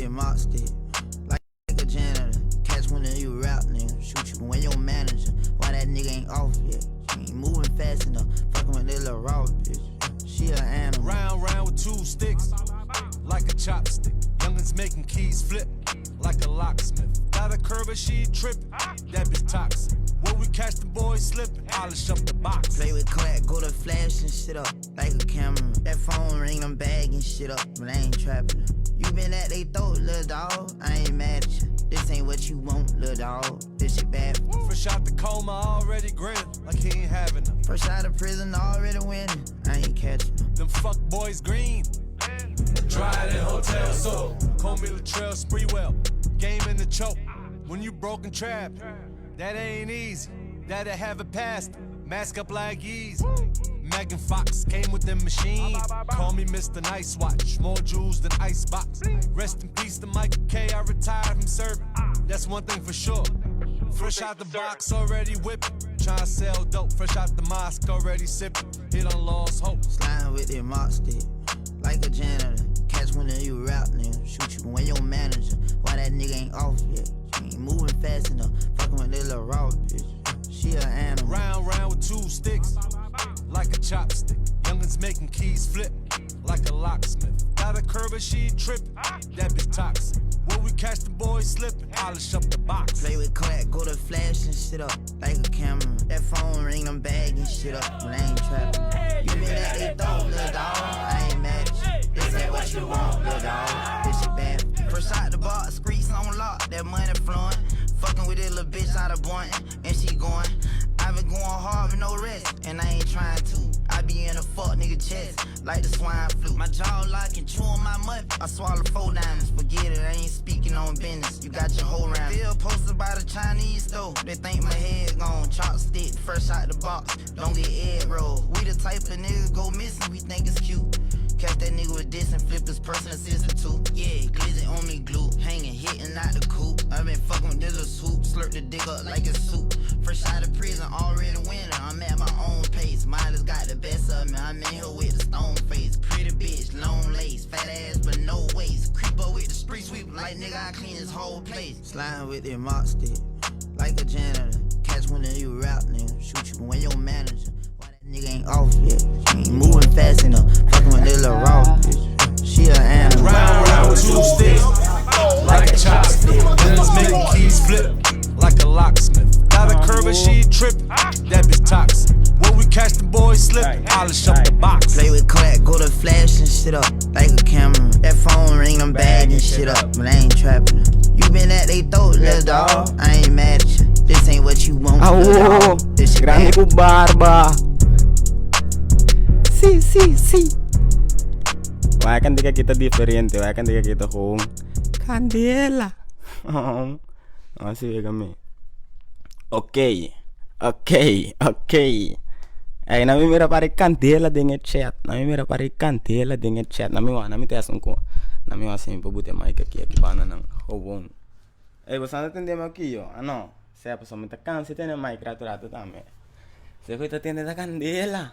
with that mop stick, like a janitor. Catch one of you rap nigga, shoot you when your manager. Why that nigga ain't off yet? She ain't moving fast enough. Fucking with that little raw bitch. She a animal. Round, round with two sticks, like a chopstick. Youngins making keys flip, like a locksmith. Got a curve and she trippin', that bitch toxic. Where we catch the boys slipping, polish up the box. Play with clack, go to flash and shit up like a camera. That phone ring, I'm bagging shit up, but I ain't trapping. You been at they throat, little dog. I ain't mad at you. This ain't what you want, little dog. This shit bad. Fresh out the coma, already grinning, like he ain't having them. Fresh out of prison, already winning. I ain't catching them. Them fuck boys green. Dry in hotel so call me Latrell Sprewell. Game in the choke. When you broken trap, that ain't easy. That'll have it past. Mask up like easy. Megan Fox came with them machines. Call me Mr. Nice Watch. More jewels than Icebox. Rest in peace to Michael K. I retired from serving. That's one thing for sure. Fresh out the box, already whipping. Tryna sell dope. Fresh out the mosque, already sipping. Hit on lost hope. Sliding with that mop stick, like a janitor. Catch one of you rap nigga, shoot you when your manager. Why that nigga ain't off yet? She ain't moving fast enough. Fucking with that little raw bitch. She a animal. Round, round with two sticks, like a chopstick. Youngins making keys flip, like a locksmith. Got a curve and she trippin', that bitch toxic. Where we catch the boys slipping, polish up the box. Play with clack, go to flash and shit up like a camera. That phone ring, I'm bagging shit up, but I ain't trapping. You been at they throat, little dog. I ain't mad at you. This ain't what you want, little dog. This shit bad. Fresh out the box, streets on lock, that money flowing. Fucking with this little bitch out of Boynton, and she going. I been going hard with no rest, and I ain't trying to. I be in a fuck nigga chest, like the swine flu. My jaw locking, chewing my muffin. I swallow four diamonds, forget it, I ain't speaking on business. You got your whole round. Still posted by the Chinese store. They think my head gone. Chopstick, fresh out the box. Don't get egg roll. We the type of nigga go missing, we think it's cute. Catch that nigga with this and flip his personal assistant too. Yeah, glizzy on me glue. Hanging, hitting out the coop. I been fucking with this little swoop. Slurp the dick up like a soup. Fresh out of prison, already winning. I'm at my own pace. Miley's got the best of me. I'm in here with the stone face. Pretty bitch, long lace. Fat ass, but no waist. Creep up with the street sweep. Like nigga, I clean this whole place. Sliding with that mop stick. Like a janitor. Catch one of you rap nigga. Shoot you when your manager. Why that nigga ain't off yet? She ain't moving fast enough. Fucking with this little raw bitch. She a animal. Round, round with two sticks, like a chopstick. Youngins making keys flip, like a locksmith. Got a curve and she trippin', that bitch toxic. Where we catch the boys slipping, polish up the box. Play with clack, go to flash and shit up like a camera. That phone ring, I'm bagging shit up, but I ain't trapping. You been at they throat, little dog. I ain't mad at you. This ain't what you want, little Awo, dog. This shit grandi bad. ku barba. Si, si, si. Wak kantika kita diferente, wak kantika kita gewoon candela. Así kami. Ok. Ey, na mi mira pare candela den e chat. Na mi mira pare candela den e chat. Na mi wa, na mi test un ko. Na mi wa sin po bute mic aki aki bana nang gewoon. Ey, bo ta tende aki yo. Ah no. Sea paso mi ta cansa tene mic rato rato tambe. Se foi ta tende da candela.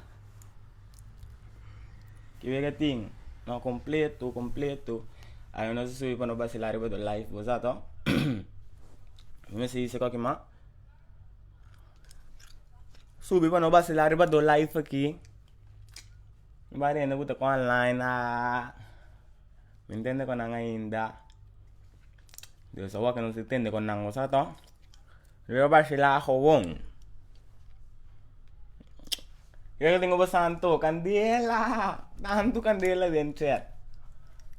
Ki wega ting. No, completo, completo. Aí nós subi pa no vacilar riba do live, bo sa to? Mi se dice koki ma. Subi pa no vacilar riba do live aki. Bari ainda buta com online ah. Me entende con nan ainda. Deus awa que não se entende con nan, bo sa to? Riba vacilar gewoon. Yo tengo santo, candela. Tanto candela den chat.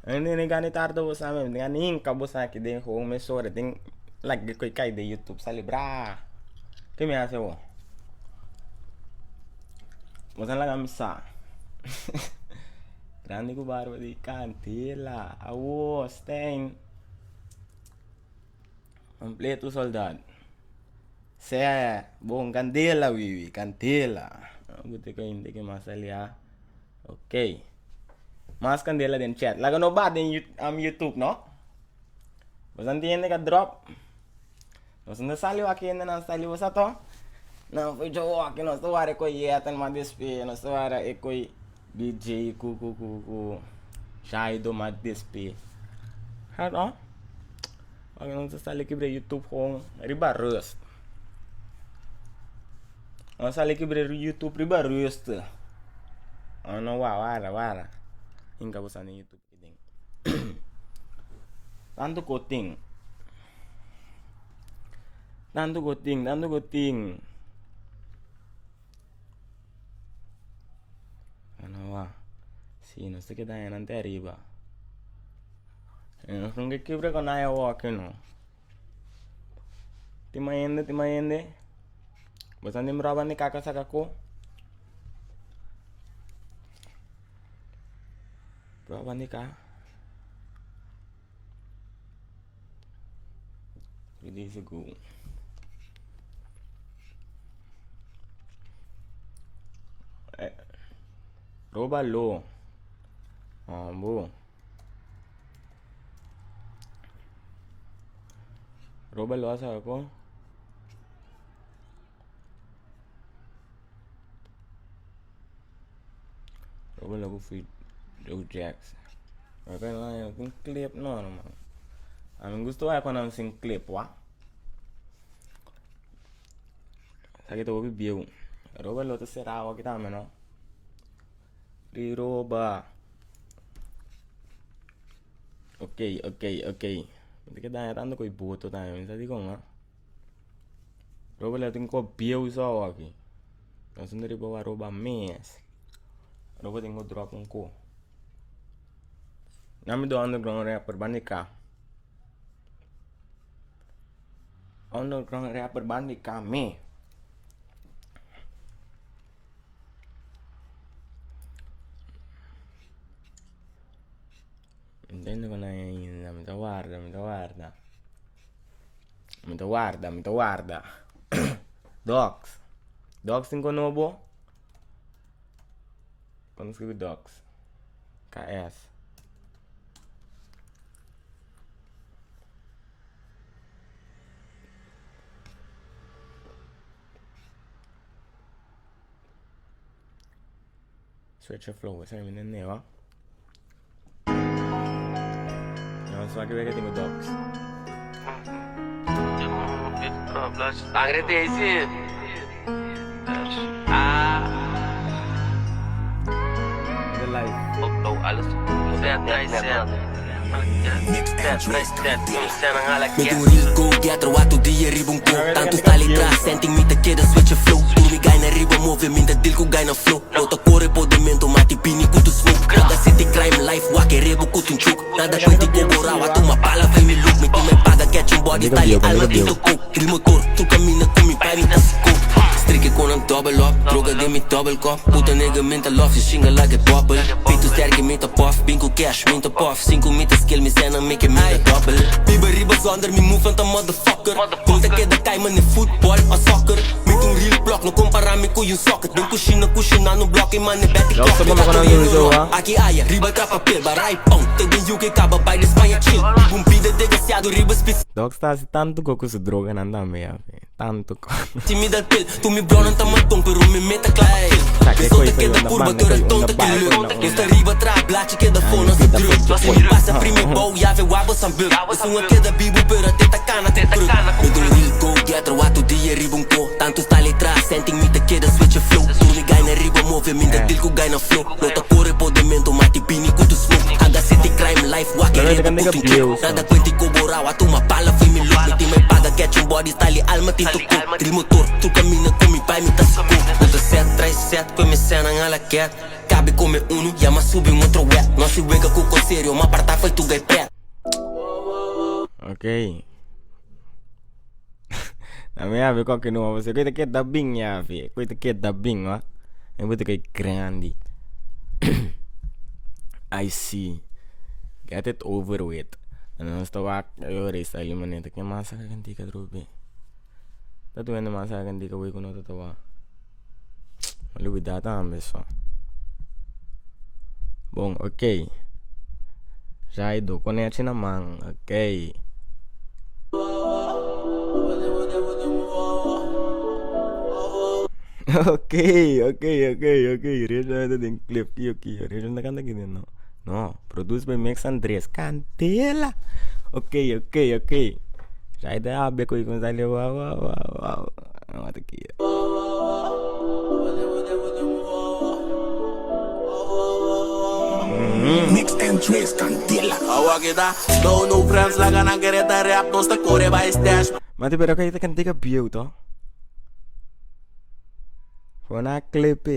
Hindi ni gani tardo bo sa amin, gani inka bo sa ki den gewoon me sore den like koi kai de YouTube sali bra. Ke mi hace bo? Bo sa laga mi sa. Grandi ku barba di candela. Awo, Stein. Completo soldado. Sé, bom, candela, Vivi, candela. Buti ko hindi que mas ali, ah. Ok. Mas candela den chat. Laga no ba den YouTube, no? Você entende que drop? Você não saliu aqui ainda não saliu, você to? Não, foi jogo aqui, não estou área coi eta, não despe, não estou área e coi DJ ku ku ku ku. Shaido ma despe. Hard on. Wak nos ta sali kibra YouTube gewoon riba rust. Nos sali kibra YouTube riba rust. Oh no wa wara wara. Inka bo sali YouTube den. Tanto ko tin. Tanto ko tin, tanto ko tin. Ano wa. Si, nos ta keda nan te ariba. Nos nunca kibra con aya walking no. Tin mas hende, tin mas hende. Bo sa nim roba ni kaka saka ko. Roba ni ka. 3 days ago. Eh, roba lo. Ambo. Roba lo asa ko. Roba lo ku free Joe Jacks. Oké, no, yo tin clip no, no, man. A mi gusto wak cuando sin clip, wa. Sa que te voy bieu. Roba lo te será aquí también, no? Free roba. Ok, ok, ok. Mi ta keda tanto ku boto tambe, mi sa di kon, ah. Roba lo tin ko bieu so aki. Nos no riba wa roba mes. Roba tin ko drop un ko. Nami do underground rapper bandika. Underground rapper bandika me. Intendo con ainda, mi ta guarda, mi ta guarda. Mi ta guarda, mi ta guarda. Dogs. Dogs tin konobo? Kon skribi dogs? KS. Switch your flow, esei mi nene wa. No, so aki wega tengo dogs. Sangre Daisy. Ah, The life. alles. Mi ta un real go getter, wak dia riba un ko. Tantu style tras, senting mi ta keda switch flow. Tur mi guy na riba move, mi ta deal ku guy na flow. No ta kore podemento, mati bini ku tu smoke. Nada city crime life, wak rebo ku tun chuk. Nada 20 ko bora, wak tuma pala fai mi look. Mi team paga catching body style, alma tinto coke. Drill motor, tur camina ku mi pai mi ta siko. Strike con een double up, droga den mi double cup. Puta nigga minta love, je shinga like a bubble. Pito sterke minta puff, bingo cash minta puff. 5 minta skill, mi zena make minta double. Biba riba zonder mi move van motherfucker. Komt de keda kai man in football of soccer. Met een real blok, no compara mi ku yung socket. Den kushina kushina no blok, man ne betty Ja, klok. sa mga kanang yung zo, ha? Aki aya, riba trapa papel, barai pão. Te den UK kaba, bai de Espanha chill. Bum pida desgraciado, riba spitz. Dogs ta hasi tantu ko ku su droga nan tambe ya fe. Tantu ko. Ti mi dal pel, tu mi bro non ta matón, pero mi meta klapa kill. Sa Mi que solta coi foi queda onda curva, banda, tu coi eres onda tonta que baia, leu. coi onda Esta riba tra, blache queda Ai, fona, se pita druk. foi, Se foi. mi passa primi bow, ja ve wabo san buk. Is un queda bibo, pero teta cana te kruk. Mi un real go getter, watu dia riba un ko. Tanto style tras, senting mi te queda switch flow. Tur mi guy na riba move, mi da deal ku guy na flow. No ta corre podemento, mati bini ku tu smoke. Aga city crime life, wak Pero rebo ito ku ka tu views, chuk. Nada cuenti ko bora, watu ma pala fui mi look. Mi team me paga catching body style, alma tinto coke. Drill motor, tu camina ku mi pai mi ta siko. Puta set, trai set, kwe mi cena ngala cat. Cabe come uno, ya ma subi un otro wet. No si wega ku con serio, ma parta foi tu gay pet. Ok. Na mi abi ko no você coita que da bem ya fi. Coita que da bem, ó. É muito que grande. I see. Get it over with. Ano sto wak yo resta eliminate que masa ka kanti ka drobe. Ta tu ende masa ka kanti ka we ko no ta wa. Malubi data ambe so. Bom, ok. Jaido, conecte na man, ok. Ok, ok, ok, ok. Reja den clip ki ok. Reja na kanda kini no. No, produced by Mix Andres. Candela! Ok, ok, ok. Shai ta habia ku ikon sali wow, wow, wow, wow. Wat aki. Mix Andres, Candela. Awa kita, no no friends, laga nan kere ta rap, nos ta kore bai stash. Mati pero kaya ta kantika bieu to. Gewoon a clip.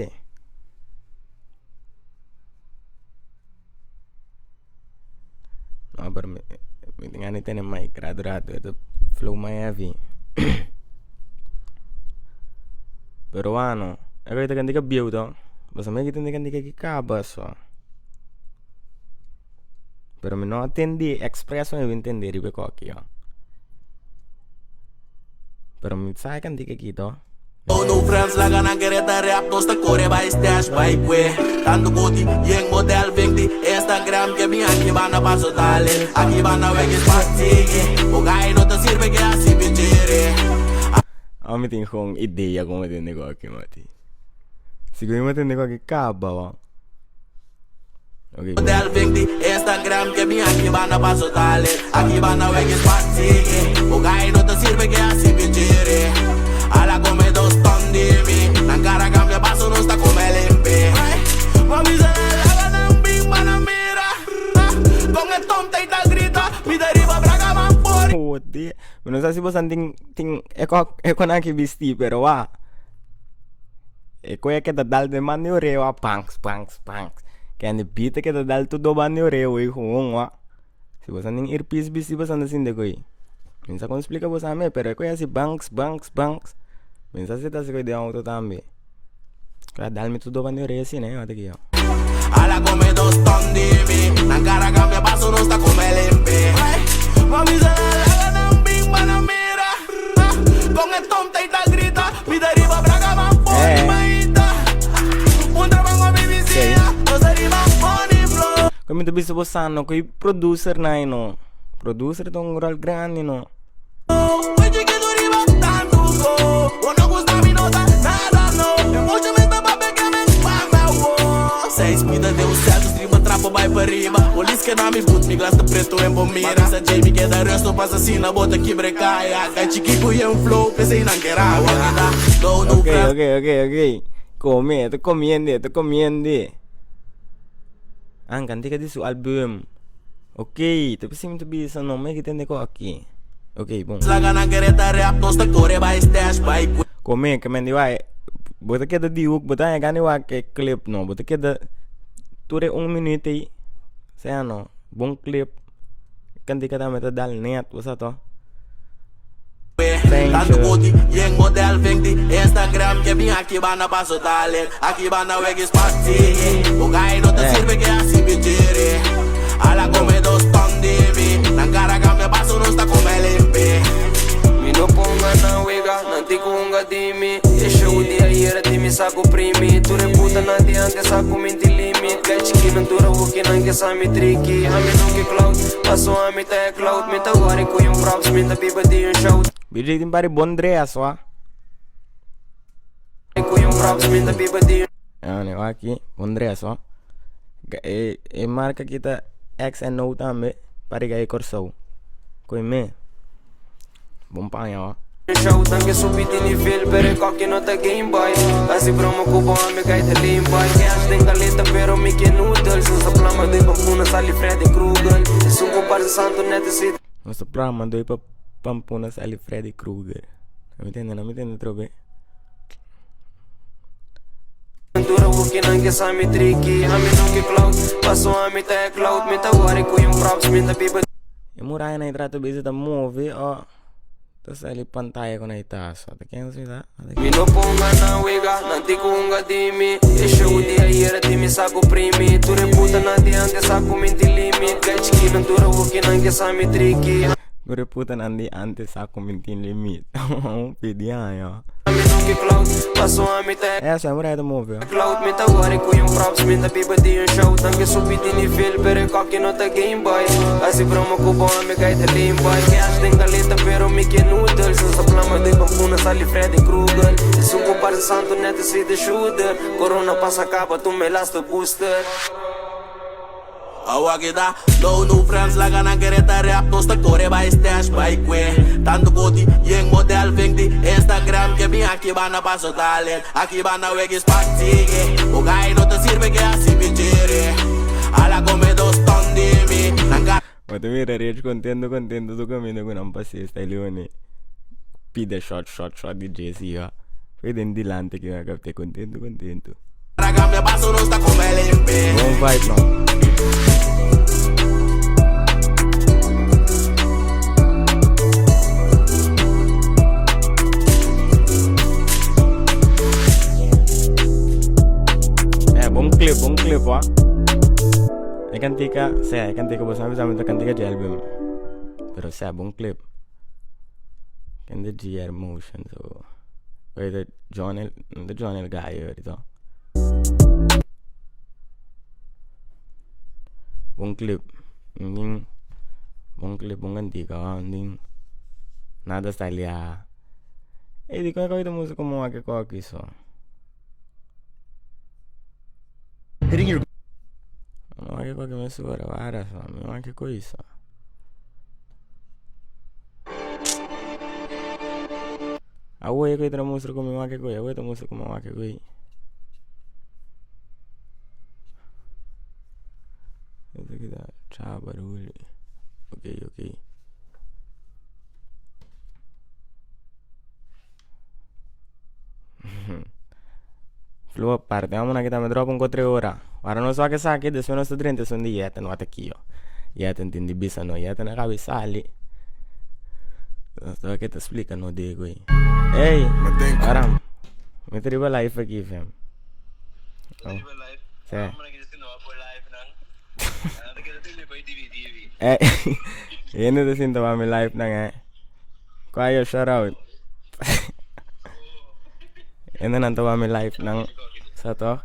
No, pero mi, mi tin gana di tene mic rato rato, e ta flow mai heavy. Pero wano, e ta kantika bieu to. Pasobra mi aki tende kantika ki kaba so. Pero mi no a tende expreso mi bin tende riba e koki yo. Pero mi sa e kantika aki to. No no friends laga nan kere ta rap nos ta kore bai stash bai kue Tantu koti yen model 20 Instagram ke mi aki banda paso talent Aki banda wek is patiki O gai no ta sirbe ke asi pichere. Awor mi tin gewoon idea kon mi tende ku aki mati. Sigur mi tende ku aki kaba wa. Ok. Model 20 Instagram ke mi aki banda paso talent Aki banda wek is patiki O gai no ta sirbe ke asi pichere Ala come dos ton di mi Nan cara cambia paso nos ta come limpi Mami se la laga nan bin pa nan mira Con e tonta y ta grita Mi ta riba braga man por Joder. Mi no sa si bosan tin tin e ko e kon aki bisti pero wa. E koe ke ta dal den man di oreo a panks panks panks. Kende bita ke ta dal tudo ban di oreo ei gewoon wa. Si boso nin earpiece bisti boso ta sinti koe. Mi no sa kon splika boso ame pero e koe hasi banks banks banks. Mi no sa si ta hasi koe den auto tambe. Koe a dal mi tudo ban di oreo asina e ota ki yo. Ala come dos ton di mi Nan cara cambia paso nos ta come limpi Mami se la laga nan bin pa nan mira Con e tonta y ta grita Mi ta riba braga man poni maita Un trabango mi vicia Nos ta riba poni flow. Koe mi ta bisa bo sa no koe producer nai no Producer ta un rol grandi no. Koe chikitu riba tantu ko Bo no gusta mi no ta nada no E mucha mi ta papia ke mi manda awo Seis pida den un cel dus riba trapo bai pa riba Polis ke na mi but mi glas ta preto en bo mira Ma bisa Jay mi keda rust no pasa asina bo ta kibre kaya Kai chiki ku yen flow pesey nan ke rabia No no Ok ok ok ok Come ta comiende ta comiende An kantika di su album Ok ta bisa mi ta bisa no mi ke tende ko aki Ok bon Laga nan kere ta rap nos ta kore bai stash bai kwe. Come ke men di wak bo ta keda di hook bo ta haña gana di wak e clip no bo ta keda tur e un minuut ei sea no bon clip kantika tambe ta dal net bo sa to. Tantu boti yen model 20 Instagram ke bin aki banda paso talent Aki banda wegis party O gai no ta sirve ke asi pichere Ala come dos ton di mi Nan cara cambia paso nos ta come limpi. Mi no ponga nan wega, nan tin ku hunga di mi E show di ayera tin mi sa ku primi Tur e puta nan di antes sa ku mi tin limit Kai chiki nan dura hoki nan ke sa mi triki Ami no ke clout, paso ami ta e clout Mi ta worry ku un props, mi ta biba di un show BJ tin pari bon dress wa. Ku un props, mi ta biba di un. Ah, ne aki, bon dress wa. E, e marca ki ta XNO tambe, pari ka e Kòrsou. Koe me. Bon paña wa. Show tanke subi di nivel, pero e koki no ta game boy. Hasi broma ku bo ami kai ta lame boy. Cash den kaleta pero mi ke noodles. Nos ta plama doi pampuna sali Freddy Krueger. Esun ku parse santu net si. Nos ta plama doi pa pampuna sali Freddy Krueger. No mi tende, no mi tende trobe. Dura hoki nan ke sa mi triki. Ami no ke clout, paso ami ta e clout. Mi ta worry ku un props, mi ta biba. E muraya na e trata bezi ta move o ta sali pantaya ku na e tasa. Ta ken si ta? Mi no ponga nan wega, nan tin ku hunga di mi. E show di ayera tin mi sa ku primi. Tur e puta nan di antes sa ku mi tin limit. Gai chiki nan dura hoki nan ke sa mi triki. Tur e puta nan di antes sa ku mi tin limit. Pidi aña. Ami no ke clout, paso ami ta e. Eso, e muraya ta move. Clout, mi ta worry ku un props, mi ta biba di un show. Tanke subi di nivel, pero e koki no ta game boy. Hasi broma ku bo ami kai ta lame boy. Cash den kaleta, pero mi ke noodles. Nos ta plama doi pampuna, sali Freddy Krueger. Esun ku parse santu net si de shooter. Corona pasa kaba, tuma e laatste booster. Awa kita No no friends laga nan kere ta rap Nos ta kore bai stash bai kwe Tantu koti yen model vink di Instagram Ke bin aki banda paso talent Aki banda weki spak tiki O gai no ta sirve ke hasi mi chere Ala come dos ton di mi Nan ka Bo ta mira Rich contento contento su caminda cu nan pas'é sta Leone pida shot shot shot di Jesse ya Fue den dilante ki nan capté contento contento. Cambia paso nos ta come limpi. Bon vibe no. Eh, bon clip, bon clip, wa. E cantica, sea, e cantica, bo sabe, sabe, cantica di album. Pero sea, bon clip. Kende GR Motion, so. Oye, John el, de John el Gallo, ahorita. Bon clip. Nin, bon clip, bon cantica, nin. Nada salía. Ey, di con que música como que coque so. Hitting your No que coque me sube vara, so. No que coisa. Awor ku e ta mustra ku mi wak ku awor e ta mustra ku mi wak ku Esaki ta chaba ruli. Ok ok. Flu aparte amo na kita me drop un kotre ora. Ora nos wak esaki despues nos ta drenta esun di yeta no ata kio. Yeta ntindi bisa no yeta na kabe sali. Nos ta wak e ta splika no dego ei. Ey aram mi ta riba live aki fam. Oh. Sí. Eh, hende ta sinta pa mi live nan eh. Kua yo shout out. Hende nan ta wak mi live nan. Sa toch?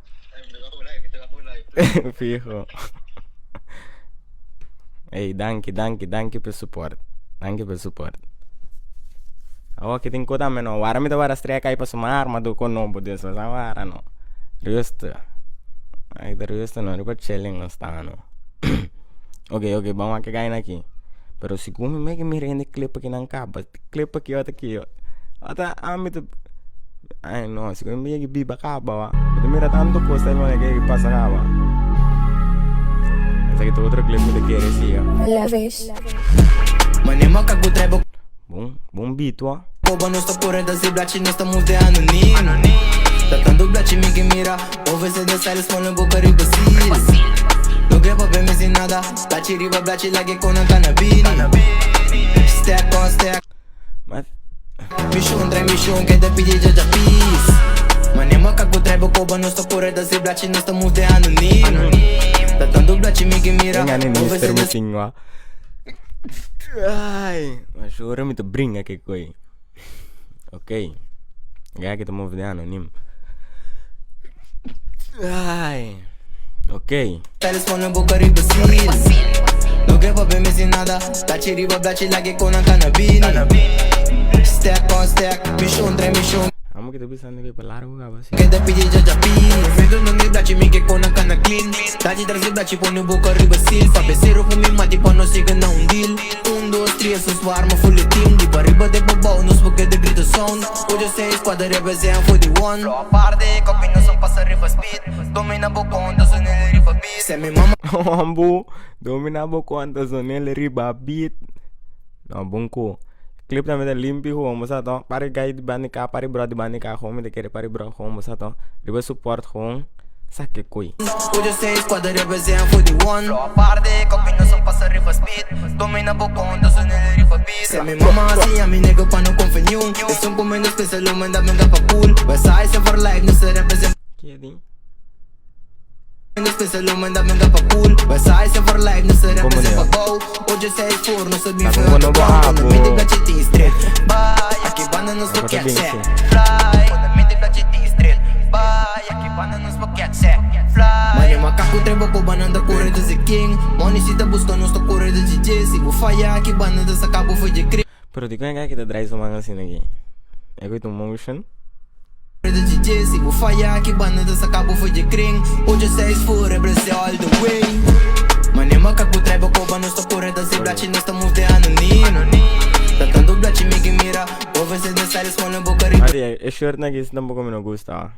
Fijo. Ey, danki, danki, danki pa e support. Danki pa e support. Awor ki tin ku tambe no. Wara mi ta wara strea kai pa suma arma du ku nobo despues. A wara no. Rustig. Ay ta rustig no. Riba chilling nos ta no. Ok, ok, ban wak e gaina aki. Pero segun mi meki mira hende clip aki nan kaba. Clip aki ota aki. Ota ami ta. Ay no, segun mi yegi biba kaba wa. Mi ta mira tanto cosa ahí manera que pasa kaba. Esaki ta otro clip mi ta kere siga. Lavish. Mane moka ku traibo Bon, bon beat wa. Koba nos ta kore ta si blachi nos ta move de anonim Ta tanto blachi mi ke mira Over se de style small boka riba sil No ke papia mi sin nada Blachi riba blachi like kona kanabini Stack on stack Mas Mission trai mission ke ta pidi jaja peace Mane moka ku traibo koba nos ta kore ta si blachi nos ta move de anonim Ta tanto blachi mi ke mira Venga ni Over mister se de mi tin wa. Ai, mas ora mi ta bringa ke koi. Ok. Ya ke ta move de anonim. Ai. Ok. Style small boka riba sil No ke papia mi sin nada Blachi riba blachi like kona kanabini Stack on stack Mission trai mission Amo ke ta bisando ke pa largo kaba si. Ke ta pidi jaja peace Mientras no mi blachi mi ke kona kana clean Blachi tras di blachi pone boka riba sil Papia cero ku mi mati pa no siga na un deal Un, dos, tres, nos por arma full e team Di pariba te pabao nos por keda grita sound Ocho, seis, kuater represent 41 Flow aparte, kopi nos a pasa riba speed Domina bo konta sonel riba beat Se mi mama Hombu, domina bo konta sonel riba beat. No, bon ku. Clip tambe ta limpi gewoon, bo sa toch? Pari guy di banda ka, pari bro di banda ka, gewoon mi ta kere pari bro gewoon, bo sa toch? Riba support gewoon, sa ke koe. Ocho seis kuater represent 41 Flow aparte, kopi nos a pasa riba speed Domina bo konta sonel riba beat Se mi mama a siña mi nigga pa no konfia niun Esun ku menos pensa lo manda mi pa pool Westside se for life nos ta represent Ke di? Nos pensa lo manda menga pa pool Westside se for life nos ta Como represent neo? pa bou Ocho seis four nos ta bin Sa for como no bo underground Kono abo. mi di blachi tin street Bye Aki banda nos Ako por ta catch bin se si. Fly Kono mi di blachi tin street Bye Aki banda nos por catch se Fly Mane makaku trei bo koba nan ta kore desde king Money si ta buska nos ta kore desde dje Si bo faya aki banda ta saka bo for dje kri Pero dikon e guy ki ta drai su man asina aki? E ku ta un motion? Si bo faya aki banda ta saka bo for dje kring Ocho seis four represent all the way Mane E shirt na kis tampoco mi no gusta.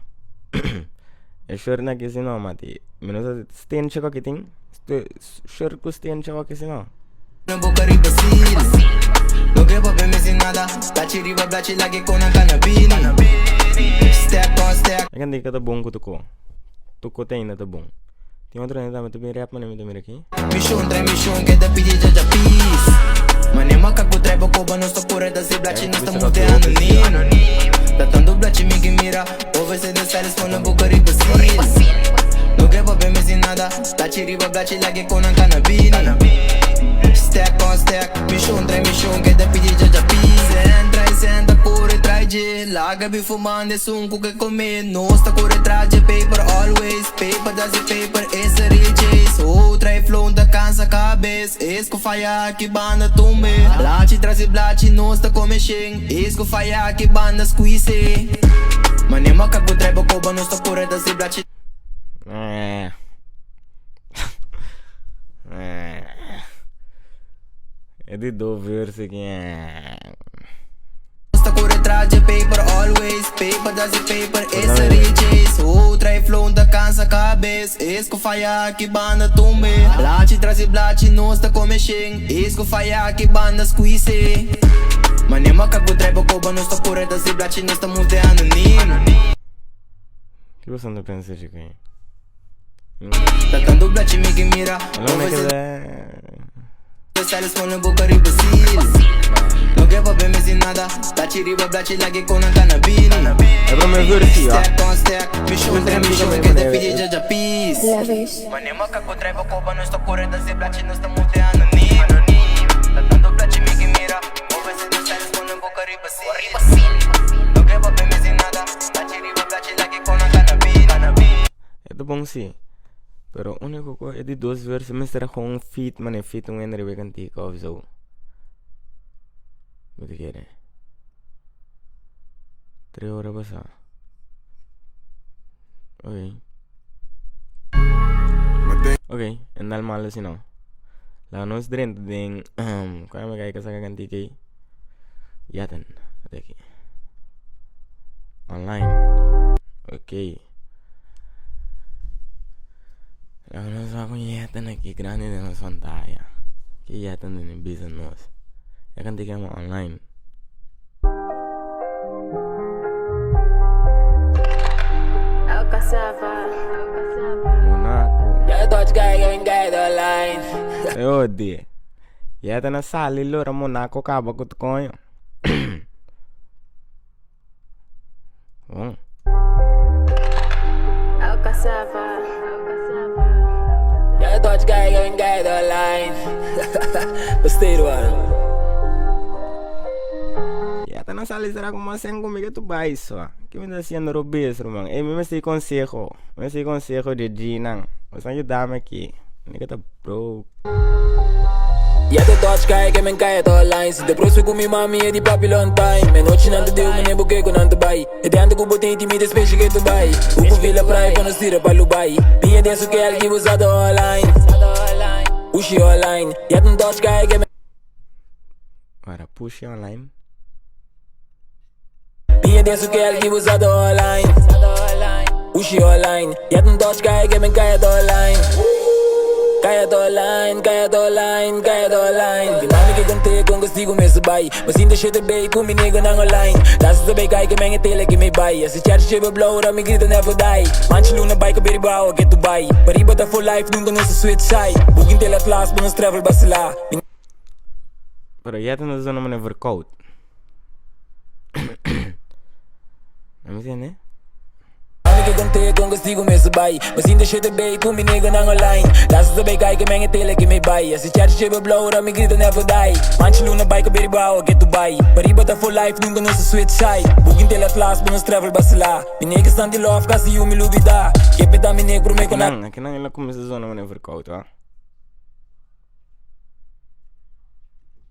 E shirt na kis no, mati. Mi no sa stenche ko kitin. Shirt ku stenche ko kis no. Na boca riba sil. No ke papia mi sin nada. Blachi riba blachi lage kona kanabini. Stack on stack. E kantika ta bon ku tuko. Tuko te ainda ta bon. Tin otro hende tambe ta bin rap mane mi ta mira aki. Mishon trai mishon keda pidi jaja peace. Mane makaku trai bo koba nos ta kore ta si blachi nos ta move de anonim. Ta tanto blachi mi ke mira over se de stylist pone boka riba sil. No ke papia mi sin nada. Blachi riba blachi lage konan kanabini. Stack on stack mishon trai mishon keda pidi jaja peace. Sen trai sen ta kore trai dje. Laga bi fumando esun ku ke kome. Nos ta kore tras dje paper always. Paper tras di paper es a real chase. Oh trai flow ta cansa cabes. Es ku faya aki banda tumbe. Blachi tras di blachi nos ta come shen. Es ku faya aki banda squeeze. Mane maka ku trai bo koba nos ta kore tras di blachi. E di do verse ki. Nos ta kore tras dje paper always. Paper tras di paper es a real chase. Oh trai flow ta cansa cabes. Es ku faya aki banda tumbe. Blachi tras di blachi nos ta come shen. Es ku faya aki banda squeeze. Mane maka ku trai bo koba nos ta kore tras di blachi nos ta move de anonim. Ki boso ta pensa chiko? Ta tanto blachi mi ke mira. Lo me keda. Stylist pone boca riba sil. No ke papia mi sin nada. Blachi riba blachi lage kona kanabini. E prome versi, ah. Stack on stack. Mishon trai mishon keda pidi jaja peace. Lavish. Mane makaku trai bokoba nos ta kore ta si blachi nos ta move anonim. Ta tanto blachi mi ke mira. Over se de stylist pone boca riba sil. No ke papia mi sin nada. Blachi riba blachi lage kona kanabini. E ta bon si. Pero único ko e di dos verse mester a gewoon feat mane feat un hende riba e kantika of zo. Mi ta kere. Tre ora pasá. Ok. Ok, en dal malo si no. Laga nos drenta den kua mi kai ka saka kantika ei? Yaten, ata aki. Online. Ok. Laga nos wak un yaten aki grandi den nos pantaya. Ki yaten den e bisa nos? E kantika yama online. Monaco. E odi. Ya ta na sali lora Monaco kaba ku koño. Bon. Ya ta na sali será ku mas sen ku mi ke tu bai so. Ke mi ta hasiendo robes ruman. Ey mi mester konseho. Mi mester konseho di Gnan. Boso a yudami aki. Mi ke ta broke. Ya te touch kai ke men kai to line Si te prosu ku mi mami e di papi long time Me nochi nan te deu me nebo ke ku nan te bai E de ante ku bo tin timide speshe ke te bai U ku vila praia kono stira pa Lubai Binha den su ke algi usado online Ushi online Ya te touch kai ke men Ora pushi online. Binha den su ke algi usado online Ushi online Ya te touch kai ke men kai to line Kaya to line, kaya to line, kaya to line Di mami ke konte kon castigo me se bai Ma sinta shit bay ku mi nigga nang online Das the bay kai ke men tele ke me bai As chat shit blow ra mi grita never die Manchi luna bike beriba get Dubai Pariba ta for life nunca no se switch side Booking tele atlas pa nos travel basila Pero ya ta na zona mane verkoud. Na mi tende? Mami ke konte kon castigo me se bai Ma sinta shit bay ku mi nigga nang online Das the bay kai ke men tele ke me bai As chat shit blow ra mi grita never die Manchi luna bike beriba get Dubai Pariba ta for life nunca no se switch side Booking tele atlas pa nos travel basila Mi nigga stan di love kasi you mi lubida Kepe ta mi negro me kona Nan, aki nan el a kuminsá zona mane verkoud, wa.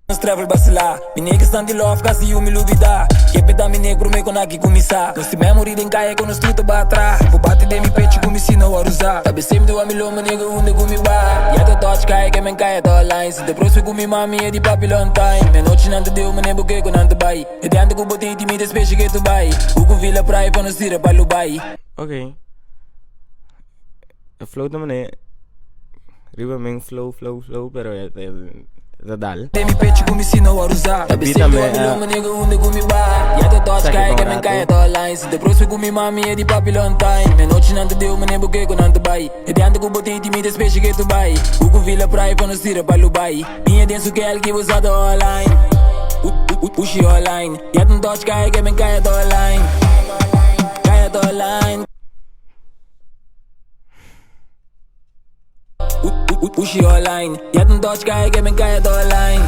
Nos travel basila Mi nigga stan di love kasi you mi lubida Kepe ta mi negro me kona ki kumisa Nos ti memory den kaya kono stuta batra Bo bate den mi pecho ku mi sino. wòrdu usá. Ta besem di wak mi lo manera unda ku mi bai. Ya ta touch kai ke men kai ta online. Si ta prospe ku mi mami e di papi long time. Mi anochinan ta deu manera bo ke ku nan ta bai. E denter ku bo tin ti mi ta spesha ke tu bai. Ku ku vila prai pa nos tira pa Lubai. Ok. E flow ta mane riba men flow flow flow pero e ta dal. Den mi pecho ku mi sina wòrdu usá. Ta E beat besem tambe di wak mi lo a manera unda ku mi bai. Ya ta touch saki kai pa ke un men kai rato. ta online. Si ta prospe ku mi mami e di papi long time. Mi anochinan ta deu manera bo ke ku nan ta bai. E denter ku bo tin ti mi ta spesha ke tu bai. Ku ku vila prai pa nos tira pa Lubai. Minha den su kel ki bo sa ta online. Ushi online. Ya ta touch kai ke men kai ta online. Kai ta online. Ushi online. Ya ta touch kai ke men kai ta online.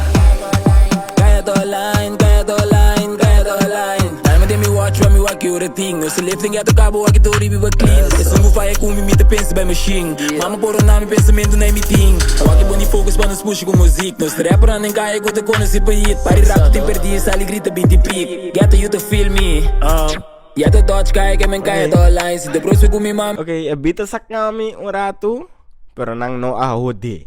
Kai ta online, kai ta online, kai ta online. Time den mi watch when mi wak you the thing. No se lifting ya to cabo wak to ribi wa clean. E sungu fire ku mi mi te pensa by machine. Mama poro na mi pensamento na mi ting. Wak boni focus pa nos push ku music. Nos rapper an kaya ku te konosi pa hit. Pari rap tin perdi sali grita binti pik. Get you to feel me. Ya te touch kaya ke men kaya ta online. Si te prospe ku mi mami. Ok, e beat a saka mi un ratu, pero nan no a hode.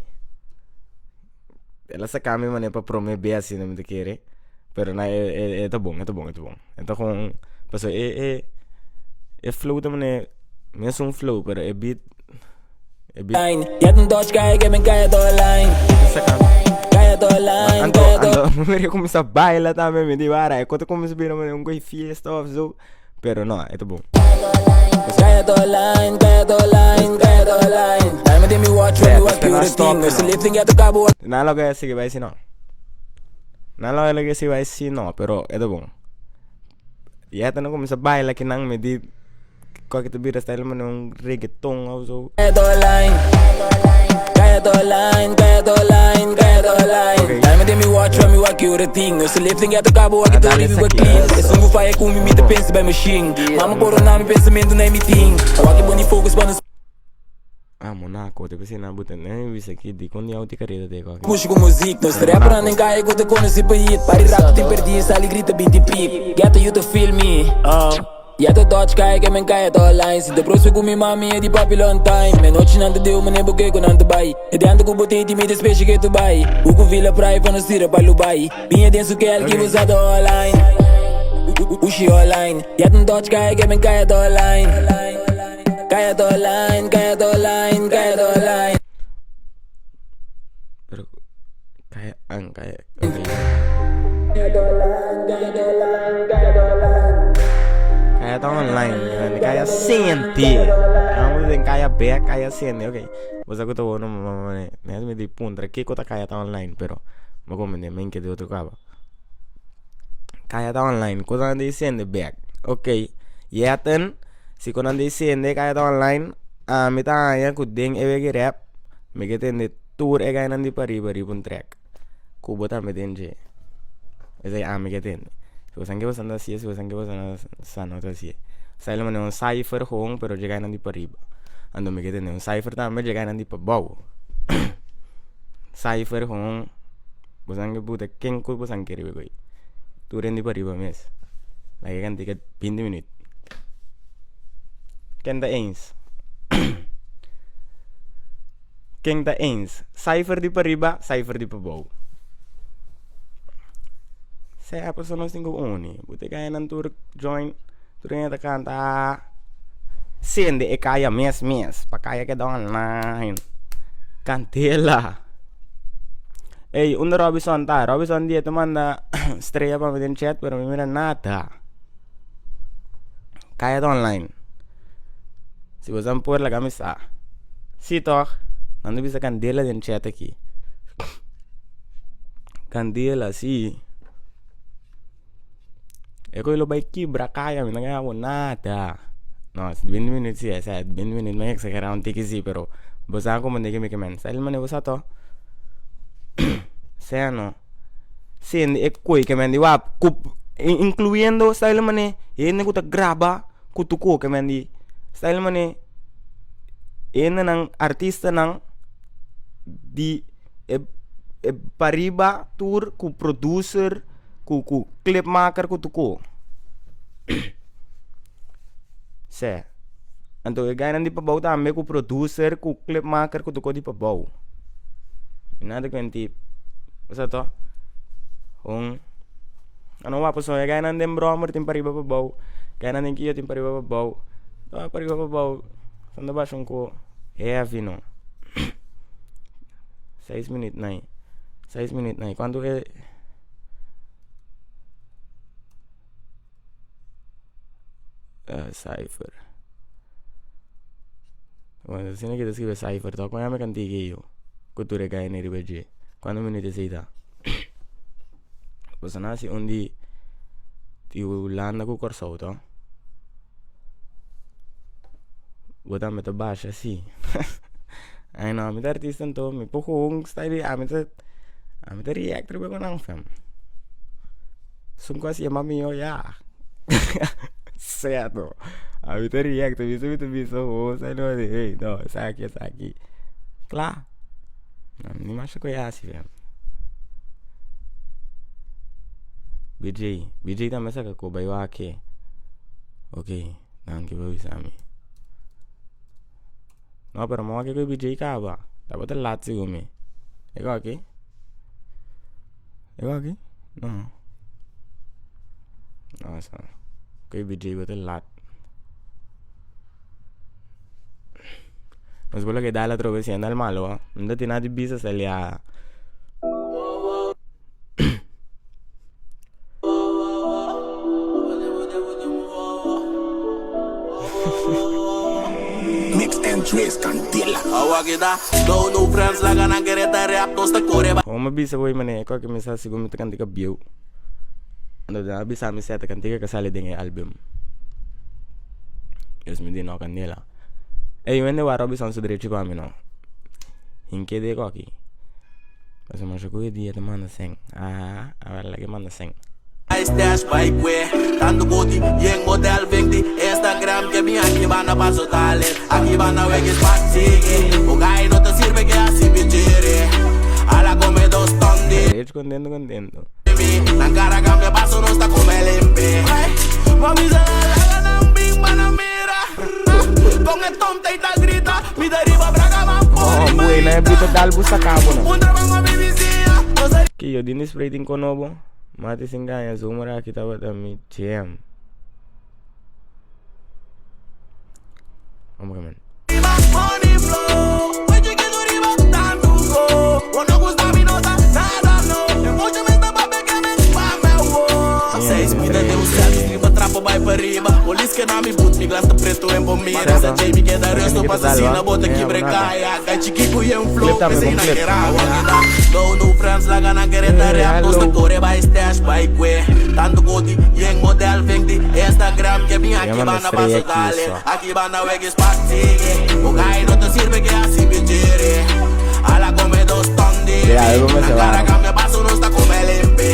El a saka mi manera pa prome be asina mi ta kere, pero nan e e e ta bon, e ta bon, e ta bon. E ta kon, pasobra e e e flow ta manera mesun flow pero e beat e beat Ya ta touch kaya ke men kaya ta online. ta saka mi. Kaya ta online, Anto kaya ta. anto mi a kuminsá baila tambe mi di wara e kos ta kuminsá bira manera un kos fiesta of zo. Pero no, e ta bon. Kaya ta online, kaya ta online, kaya ta online. Time den mi watch when mi Espera, wak espera, you the stop, thing. No se no. lifting ya to cabo. Nan lo ke sigui bai si no. Nan lo ke sigui bai si no, pero e ta bon. Ya ta no kuminsá baila kinan mi di Koke ta bira style manera un reggaeton of zo. Kaya ta online, kaya ta online, kaya ta online, kaya ta online. Okay. Time den mi watch when mi wak you the thing. No se lifting ya to cabo wak Ah, to dale ribi wa esaki. clean. Esun ku fire ku mi mi ta pensa by machine. Mama poro na mi pensamento na mi ting. Wak boni focus pa nos. Ah, Monaco, te pensei na buta nem bisa aqui de quando é outra carreira de qualquer. Push ku muzik, nos rapper nan kaya ku te konosi pa hit. Pari rap tin perdi, sali grita binti pik. Ghetto you to feel me. Ya ta touch kaya ke men kaya ta online. Si te prospe ku mi mami e di papi long time. Me nochi nan ta deu mane bo ke ku nan ta bai. E denter ku bo tin ti mi ta spesha ke tu bai. U ku vila prai pa nos tira pa Lubai. Minha den su kel ki bo sa ta online. Ushi online. Ya ta touch kaya ke men kaya ta online. Kaya ta online, kaya ta online, kaya ta online. Pero kaya ang kaya. Okay. Kaya ta online, man. Kaya sente. Amo den kaya be, kaya sente. Okay. Bosa ku ta wono mama mane. Ne mi di puntra kiko ta kaya ta online, pero mo komende men ke di otro kaba. Kaya ta online, kosa nan di sende back. Okay. Yeten Si ku nan di sende kaya ta online, ami ta haña ku den e wiki rap mi ke tende tur e gainan di pariba riba un track ku bo tambe den dje. Esei ami ke tende. Si bo san ke bo san ta hasié, si bo san ke bo san no ta hasié. Sa el manera un cypher gewoon pero dje gainan di pariba. Anto mi ke tende un cypher tambe dje gainan di pabou. Cypher gewoon bo san ke puta ken ku bo san ke riba koe. Tur hende pariba mes. Like e kantika binti minüt. Ken ta eens? Ken ta eens? Cypher di pariba, cypher di pabou. Sea pasobra nos tin ku uni. Bo ta kaya nan tur join, tur hende ta kanta sende e kaya mes mes pa kaya keda online. Kantela. Ey, unda Robinson ta? Robinson di e ta manda strea pa mi den chat pero mi mira nada. Kaya ta online. Si bo san por laga mi sa. Si toch? Nan ta bisa kandela den chat aki. Kandela si. E koe lo bai kibra kaya mi no ke hago nada. No, 20 minut si esa, 20 minut mi a exagera un tiki si pero bo sa como mi ke men. Sa el mane bo sa to. Sea no. Sende e koe ke men di wap ku incluyendo sa el mane hende ku ta graba ku tu koe ke men di sa el mane hendenan artistanan di e e pariba tur ku producer ku ku clipmaker ku tuko. Sè. Anto e gainan di pabou tambe ku producer, ku clipmaker ku tur kos di pabou. Mi nada kuenti, bo sa to? Un, a no wak pasobra e gainan den bròmer tin pariba pabou, gainan den kia tin pariba pabou, todo pariba pabou, esnan ta basha un ko heavy no. Seis minüt nai, seis minüt nai, kuantu e. Cypher. Bueno, asina ki ta scribe cypher tok, ma mi kantiga ei yo, ku tur e gaina riba dje. Kuantu minuto esei ta? Boso nasi un di di Hulanda ku Kòrsou to? Bo tambe ta basha si. Ai no, ami ta artista anto mi por gewoon sta di ami ta ami ta react riba ku nan fam. Sun ku a siña mami yo ya. Cierto. Ami ta react, mi ta bisa bisa ho sa no di hey no esaki esaki. Kla. Ni masha ku e hasi fam. BJ, BJ tambe saka ku bai wak ke. Ok, danki pa bisa mi. No, pero mi wak ku BJ kaba. Tabata lat sigun mi. E ku aki? E ku aki? No. No, sa. Ku BJ bo ta lat. Nos por lo ke dal atrobe siendo al malo. No ta tin nada di bisa sali a. Mix and Trace Candela. Awakita, no no friends laga nan kere ta rap nos ta kore ba. Como mi bisa boy mane koke mi sa sigun mi ta kantika bieu. Anto nan a bisa mi seta kantika ka sali den e album. Dios mi di no Candela. Ey wende wara bisa su drechi pa mi no. Hinke de koki. Pasobra masha ku e dia ta manda sen. Ah, awor laga e manda sen. Stash bai kue Tantu boti yen model vink di Instagram Ke mi aki banda paso talent Aki banda wek is pak sigi O gai no ta sirbe ke hasi bichiri Ala come dos ton di Rich contento contento. Mi nan cara cambia paso nos ta come limpi Mami sa la laga nan bing pa nan mira Con e tonta y ta grita Mi ta riba braga man Oh, pori buena, e maita brita dal bu sacabo no. Un trabango mi vizinha nos ta Ki yo dini spray tin konobo? Mati sin gaña zomer aki tabata mi jam. Vamos man. Riba money flow Wey chiquito riba tantu go Bo no gusta mi no ta nada no E mucha mes ta papia ke men pa me wo Seis mi ta den un selfie riba trapo bai pa riba Polis ke na mi boot mi glas ta preto en bo mira Sa Jamie keda resto pa asesina bo ta kibre kaya Gai chiki ku yen flow Clip tambe, pesey bon na clip. ke rabia No no friends laga nan kere ta rap Nos ta kore bai stash bai kue Tantu koti yen model vink di Instagram Ke mi aki Llaman banda paso estrella aquí dale so. Aki banda wek is pak sigi O gai no ta sirbe ke hasi bichiri Ala come dos ton di Ya, algo me mi se Nan cara va. cambia paso nos ta come limpi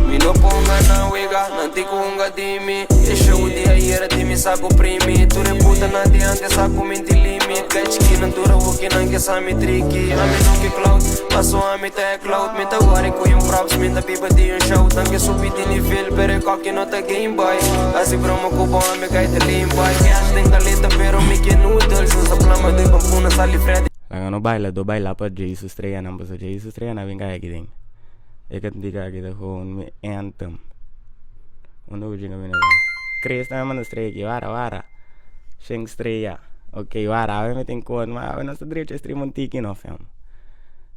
Mi no ponga na wega, nan ti kunga di mi E show di ayera di mi sa ku primi Tur e puta nan di antes sa ku minti limit Gai chiki nan dura hoki nan ke sa mi triki Ami no ke clout, paso ami ta e clout Mi ta worry ku un props, mi ta biba di un show Nan ke subi di nivel, pero e koki no ta game boy Hasi broma ku bo ami gai ta lame boy Cash den kaleta pero mi ke noodles Nos ta plama dui pampuna sali Freddy Laga no baila do baila pa Jesus streanan pasobra Jesus streanan a bin kai aki den. E kantika aki ta gewoon mi anthem. Unda ku jinga bini ta? Chris tambe manda strea aki, wara wara. Shen strea. Ok, wara, awe mi tin kon, ma awe nos ta drecha e stream un tiki no fam.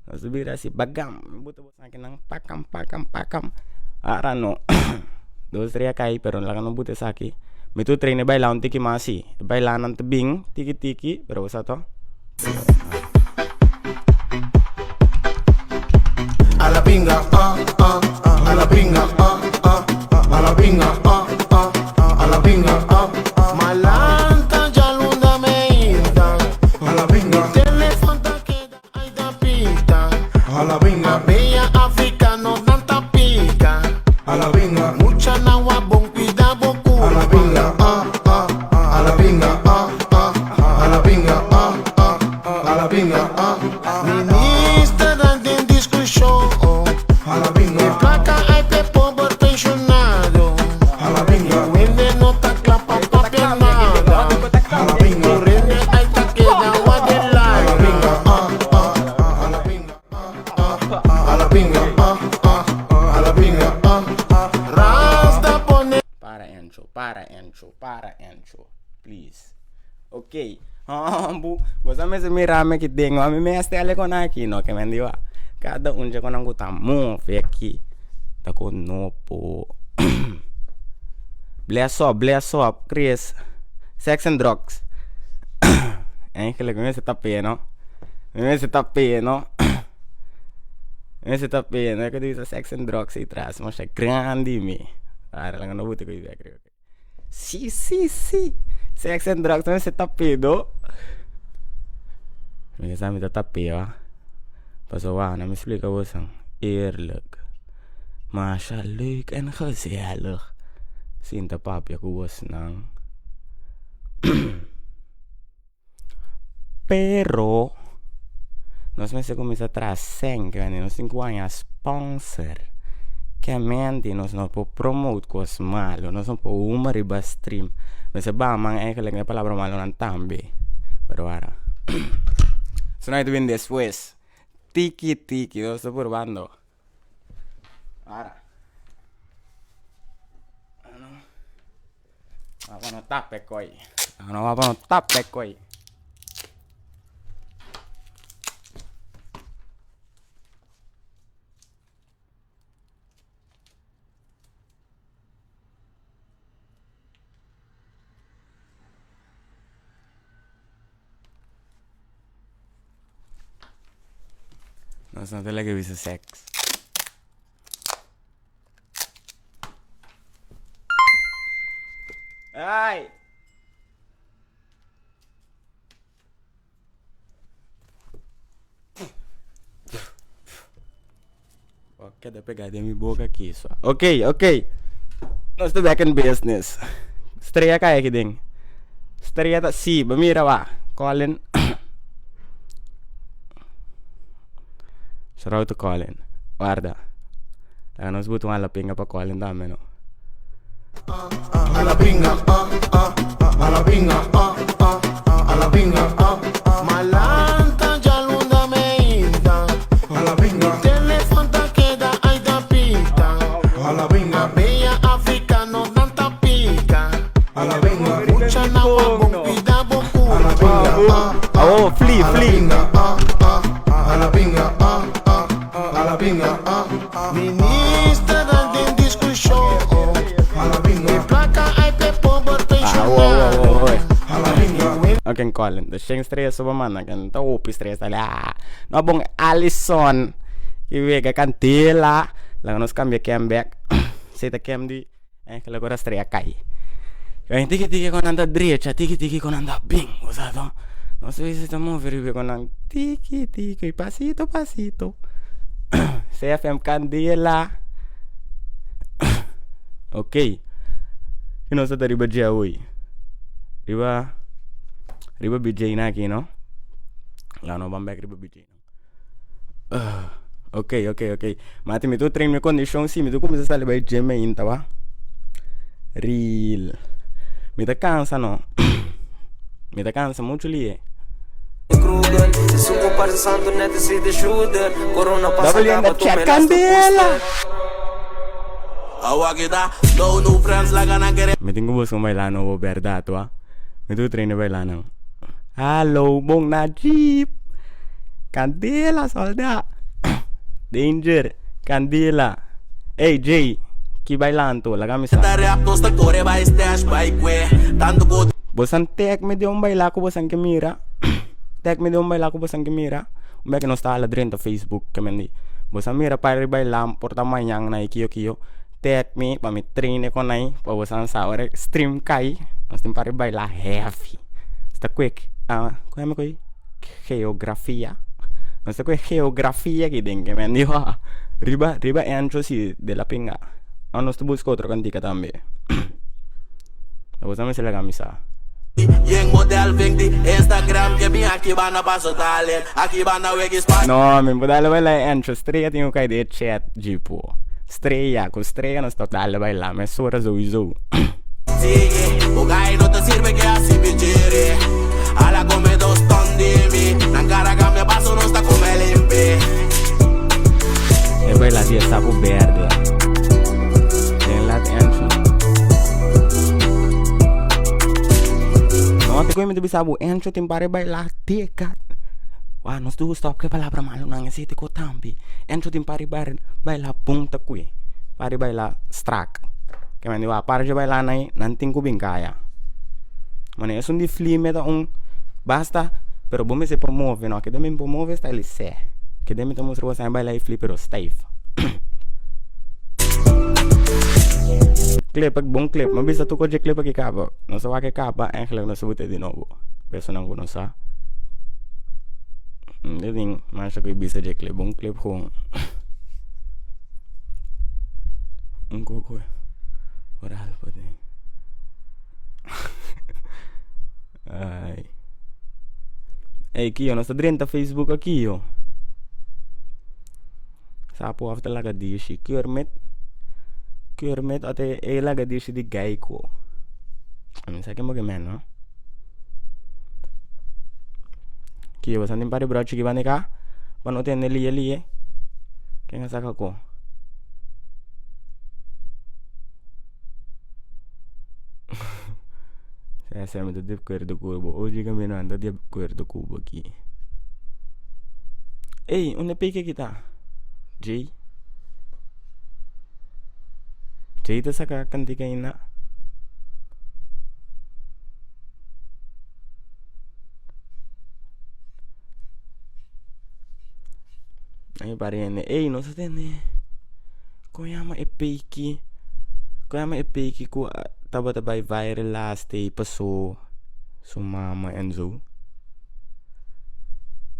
Nos ta bira asi bagam, mi buta bo sakinan pakam pakam pakam. Wara no. Dos strea kai pero laga no buta esaki. Mi tur train e baila un tiki mas si. E bailanan ta bin tiki tiki, pero bo sa to. A la pinga, ah, ah, a la pinga, ah, ah, a la pinga, ah, ah, a la pinga, ah. Malanta djalunda meinta. A la pinga. Mi telefon ta keda ai ta pita. A la pinga. Bella africano nan ta pica. A la pinga. Mucha nan wak bon cuida bo A la curpa. pinga, ah, ah, a la pinga, ah, ah, a la pinga, ah, ah, a la pinga, ah. Ministernan den discusion. A la pinga. E placa ai p'e pober pensionado. A la pinga. E wende no ta cla. Encho, para Encho, please. Ok, hombu, boso mester mira mi aki den, ami mester ale kon aki, no ke men di wa. Kada un dje konan ku ta move aki ta ku no por. Bless up, bless up, Chris. Sex and drugs. Eigenlijk mi mester ta p'e no. Mi mester ta p'e no. Mi mester ta p'e no. E ku ta bisa sex and drugs ei tras masha grandi mi. Ahora laga no buta ku idea creo. Si, si, si. Sex and drugs mi mester ta p'e do. Mi sa mi ta tap'e wa. Pasobra wak, mi splika boso eerlijk. Masha leuk en gezellig sinta papia ku bosnan. Pero nos mester kuminsá traha sèn grandi, nos tin ku haña sponsor. Kèmenti nos no por promote kos malu, nos no por huma riba stream. Mester baha man eigenlijk na e palabra malunan tambe. Pero wara. Esnan ta bini despues. Tiki tiki nos ta purbando. Ara. Awa no tape koi. Awa no tape koi. Nos no ta laga bisa sex. Ay! Bo keda pegá den mi boka aki so. Ok, ok. Nos ta back in business. Strea kai aki den. Strea ta, si, bo mira wa. Colin. Shout out to Colin. Warda. Laga nos buta un alapinga pa Colin tambe no. Alapinga, ah, ah, alapinga, ah, ah, alapinga, ah, ah. Malanta djaluna meinta. Alapinga. Mi telefon ta keda ai ta pita. Alapinga. Bella africano nan ta pica. Alapinga. Mucha na wa bon cuida bo curpa. Alapinga, ah, ah. Oh, flee, flee. Alapinga, ah, ah. Alapinga, ah, ah. Alapinga, ah, ah. Ministernan den discusion. Alapinga. Mi placa ai p'e pober Ah, wow, wow, wow, wow. Alapinga. Oké, Colin, de shen stress so manda ken ta hopi stress ali. Ah, no bon Allison. Ki wega kantela. Laga nos cambia kem bek. Seta kem di eigenlijk ora strea kai. Ken tiki tiki kon nan ta drecha, tiki tiki kon nan ta bin. Bo sa to? Nos wesi ta move riba kon nan tiki tiki, pasito pasito. CFM kandela. Ok. I nos ta riba dje awoy. Riba riba BJ na aki no. La no ban bek riba BJ. Ok ok ok. Mati mi tu train mi kondishon si mi tu kuminsá sali bai gym ainda wa. Real. Mi ta kansa no. Mi ta kansa muchu lihe. W in the chat kandela. Mi tin ku buska un baila nobo bèrdat wa. Mi tur train e bailanan. Hallo bon na jeep. Kandela solda. Danger. Kandela. Ey Jay, ki bailanto? Laga mi sa. Bosan tag mi den un baila ku bosan ke mira. Tag mi den un baila ku bosan ke mira. Un bek nos ta hala drenta Facebook ke men di. Bosan mira par di baila por ta mañan na e kiyo kiyo. Tag mi pa mi train e konai pa bosan sa ora e stream kai nos tin par di baila heavy. Sta kwek ku yama koe geografia. Nos ta koe geografia aki den ke men di riba riba ancho si de la pinga. Nos ta buska otro kantika tambe. Bo sa mester laga mi sa. No, mi por dale baila e ancho. Strea tin ku kai den e chat djipo. Strea, ku strea nos ta dale baila mesora souiso. E baila di e sapu berde. Den lat ancho. bisa bo Encho tin pare baila teka. Wah nos tur stop ku e palabra malunan esei te ko tambe. Encho tin pare baila bon ta kue. Pare baila strak. Ke men di wak para dje baila nan nan tin ku bin kaya. Mane esun di flime ta un basta pero bo mester por move no kende mi por move sta el sè. Kende mi ta mustra bo esaki baila e fli pero stijf. Clip bon clip mi a bisa tur dje clip aki kaba nos a wak e kaba eigenlijk nos a bute di nobo personan ku no sa mi tin masha ku bisa dje clip bon clip kon un koko oral por tin ay ey kiyo nos ta drenta facebook aki yo. Sapu of ta laga dishi Kermit Kermit ota e laga dishi di Geico Mi sa ken bo ke men no Kiyo bo sa tin par di bròchi chiki banda ka pa no tende lie lie ken a saka ko. Sè mi ta di akuerdo ku bo ochi kaminda mi ta di akuerdo ku bo aki. Ey unda piki aki ta? Jay Jay ta saka kantika ainda? Ay pariente ey nos a tende kon yama e piki kon yama e piki ku tabata bai viral laatste y pasó su mama en zo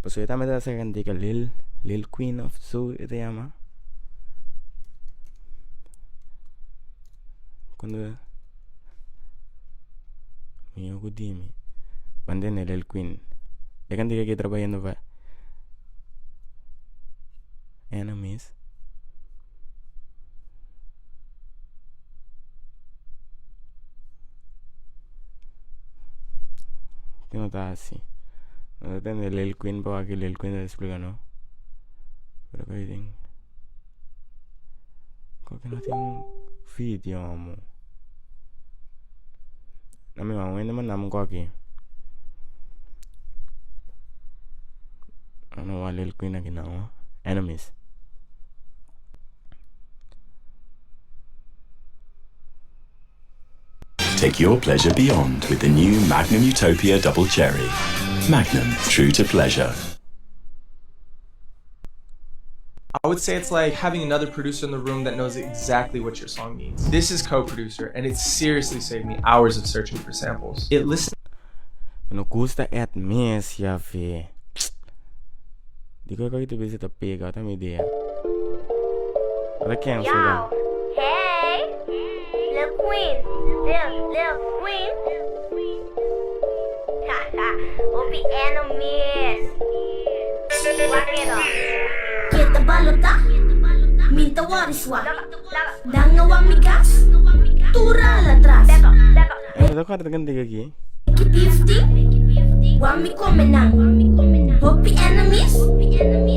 pasobra e tambe ta saka kantika lil lil queen of zo e ta yama cuando Mi ogu di mi. Ban tende Lil Queen. E kantika ki ta trabajando pa enemies. Ki no ta hasi. No ta tende Lil Queen pa wak Lil Queen ta explica no. Pero ku tin. Ku no tin video amo. Na mi mama wende manda mi koki. Ano wa Lil Queen aki now. Enemies. Take your pleasure beyond with the new Magnum Utopia Double Cherry. Magnum, true to pleasure. I would say it's like having another producer in the room that knows exactly what your song needs. This is Co-Producer, and it seriously saved me hours of searching for samples. It listens Mi no gusta et mes ya fe. Diko ko ito bisa ta pega, ota mi idea. Ota cancel da. Hey, Lil Queen, Lil, Lil Queen. Haha, hopi enemies. Wak it up. Keta balota, min ta worry swa. Dan a wak mi gas, tur al atras. Eh, ta kòrda kantika aki. Ki 50, wak mi kome nan. Hopi enemies,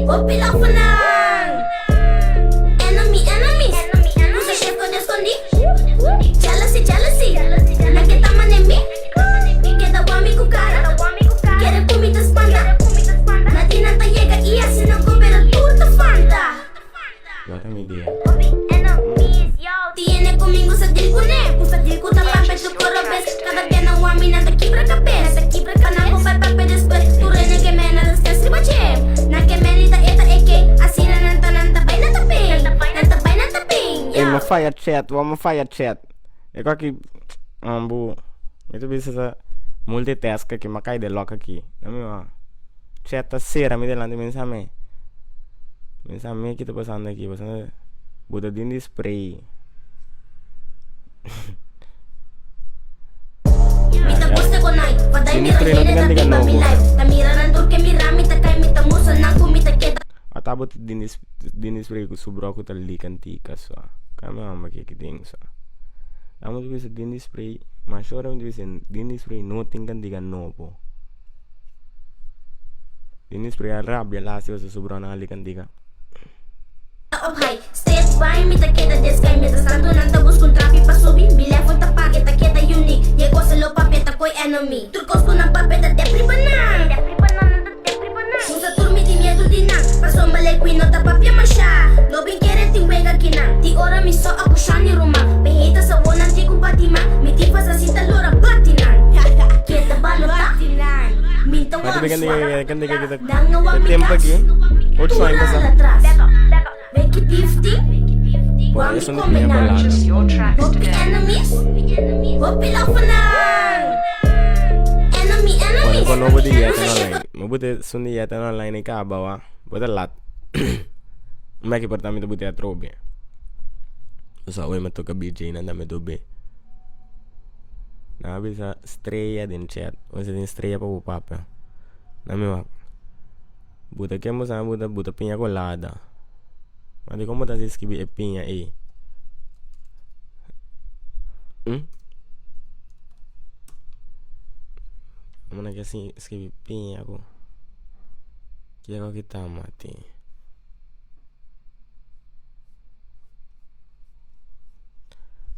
hopi lòfenan. Enemy, enemies, usa shef ku deskondí. Jealousy, jealousy, nan ke ta mane mi. Keda wak mi ku kara, kere ku mi ta spanta. Na di nan ta yega i asina ku pero tur ta fanta. Yo ta mi dia. Tiene ku mi gusta deal kuné, gusta deal ku ta papia tur koro bes. Kada bia nan wak mi nan ta kibra kabes. Pa nan por bai papia despues. Tur rene ke mena ta stress riba dje. Nan ke meni ta e ta e ke. Asina nan ta nan ta bai nan ta bin. Nan ta bai nan ta bin, Ey, yo. mi faya chat, wou mi faya chat. E ko aki bu mi ta bisa sa multitask aki, mi a kai den lòk aki. No mi wou. Chat ta sera mi delante mi sa me. Mi sa me ki ta pasando aki, pasando bo ta den di spray. Mi ta gusta con nai, pa dai Dini mira spray no hende tin ta kantika biba mi nobo. life. Ta mira nan tur ke mira mi ta kai mi ta mustra nan ku mi ta keda. Ata bo ta dini dini spray ku su bròku ta li kantika so. Kami hòmber ke ki tin so. Amo ta bisa dini spray, masha ora mi ta bisa dini spray no tin kantika nobo. Dini spray a rabia lasi pasobra su brònan a li kantika. Op high, straight. Bai mi ta keda deskai Mientras tanto nan ta buska un trapi pa subi Mi level ta paga e ta keda unique Ye gosa lo papia ta koy enemy Tur kos ku nan papia ta dep riba nan Nos a turmi di miedu di nan Pasobra Lekuin no ta papia masha No bin kere tin wega kinan Di ora mi so a ku Shani ruman Pe heta sa wo nan tin ku bati man Mi tin fas asi ta lora bati nan Keda balota Mi ta Mati wòrdu be swa kende ke kita Nan a wak mi tempo kas aki. Ocho Tur aña nan pasa. latras Weki 50 Por Wak mi eso no kome piña nan colada. Hopi enemies Hopi lofanan Enemy Bueno, enemies con nobo di Nos yeta a online. shake Mo bute sun di yeta online e kaba wa. Bota lat. Meki por tambe bute atrobe. So awe me toca BJ nan dame dobe. Na bisa estrella den chat. Ose den estrella pa bo papia. Na mi wak. Buta ken bo sa buta buta piña colada. Ma di como ta si skibi e piña ei? Hm? Amo na ke si skibi piña ku. Kiako kita mati.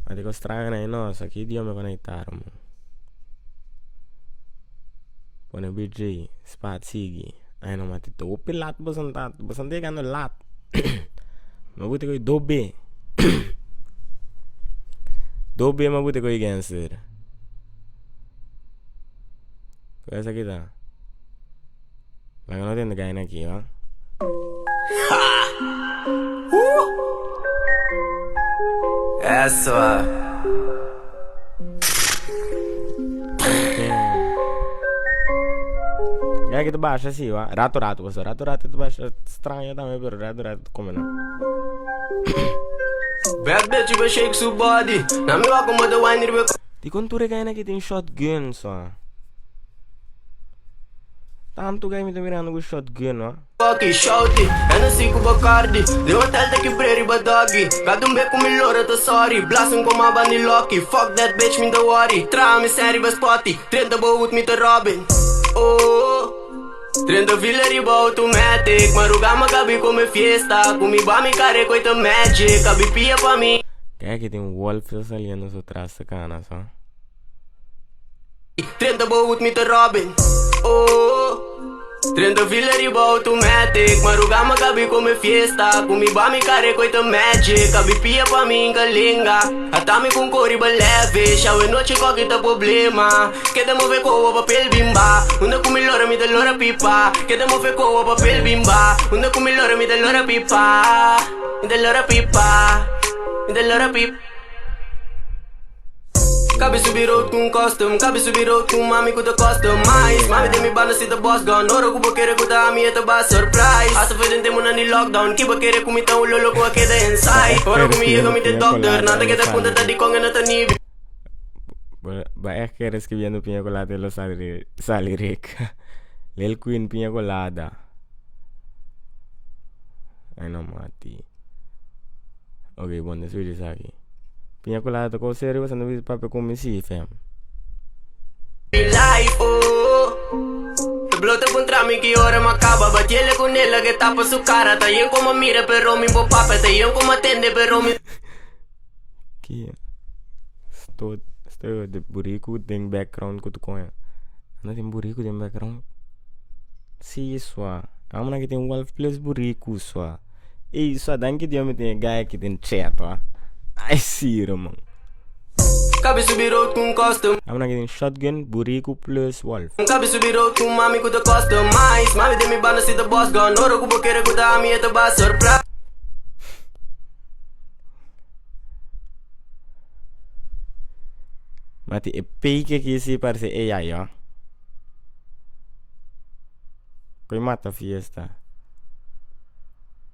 Ma di kos straño na e nos, aki idioma ku na itaro mo. Pone BJ, spat sigui. Ay no mati hopi lat boso ta, boso ta yegando lat. Ma buti koy dobe. Dobe ma buti koy gangster. Ku esaki ta? Laga no tende gaina aki, wa. Eso. Ya que te baixa así, va. Rato rato, pues rato rato te baixa extraño también, pero rato rato come no. Bad bitch, you shake su body. Na mi wa como de wine ribe Di con tu regaina que tem shotgun, so. Tantu gai mi ta mirando ku shotgun no. Cocky, shouty, Hennessy ku Bacardi. De hotel ta kibre riba doggy. Cada un be ku mi lora ta sorry. Blasting ku ma bandi Loki. Fuck that bitch, mi ta worry. Traha mi sen riba spotty. 30 boot mi ta Robin. Oh. 30 vila riba automatic. Maruga ma gabi come fiesta. Ku mi ba mi care koita magic. Kabi pia pa mi. Kaya que tem wolf ta saliendo su tras ta cana so. 30 boot mi ta Robin. Oh. 30 vila riba automatic. Maruga ma gabi come fiesta. Ku mi ba mi care koita magic. Kabi pia pa mi ingalinga. Atami kung kori ba lavish. Awe noche kokita problema. Queda move ko papel bimba. Una ku mi lora mi da lora pipa. Queda move ko papel bimba. Una ku mi lora mi da lora pipa. Mi da lora pipa. Mi da lora pipa. Cabe subir road com custom, cabe subir road com mami com the customize. Mami tem mi banda se the boss gone, oro com boqueira com da minha tá surprise. Asa foi dentro muna ni lockdown, que boqueira com mi tá um lolo com a queda inside. Oro com mi llega mi te doctor, nada que te punta tá de conga na tá nive. Va es que escribiendo piña colada y lo sale, sale rica. Lil Queen piña colada. Ay no mati. Ok, bon, después aquí. Piña colada tocó serio, bastante bisa papia con mi sí, fam. Life, oh. Te blote contra mi que ora me acaba. Batiele con ela que tapa su cara. Tá bien como mira, pero mi papa. Tá bien como atende, pero mi. Que estou estou de burico tem background que tu conha. Não tem burico tem background. Sim, só. Amuna que tem wolf plus burico só. Ei, só dan que Deus me tem guy que tem chat, ó. Ai, sim, man. Cabe subir road com custom. Amuna que tem shotgun, burico plus wolf. Cabe subir road com mami com the customize. Mami tem mi banda se the boss gone. Oro com boqueira com da minha tá surprise. Mati, e peke que se parece AI, ó. Koi mata fiesta.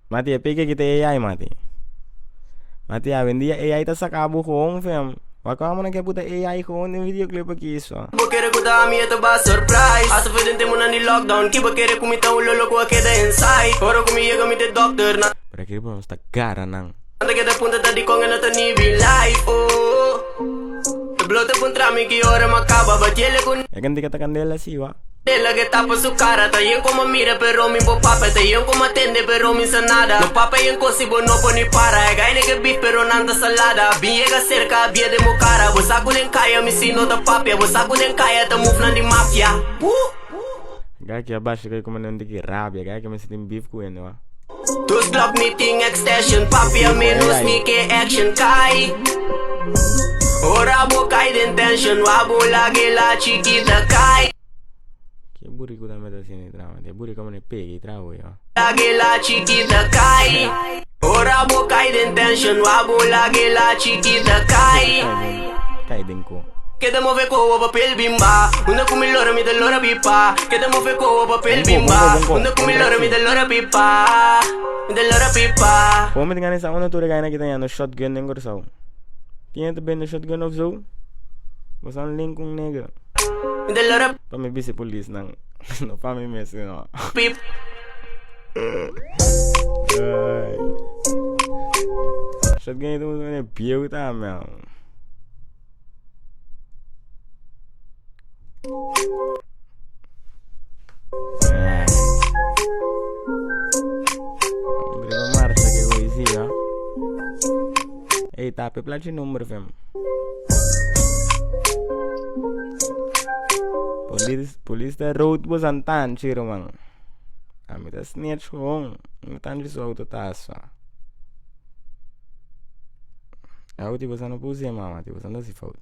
Mati, e peke que te AI, mati. Mati, a vendia AI ta sacabo gewoon, fam. Wakama na que puta AI gewoon in videoclip aqui, só. Boqueira com da minha tá surprise. Asa foi dentro muna ni lockdown. Que boqueira com mi tá um lolo com a queda inside. Oro com mi llega mi te doctor. Pero aqui vamos ta cara, não. Nada que te punta tá de conga na tá nive life, oh. Te blote contra mi que ora me acaba. Batiele com É que kata candela, sim, ó. Ela que tapa su cara, ta yen como mira, pero mi bo papa, ta yen como atende, pero mi sa nada. No papa yen kosi bo no poni para, e gaine que beef, pero nanta salada. Bin llega cerca, bia de mo cara, bo saco den kaya, mi si no ta papia, bo saco den kaya, ta move nan di mafia. Gai que abaixo que como não de rabia, gai que me sinto beef com ele, ó. Dos Glock meeting extension, papia menos mi que action kai. Ora bo kai den tension, wabo lage la chiquita kai. Que burico da meta assim, drama. De burico me pega e trago, ó. Lage la chiquita kai. Ora bo kai den tension, wabo lage la chiquita kai. Kai den ko. Queda move ko papel bimba. Una kumi lora mi de lora pipa. Queda move ko papel bimba. Una kumi lora mi de lora pipa. Mi de lora pipa. Como me engano, essa onda toda ganha que tem no shotgun em Corsau. Tinha também no shotgun of zo. Você não link com nega. Mi de lora Pa me vice police não. No pa me mesmo não. pip. Ai. Shotgun então é pior tá, meu. Ai. Briga marcha que coisinha. Ei, tá, pe número, fam. Police, police da road was antan, chiro man. A mi ta snitch gewoon. Mi tan su auto tasa. Auto tipo no puse mama, tipo não se fout.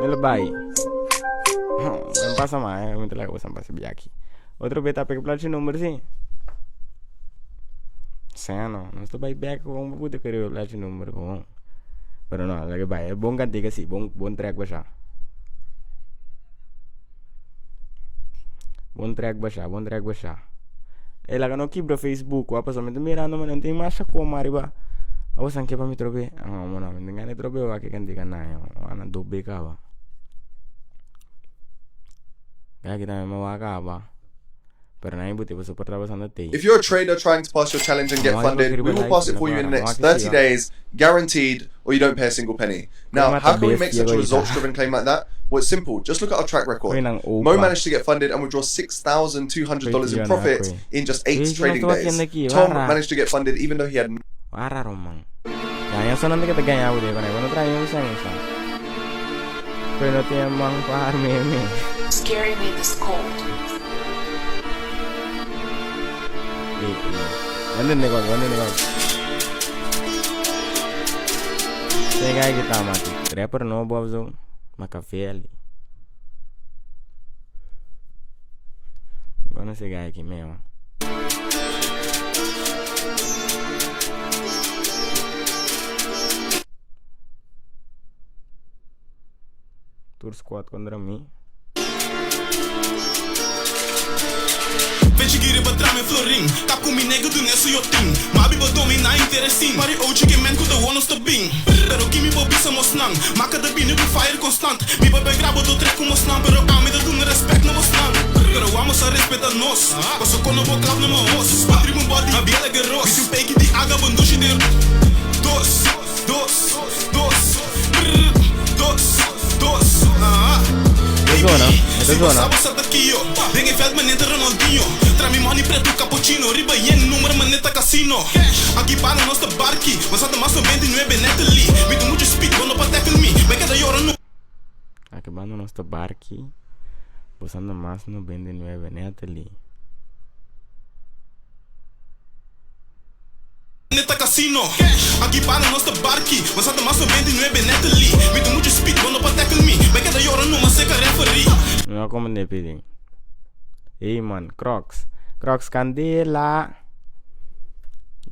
Nelo vai. Não passa mais, muito lá que você passa aqui. Outro beta pega platin número sim. Sano, não estou vai back com um puta querer platin número com. Pero no, la que vai, é bom cantiga sim, bom bom track baixar. Bom track baixar, bom track baixar. Ela que não quebra Facebook, a pessoa me mirando, mas não tem mais como arriba. A você que para me trobe, ah, mano, me engane trobe, wa que cantiga na, ana do beka Kaya kita memang waka Pero na ibuti pa support sa te. If you're a trader trying to pass your challenge and get funded, we will pass it for you in the next 30 days, guaranteed, or you don't pay a single penny. Now, how can we make such a results-driven claim like that? Well, it's simple. Just look at our track record. Mo managed to get funded and withdraw $6,200 in profit in just 8 trading days. Tom managed to get funded even though he had Raro man. Ganha só não tem que ganhar o dedo, né? Quando trai um sem só. Pero no tiene man para meme. Scary me this cold. Wanda ne kok, wanda ne kok. Saya kita mati. Rapper no bobzo, Machiavelli. Agora você ganha aqui mesmo. Tour squad contra mim. Vechi giri batrame florin Kap ku mi nigga do nesu yo ting Mabi bo domina interesting Pari ochi ke men ku de one stop bing Pero kimi bo bisa mos nang Maka de bine bu fire constant Mi bo be grabo do trek mos nang Pero ami de doen respect no mos nang Pero vamos a respeta nos Paso kono bo klap no mo os Patri mo body Ma biela geros Mi tu peki di aga bondushi de Dos Dos Dos Brr, Dos Dos Ah Zona, esta zona. Dingen veld maneta Ronaldinho Tra mi money preto cappuccino Riba yen nummer maneta casino Aqui para nossa barqui Mas ata mais 99 Natalie Me do muito speed, quando pa tackle me Vai cada hora no Acabando nosso barqui. Posando mais 99 Natalie. Neta casino Aqui para nossa barqui Mas ata mais 99 Natalie Me do muito speed, quando pa tackle me Vai cada hora numa seca referee Não como ne pedem. Ei man, Crocs. Crocs candela.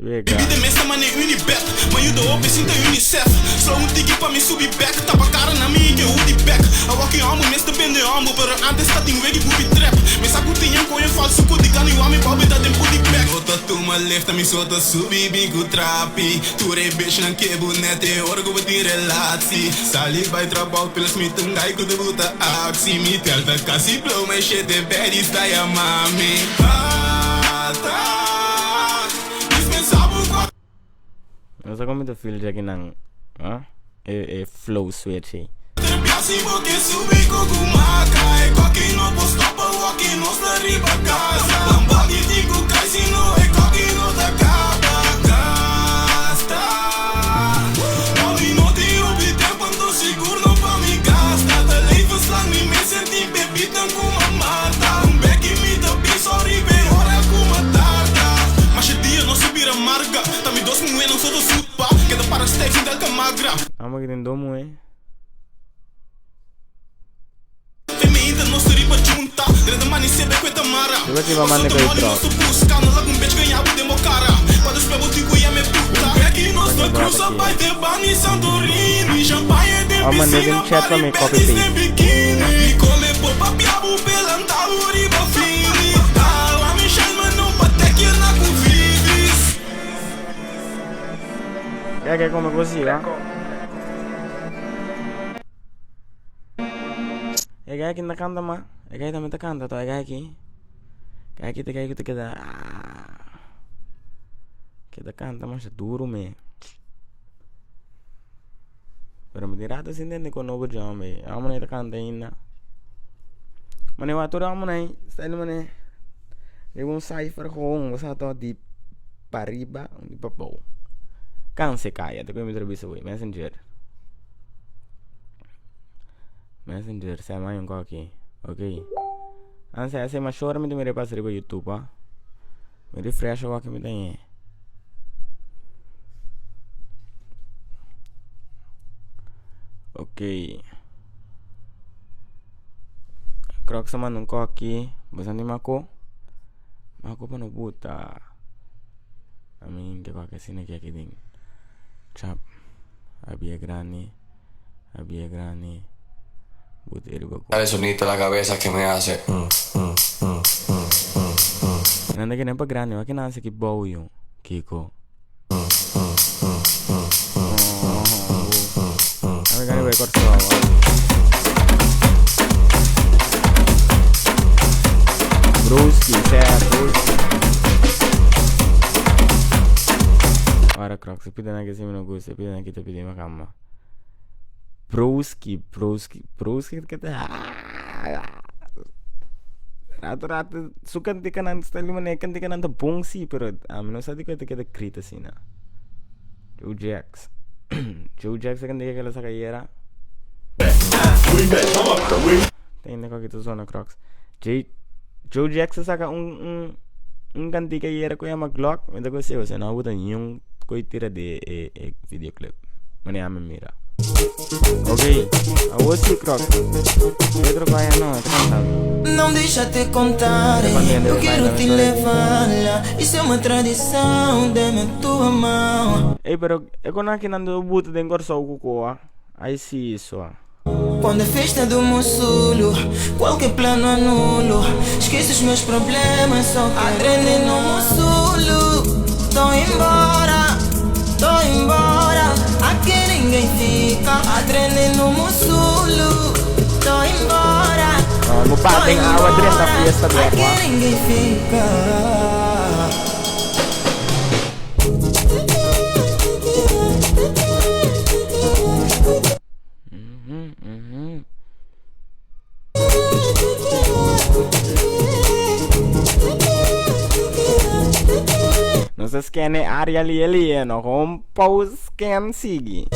Vega. Baby, de mesta mane Unibet Maar je de op is in de Unicef Slow un tiki pa mi subi back Tapa cara na mi ke hoodie back A walking amo mesta bende amo Pero antes tá tin wegi booby trap Me saku tinha koyen falso ko di kani wami babi da den booty back Ota tu ma left mi sota subi bin ku trapi Ture bitch nan ke bunete orgo beti relatie Sali bij trabalho pelas mi tungai ku de buta actie Mi telta kasi blow my shit de baddies da ya mami Ata Não sei como te feel aqui não. Ah? É, é flow switch aí. Amo que tem domo, eh? Diba ti ba man ko itro? Oh man, naging chat pa may copy paste. Kaya kaya come così, va? E kaya aqui na canta ma. E kaya também tá canta, to. E kaya aqui. Kaya aqui te kaya que te queda. Queda canta, mas é duro me. Pero me dirá se entende con novo jam me. Amo nem tá canta ainda. Mane wa todo amo nem. Style mane. Eu um cipher gewoon, was to di pariba, di papo. Canse kaya, te mi entrevista wey Messenger. Messenger, sa mai un aqui. Ok. Anse essa é chora me de me repassar riba YouTube, ah. Me refresh o que me tem. Ok. Crocs man un aqui. Bastante mako. Mako pa no buta. I mean, que qualquer cena que aqui tem. Chap. Abia grande. Abia grande. Buta riba ko. Dale sonito a la cabeza que me hace. Nanda que nem pa grande, wa que nasa ki bow yung Kiko. Ami gani bai korso wa. Broski, sea broski. Ora Crocs, pide na que se me no gusta, pide na que te pide makama. Broski, broski, broski que te Rato rato sukan tika nan style man ekan tika nan ta bong si pero a mi no sa di ko te queda grita si na. Joe Jax. Joe Jax kan tika kala sa kayera. Tem na que tu zona Crocs. J Joe Jax saka un cantica yera ko yama Glock, me da ko se o na buta yung ko tira de e videoclip. Mane ame mira. Ok, a você Crocs. Pedro Caia não, é cantado. Não deixa te contar, eu quero te levar lá. Isso é uma tradição, dê-me tua mão. Ei, pero é quando aqui nando buta den corso kukoa. Aí sim isso. Quando é festa do Mussulo, qualquer plano anulo. Esqueço os meus problemas, só quero no Mussulo. Tô embora, tô embora. Aqui ninguém fica. Adrene no Mussulo. Tô embora. No pating awa drin ta fiesta Aqui bekwa. ninguém fica. No se scanne aria li li no con pause scan sigi.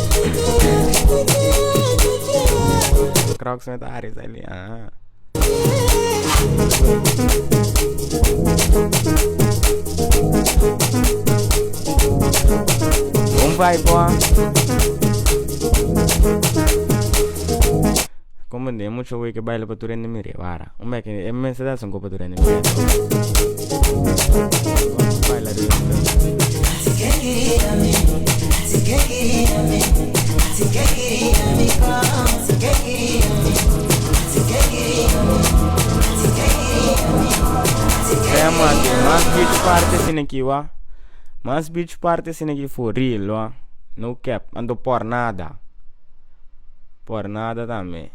Crocs met Aries ali. Ah. Bom vai, pô. Como de mucho güey que baila pa turende mire, vara. Un que en me se da son copa turende mire. Baila de Tema aqui, mas beach party sin aqui, wa. Mas beach party sin aqui for real, wa. No cap, ando por nada. Por nada também.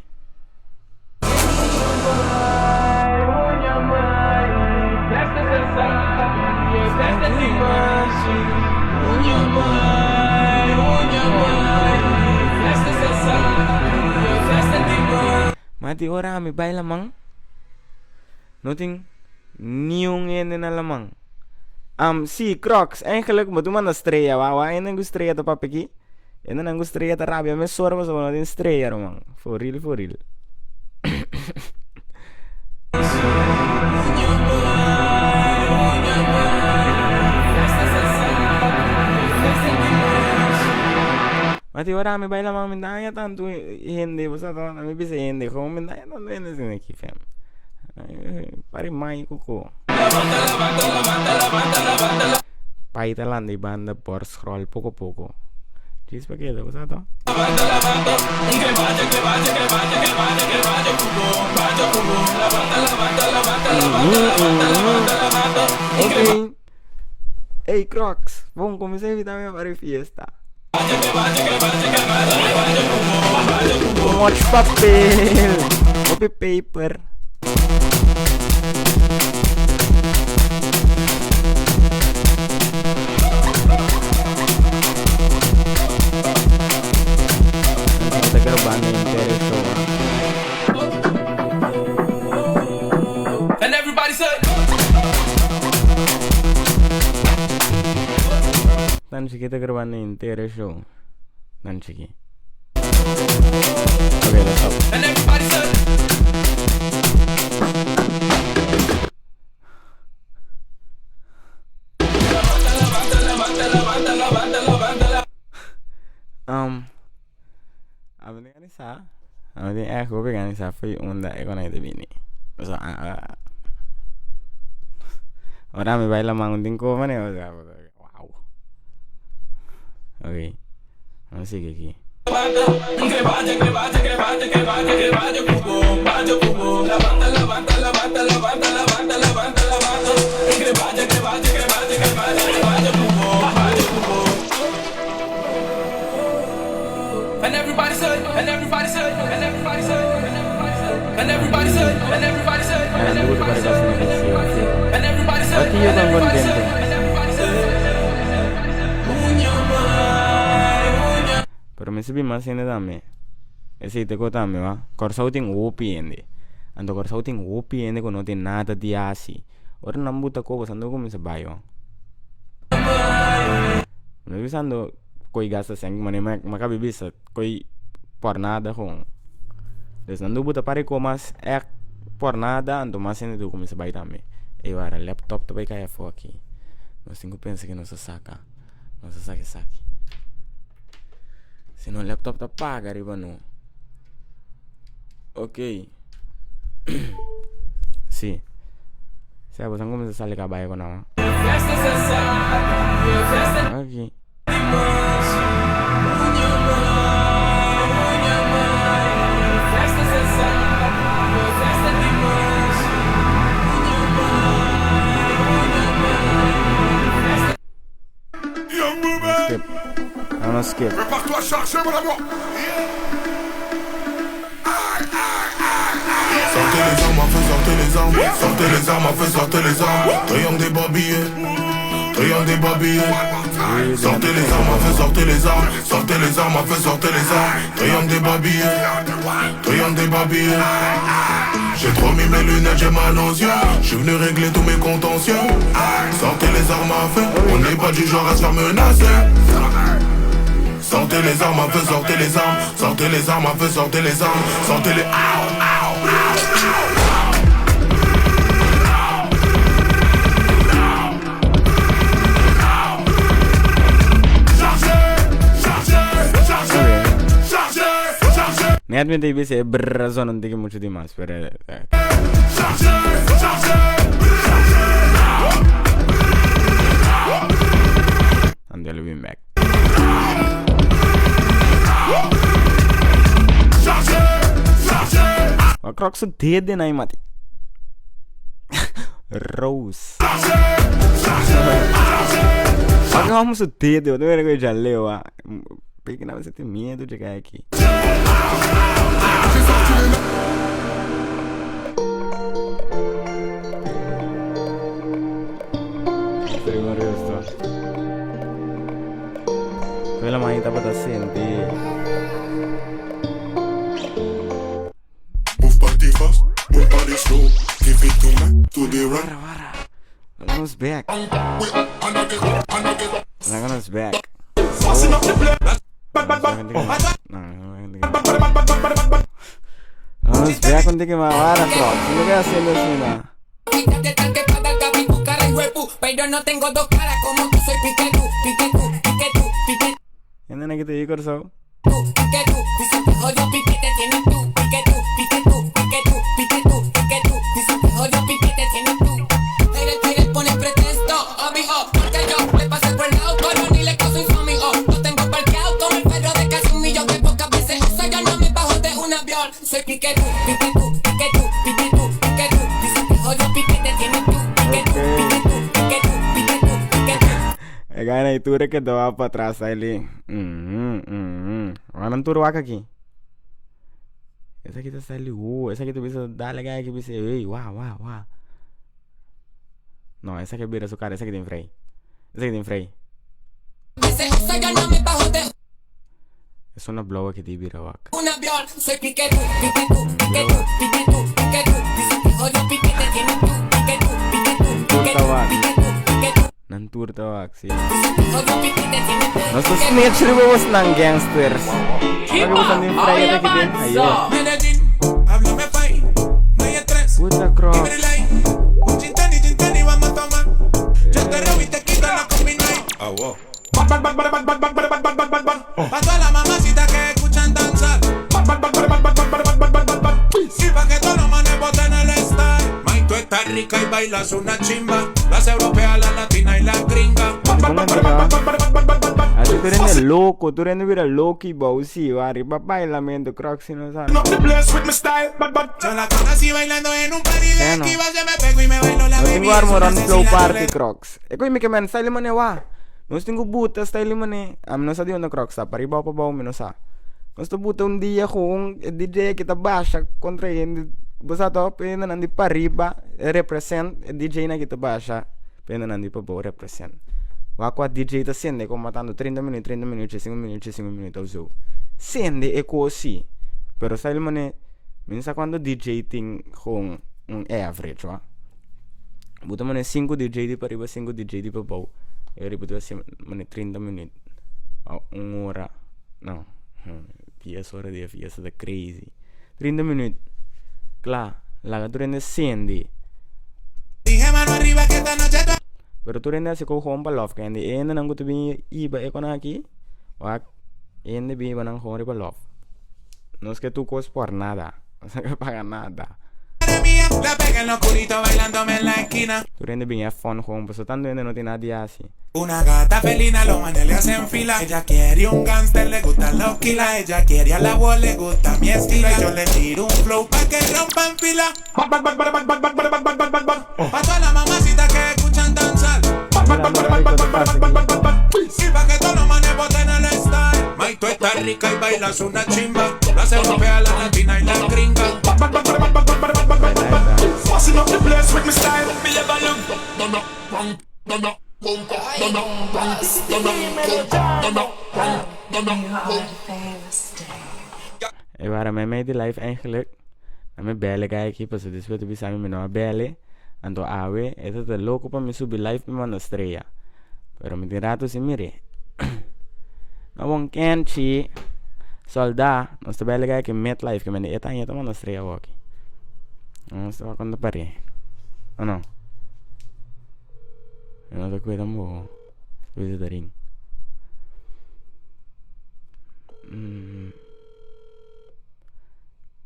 Mati ora mi bai laman, no tin niun hende na laman. Am, sí, Crocs, eigenlijk bo tin manda strea wa, wa hende ku strea ta papia aki. Hendenan ku strea ta rabia mesora pasobra no tin strea ruman. For real, for real. Mati ora mi bai laman mi daña tantu hende, bo sa ta mi bisa hende kon mi daña tantu hende asina aki fam. Pari mai koko. Pai ta landa i banda por scroll poko poko. Djis pa keda, bo sa to? Ok. Ey Crocs, bon kuminsá invitá mi pa e fiesta. Much papel, hopi paper. Ta grabando henter e show. And everybody say. Nan chiki ta grabando henter e show. Nan chiki. Ok, let's go. And everybody say. Um, ami tin gana sa, ami tin echt hopi gana sa fo'i unda e konai ta bini. Pasobra a ora mi bai laman un tin kos manera wow. Ok, nos sigui aki. And everybody say, and everybody say, and everybody say, and everybody say, and everybody say, Ah, and mi gusta everybody para say, cosina di si, si. and everybody say, Ati yo and tan everybody say, contento. and everybody say. Pero mi sibi mas hende tambe. Esei te ko tambe wa. Kòrsou tin hopi hende. Anto Kòrsou tin hopi hende ku no tin nada di hasi. Ora nan buta ko boso no kuminsá bai ho. No bisando koi gasta sèn mane ma kabi bisa koi por nada kon. Des nan buta pare ko mas èk por nada anto mas hende ta kuminsá bai tambe. Ey wara laptop ta bai kai afó aki. Nos tin ku pensa ke nos ta saka. Nos ta saka esaki. Si no laptop ta paga riba no. Ok. Si. Sea boso a kuminsá sali kabai ku nan. Ok. Skip. No, no skip. Prépare-toi à charger, mon amour. Sortez les armes, enfin sortez les armes. Sortez les armes, enfin sortez les armes. Triangle des babillets. Triangle des babillets. Sortez les armes, enfin sortez les armes. Sortez les armes, enfin sortez les armes. Triangle des babillets. Triangle des babillets. J'ai trop mis mes lunettes, j'ai mal aux yeux. Je suis venu régler tous mes contentieux. Sortez les armes à feu. On n'est pas du genre à se faire menacer. Sortez les armes à feu, sortez les armes. Sortez les armes à feu, sortez les armes. Sortez les. Net mi ta bisa e brrr zona no tiki muchu di mas, pero Anto el bin bek. Wa krok su dede na mati. Rose. Wa krok su dede, wa mira ku jaleo wa. Peki na você tem medo de cair aqui. Primo Rusto. Quella manita tabata senti. slow. Give it to me, to the right. Laga nos bek. Laga nos bek. Laga nos bek un tiki mas. Wara Crocs. Lo ke haciendo asina? Hende nan kita yi Kòrsou. E gana y tur e quedó pa atrás ahí. Wak nan tur wak aki. Esaki ta sali esaki ta bisa dale gaya ki bisa ey wa wa wa. No esaki a bira su cara esaki tin frei. Esaki tin frei. Esun a blou aki di bira wak. Tur ta wak. Nan tur ta wak, si. Nos ta snitch riba bosnan gangsters. Wak bosan tin frei ata aki den. Ayo. Puta crocs. Así tur hende loco, tur hende bira loki bou si, wa riba bailamento crocs si no sa. Sea no. No tin ku arma rond flow party crocs. E koe mi ke men style mane wa. Nos tin ku buta style mane. Ami no sa di unda crocs ta, pariba o pabou mi no sa. Nos ta buta un dia ku un e DJ aki ta basha kontra hende, bo sa to, pa hendenan di pariba represent, e DJ nan aki ta basha pa hendenan di pabou represent. Wak kua DJ ta sende komo tantu 30 minuut, 30 minuut, 5 minuut, 5 minuut of zo. Sende e kos si, pero style mane mi no sa kuantu DJ tin kon un average wak. Bo ta mane sinku DJ di pariba sinku DJ di pabou e riba ta hasi mane 30 minuut o un ora no dies ora di e fiesta ta crazy 30 minuut kla laga tur hende sende pero tur hende hasi ku hon pa lòf kende e hendenan ku ta bin iba e konan aki wak e hende bin iba nan hon riba lòf nos ke tur kos por nada. No sa ke paga nada. Tur hende bin e fun gewoon pasobra tantu hende no tin nada di hasi. Una gata felina, los manes le hacen fila. Ella quiere un gangster, le gusta los kila. Ella quiere a la voz, le gusta mi estilo. Y yo le tiro un flow pa' que rompan fila. Pa' todas las mamacitas que escuchan danzar. Y pa' que todos los manes boten el style. May, tú estás rica y bailas una chimba. Las europeas, la latina y la gringa. Busting up the place with my style. E wara mei mei di life eigenlijk. Na mi bele guy aki pasobra despues ta bisa mi mi no a bele. Anto awe e ta ta loko pa mi subi life mi manda strea. Pero mi tin rato sin mir'é. No bon kenchi. Solda. Nos ta bele guy aki mid life ke mende e ta aña ta manda strea awoki. Nos ta wak kon ta par'é. O no? Mi no ta kuida tampoco. Bisa ta ring.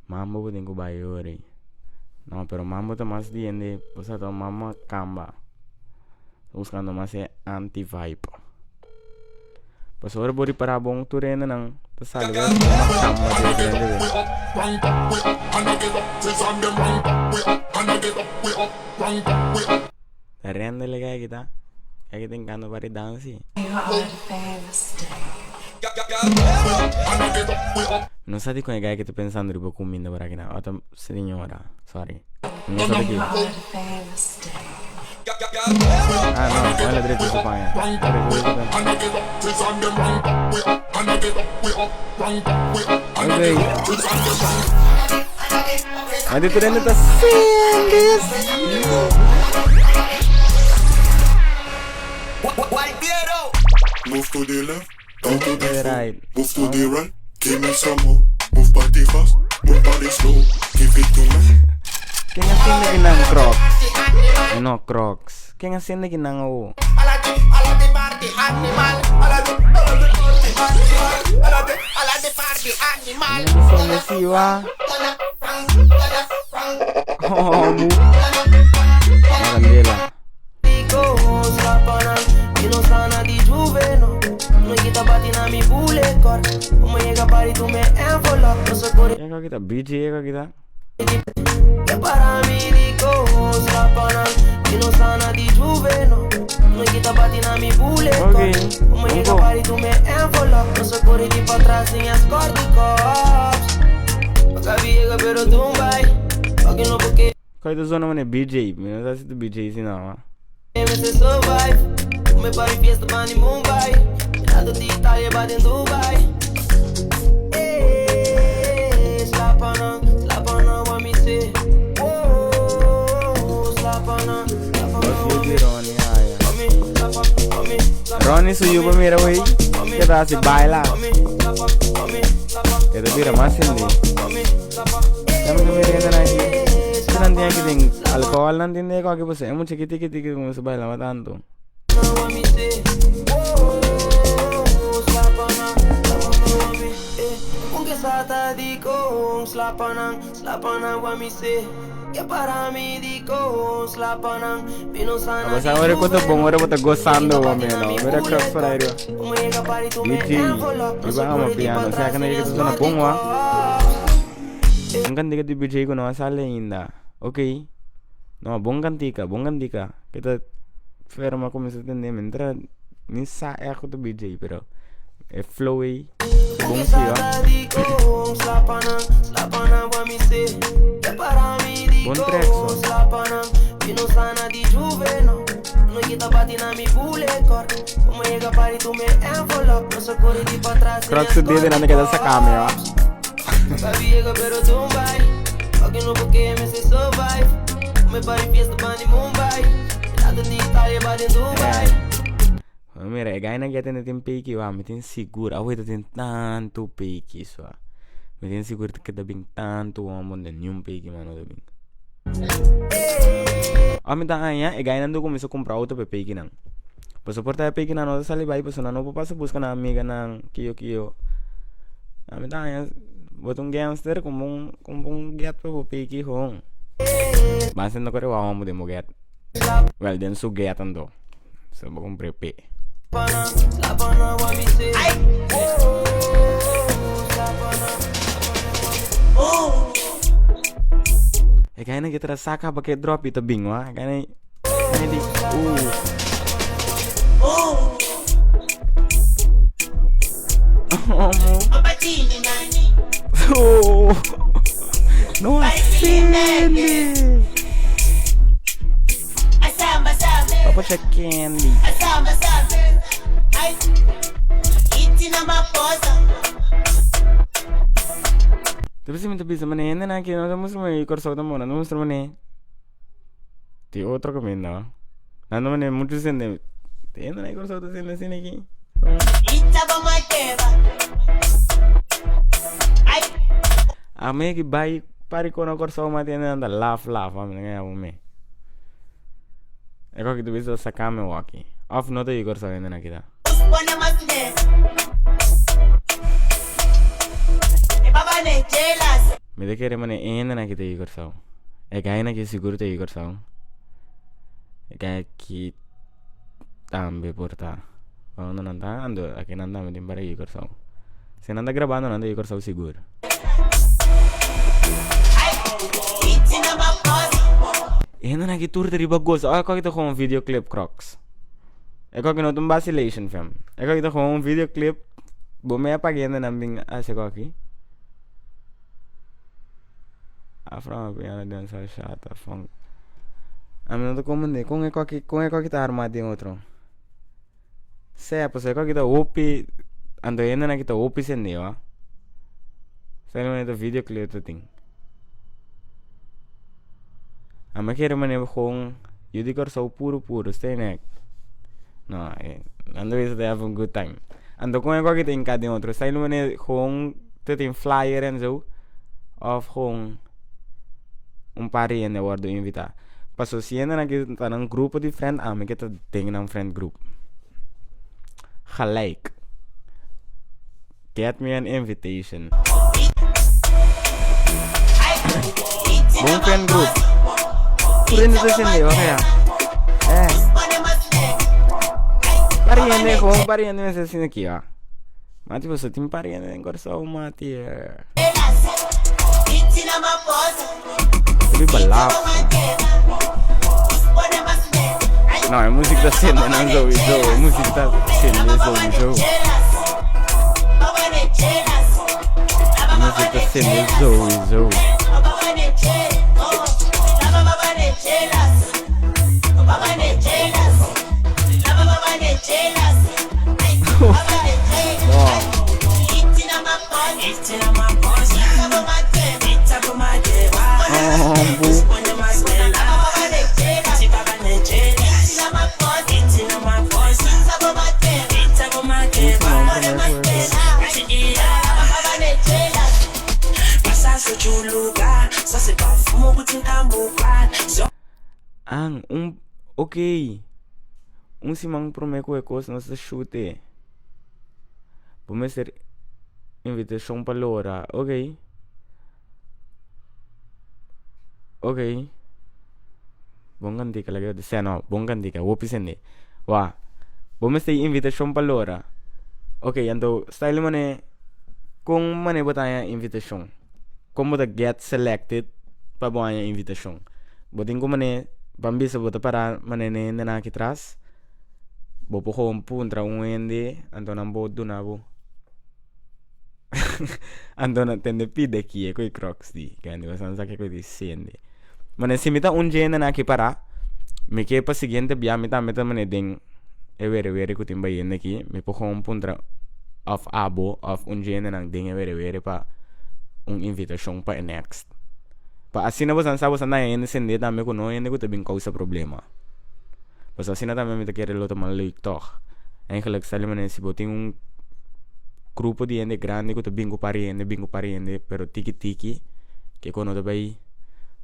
Mambo bo tin ku bai ori. No, pero mambo ta mas di hende, bo sa ta mambo kamba. Ta buskando mas e anti vibe. Pasobra ora bo ripará bon tur hendenan ta sali bo mama kamba di diferente bes. Ta rende le kai kita. Kai kita encanta bari dansi. No sa dikon e guy ki ta pensando riba kuminda por aki nan. Ota señora, sorry. No sa di ki. Ah no, no la drecha su paña. Ok. Maar dit rende ta sendis. Move to the left, down to the right. Move to the right, give me some more. Move body fast, move body slow. Give it to me. Ken a sende ki nan Crocs? No Crocs. Ken a sende ki nan o? Sende si wa. Oh, mu. Na candela. Eka kita BJ eka kita. Ok, bongo. Koi ta zona mane BJ, mi no sa si ta BJ si no. ah. Ok, Ronnie, ah, ya. Ronnie su yuba mira wey. Ke ta si baila. Ke ta bira mas hindi. Dame que mira que aqui. Se não tem aqui tem alcohol, não tem de qualquer pessoa. É muito chiquiti que como se baila tanto. Mas agora quando bom, agora vou estar gostando, homem, não. Mira Crocs para aí, BG, iba ama piano. Sa akin na ito na bom, wa. Ang kantika di BJ ko no sale ainda. Ok. No, bom cantica, bom cantica. Kita ferma come se tende mentre ni sa e ako to BJ pero e flow e bom si wa. Bon track so. Crocs dede na kita sa camera. Mira, e gai na geta na tin piki wa, mi tin seguro. Awe ta tin tanto piki so. Mi tin seguro que ta bing tanto homem de nenhum piki mano ta bing. A mi ta anya, e gai nando começou a comprar outro pe piki nang. Pois porta piki na no sali bai, pois na no passa busca na amiga nang kiyo kiyo. A mi ta anya, bota um gangster como um get pe piki hong. Mas no corre wa homo de mo get. Well, den su get ando. So, vou comprar pe. E kaya na kita saka pakai drop itu bing wah. Kaya na di Oh. No acende. Papa check candy. Tapi si minta bisa mana ini nak no estamos muy corso de mona, no muestra mana. Ti otro camino. Nando mana mucho sende. Ti no hay corso de sende sende aquí. A me que bai pari kono corso ma tiene anda laugh laugh a me ngai me. Ecco che tu bisa sakame waki. Off no te corso vende na kita. Me de kere mane ene na kita corso. E gai na ki seguro te corso. E gai ki tambe porta. Quando non anda ando a che non anda me timbare i corso. Se non anda grabando non anda i corso sicuro. E non è che tu ti ribagoso, ah, qua che gewoon videoclip Crocs. E qua che non un vacillation fam. E qua che gewoon videoclip. Bo me apagando na bing ase qua aqui. Afro piano danza chata funk. Ami no ta komprendé kon e koki kon e koki ta armá den otro. Sea pasobra e koki ta hopi anto hendenan aki ta hopi sende wak. Sa manera ta video clip ta tin. Ami a kere manera gewoon yu di Kòrsou puru puru stay nek. No nan ta bisa ta have un good time. Anto kon e koki ta hinká den otro style manera gewoon ta tin flyer en zo òf gewoon un par di hende a wòrdu invitá. Paso si hendenan aki ta nan grupo di friend ami ke ta den nan friend group. Gelijk. Get me an invitation. Bon friend group. Tur hende ta sende wak ya. Eh. Par hende gewoon par hende mester sende aki wak. Mati boso tin par hende den Kòrsou mati. Riba laf. No, e muziek ta sende nan sowieso. E muziek ta sende sowieso. E muziek ta sende sowieso. No. An, un, ok. Un siman promé ku e kos nos ta shoot e. Bo mester invitashon pa lora, ok. Ok. Bon kantika laga yo sè no, bon kantika, hopi sende. Wak, bo mester invitashon pa lora. Ok, anto style mane, kon mane bo ta haña invitashon? Kon bo ta get selected pa bo haña invitashon? Bo tin ku mane, ban bisa bo ta para mane ne hendenan aki tras. Bo por gewoon puntra un hende, anto nan bo duna bo. Anto nan tende pida kie ku e crocs di. Kende bo sa ke ku di sende. Mane si mi ta un dje hendenan aki para, mi ke pa siguiente bia mi tambe ta mane den e were were ku tin bayendo aki, mi por gewoon puntra of abo of un dje hendenan den e were were pa un invitashon pa e next. Pa asina bo sa bo sa na hende sende tambe ku no hende ku ta bin kousa problema. Pasobra asina tambe mi ta kere lo ta mas leuk tog. Eigenlijk sali manera si bo tin un grupo di hende grandi ku ta bin ku par hende, bin ku par hende, pero tiki tiki ke ku no ta bai,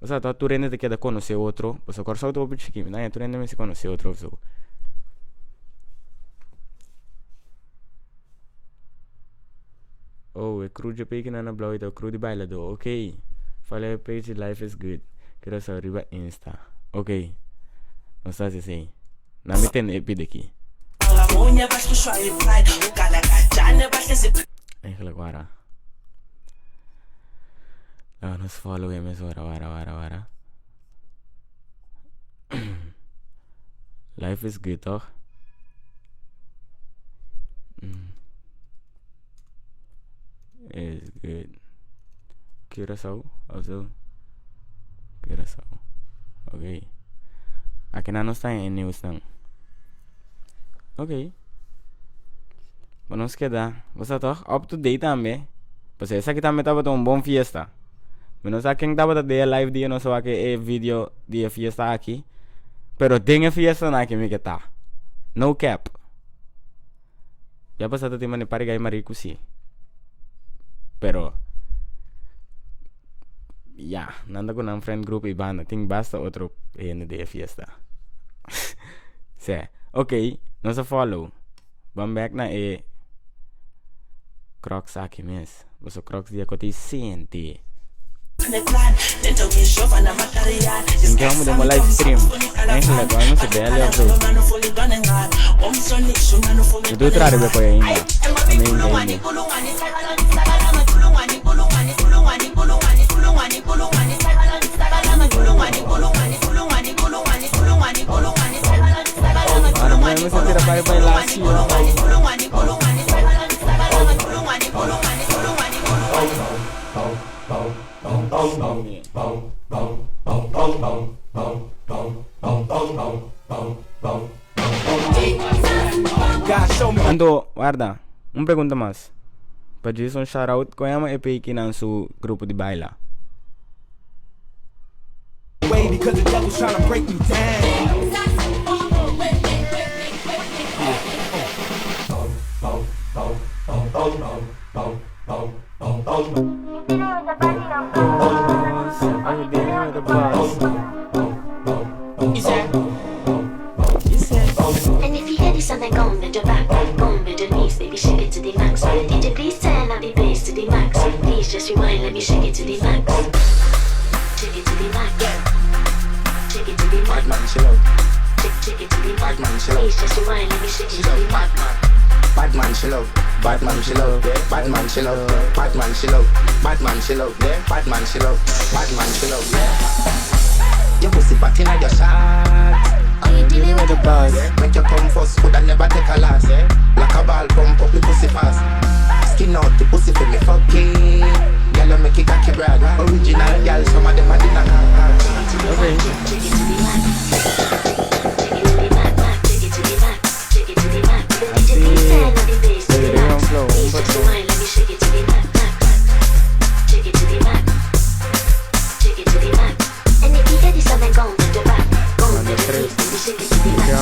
osea ta tur hende ta keda konosé otro, pasobra Kòrsou ta hopi chikí, mi ta haña tur hende mester konosé otro of so. Oh, e crew dje peki nan na blauw ita crew di bailadó. Ok. Follow e page Life is Good. Curaçao riba Insta. Ok. Nos ta hasi esei. Na mi tende e pida aki. Eigenlijk wara. Laga nos follow e mesora. Wara, wara, wara. Life is good, toch? Is good. Curaçao of zo? Curaçao. Oké. Aki nan nos ta en nieuws dan. Oké. Maar nos keda, bo sa toch, up to date tambe. Pasobra esaki tambe tabata un bon fiesta. Mi no sa ken tabata den e live dia nos a wak e video di e fiesta aki. Pero den e fiestanan aki mi ke ta. No cap. Ya pasá ta tin mane pari gai mariku si. Pero ya, nan ta ku nan friend group i banda. Tin basta otro hende den e fiesta. Sè, ok, nos a follow. Ban bek na e Crocs aki mes. Boso Crocs di a koti sinti. Tin ke homo den bo live stream. Eigenlijk, wou mester bel of zo. Mi tur tra riba e koe ainda. Ainda, ainda. Ahora mi mester tira bai baila así. Anto, warda, un pregunta mas. Pa djis un shout out, kon yama e peki nan su grupo di baila? And if you hear this song, then go and bend your back, go and bend your knees, baby, shake it to the max. DJ, please turn up the bass to the max. Please just rewind, let me shake it to the max. Shake it to the max. Shake it to the max. Bad man, chill out. Shake it to the max. Bad man, chill out. Please just rewind, let me shake it to the max. Bad man, chill out. Bad man, chill out. Bad man, chill out. Bad man, chill out. Bad man, chill out. Bad man, chill out. Bad man, chill out. Your pussy fat inna your shot. Are you dealing with the boss? Make you come first, coulda never take a last. Like a ball, pump up the pussy fast. Skin out the pussy for me fucking. Girl, you make it cocky brag. Original girl, some of them a dinner. Okay. Please just rewind, let me shake it to the max. Shake it to the max. Shake it to the max. And if you hear this song, then go and bend your back, go and bend your knees, baby, shake it to the max.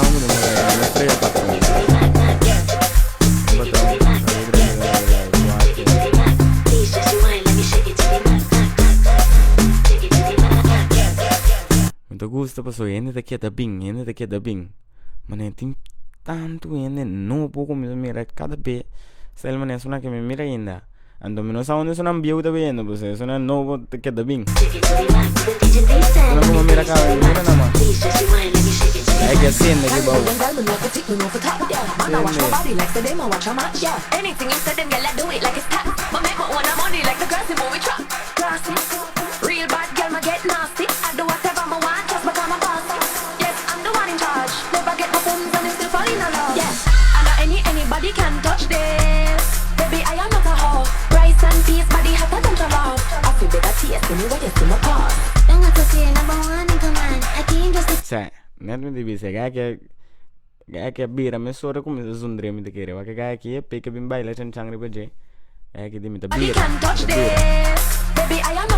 Please just rewind, let me shake it to the max. Shake it to the max. Mi ta gusta pasobra hende ta keda bin, hende ta keda bin. Manera tin tantu hende nobo ku mi ta mira kada be sel manera esuna ke mi mira ainda. Anto mi no sa unda esunnan bieu ta beyendo pasobra esunnan nobo ta keda bin. Esuna ku mi mira kaba mi mira nama. Ai ke sende aki bou. Don't have to say number one in command. I came just to Sè, net mi ta bisa e guy guy aki a bira mesora kuminsa zundre mi ta kere wak e guy aki e peka bin baila chan chan riba dje guy aki di mi ta bira mi ta bira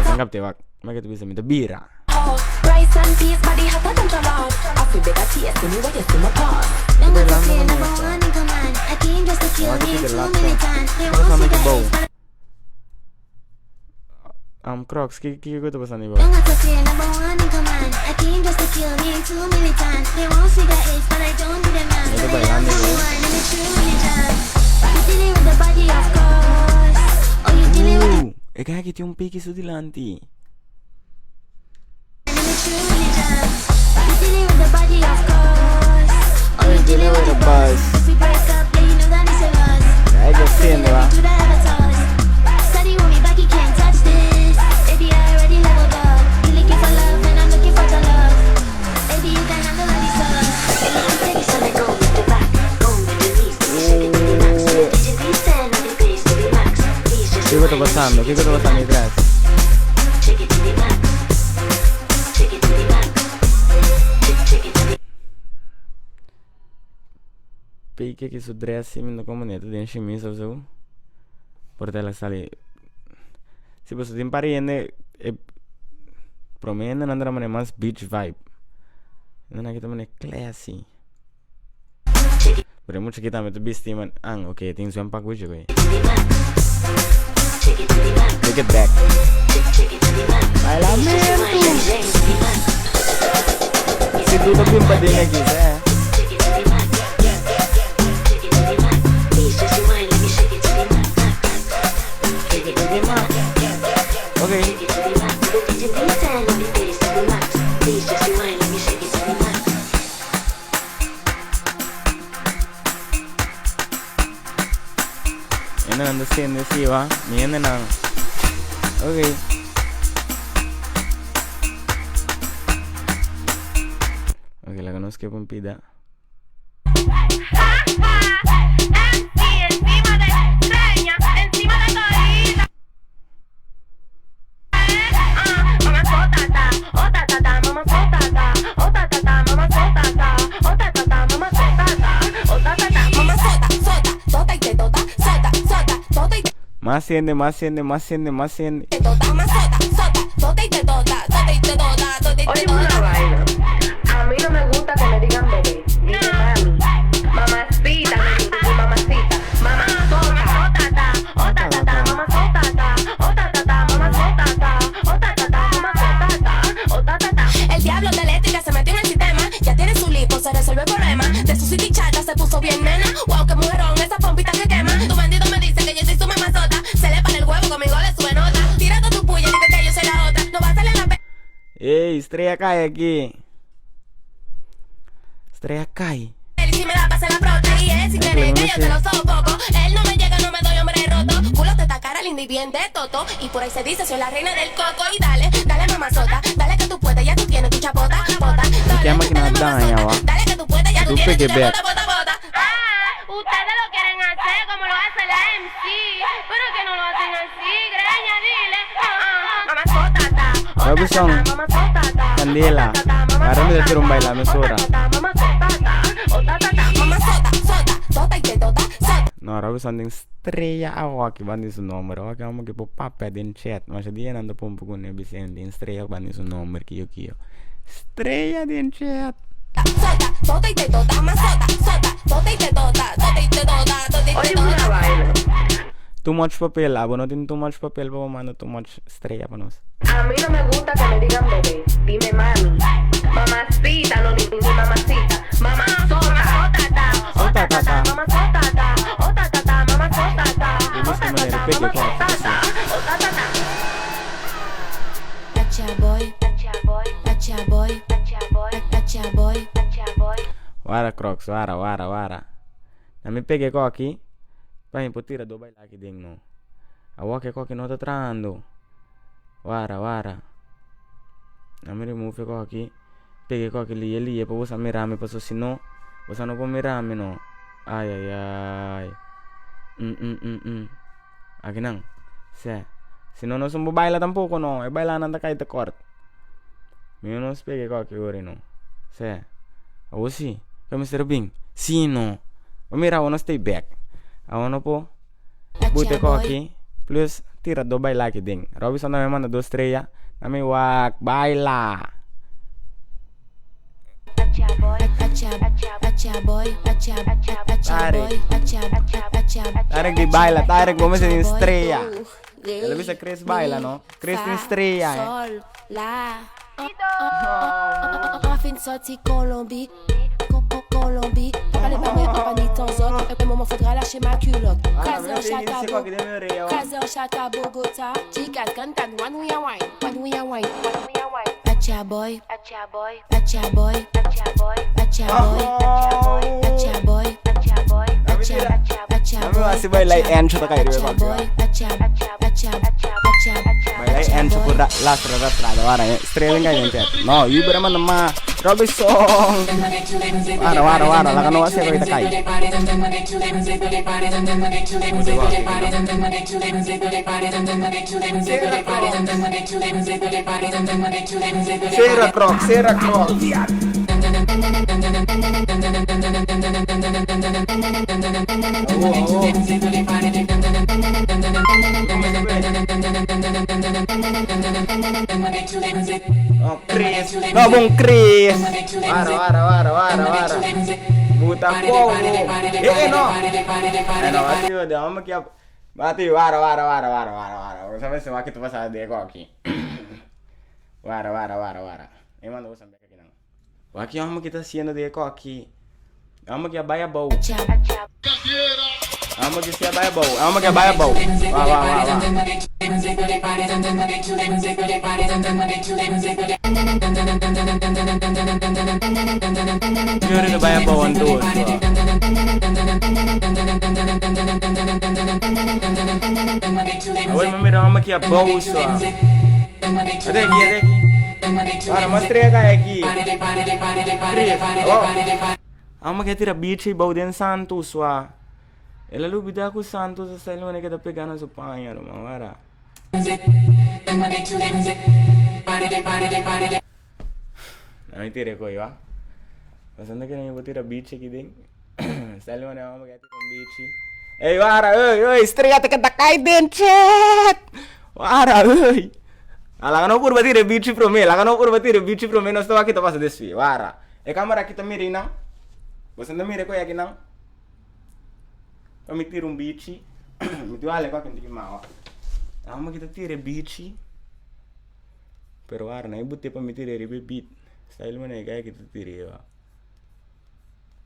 Nan kapte wak mi ta bisa mi ta bira. Don't have to say number one in command. I came just to kill Wak me aki too de lak many sè. times. They Kiko won't pasando see aki the bou? ace, but Crocs kiko kiko ta pasando aki bou? Don't have to say number one in command. I came just to kill me too many times. They won't see the ace, but I don't do the math. Mi ta So they love bailando only aki. one, and it's true religion. You dealing with the body, of course. Oh, you dealing with the E guy aki tin un piki su dilanti. and it's true religion. You dealing with the body, of course. Oh, you dealing with the boss. If we break up, yeah, you know that it's a loss. Guy aki a After you sende let me wak. do the avatars. Steady with me back, you can't touch this. Baby, I already leveled up. You looking for love, and I'm looking for the love. Baby, you can handle all these songs. Kiko ta pasando? Kiko ta pasando atras? Peke aki su dress si mi no como neta den shimis of zo. Por ta el a sali. Si pasobra tin par di hende e prome hendenan ta mane mas beach vibe. Hendenan aki ta mane classy. Pero e mucha aki tambe ta bisti man an ok tin zwempak wichi güey. Take it back. Bailamentu! Si tu ta bin paden aki seh. Ok. Hendenan ta sende si wa. Mi hendenan. Ok. Ok, laga nos skip un pida. Mas hende, mas hende, mas hende, mas hende. Oye una vaina. A mí no me gusta que me digan bebé. Dime mami. Mamacita, me digo mamacita. Mamazota. El diablo de eléctrica se metió en el sistema. Ya tiene su lipo, se resolvió el problema. De su city chata se puso bien nena. Wow, qué mujerón, esa pompita que quema. Tu bandido me dice que yo soy su mamazota. Se le para el huevo, conmigo le sube nota. Tira tu puya, dice que yo soy la otra. No va a salir la pe. Ey, strea kai aki. Strea kai. Si me da pase la prota y él si quiere que yo te lo sofoco. Él no me llega, no me doy hombre roto. Culo te esta cara linda y bien de toto. Y por ahí se dice, soy la reina del coco. Y dale, dale mamazota, dale que tú puedes, ya tú tienes tu chapota, bota. Mi ke makina daña wa. Dale que tú puedes, ya tú Tu tienes tu peke bek. chapota, bota, bota. Ah, ustedes lo quieren hacer como lo hace la MC, pero que no lo hacen así, greña, dile. Ah, mamazota, ta, Robinson. Candela. Ahora mi ta tira un baila mesora. mamazota, sota, tota y te tota, sota. No, Robinson den strea awo aki banda su nomber. Awaki amo ki por papia den chat. Masha dia nan ta pumpu ku ne bisen den strea banda su nomber kiyo kiyo. Strea den chat. Sota, tota y te tota, mamazota, sota, tota y te tota, tota y te tota, tota y te Oye una tota. vaina. Too much papel. Abo no tin too much papel pa manda too much strea pa nos. A mí no me gusta que me digan bebé. Dime mami. Mamacita, no ni ni mamacita. Mamazota. Sota ta ta. Mamazota, ta. Ota, ta, ta. Mamazota, ta. Mi busca manera peke ko. Ota, ta, ta. Acha boy, acha boy, acha boy, acha boy, acha boy, acha boy. Wara Crocs, wara, wara, wara. Na mi peke ko aki. Pa mi por tira do baila aki den no. Awor ke ko aki no ta trahando. Wara, wara. Na mi remove ko aki. Peke ko aki lie lie pa boso a mira mi paso si no boso no por mira mi no. Ay ay ay. Mm mm mm mm. Aki nan. Se. Si no nos no por baila tampoco no. E bailanan ta kai te kort. Mi no nos peke ko aki ori no. Se. Awor si. Ke mester bin? Si no. Bo mira awor nos stay back. Awor no por bute ko aki plus tira do baila aki den. Robinson tambe manda dos strea. Na mi wak baila. Tarek. Tarek di baila. Tarek bo mester tin strea. El a bisa Chris baila no. Chris tin strea eh. Sol, la. Fin sorti Colombie. Colombie. Papa n'est pas moi, papa ni tant autres. Un moment faudra lâcher ma culotte. Ah, Kaze en chata Kaze en chata Bogota. Chicas cantan one we are wine. One we are wine. One we are wine. Acha boy. Acha boy. Acha boy. Acha boy. Acha boy. Acha boy. Acha boy. Acha acha Na mi wasi baila e Encho ta kai riba Acha ko aki. boy. Acha acha acha Baila e Encho por lastra rastrada. Wara eh. Strea den kai den chat. No, Uber a manda ma. Robinson. Wara wara wara. Laga no wasi ko ta kai. Sera Croc, Sera Croc. Awo, awo. No, Chris. No, bon Chris. Wara, wara, wara, wara, wara. Buta como. Eh, eh, no. Eh, no, bati, de vamos aquí a... Bati, wara, wara, wara, wara, wara, wara. Sabe se va que tu vas a de aquí. Wara, wara, wara, wara. Me manda você aqui não. Aqui vamos que tá sendo de aqui. Vamos que a baia boa. Vamos que se a baia boa. Vamos que a baia boa. Vá, vá, vá, vá. Senhora do baia boa anto. Agora me vamos aqui a bolsa. Até aqui, até aqui. Para, mostra aí aqui. Chris, oh. Amo que tira beach e bau den Santos wa. Ela lubida ku Santos sa sailu ne que tá pegando su panha, irmão, era. Não mentira, coi, va. Pensando que não vou tirar beach aqui dentro. Sailu ne amo que tira um beach. Ey, wara, ey, ey, Estrella ta keda kai den chat. Wara, ey. Ah, laga no purba tira e bichi promé, laga no purba tira e bichi promé, nos ta wak kita pasa despues. Wara. E camera aki ta mira einan. Boso no ta mira e koe akinan? Pa mi tira un bichi, mi tin wale ku aki mawa. Amo kita tira e bichi. Pero wara, na e bute pa mi tira riba e beat. Style manera ku aki ta tira e wa.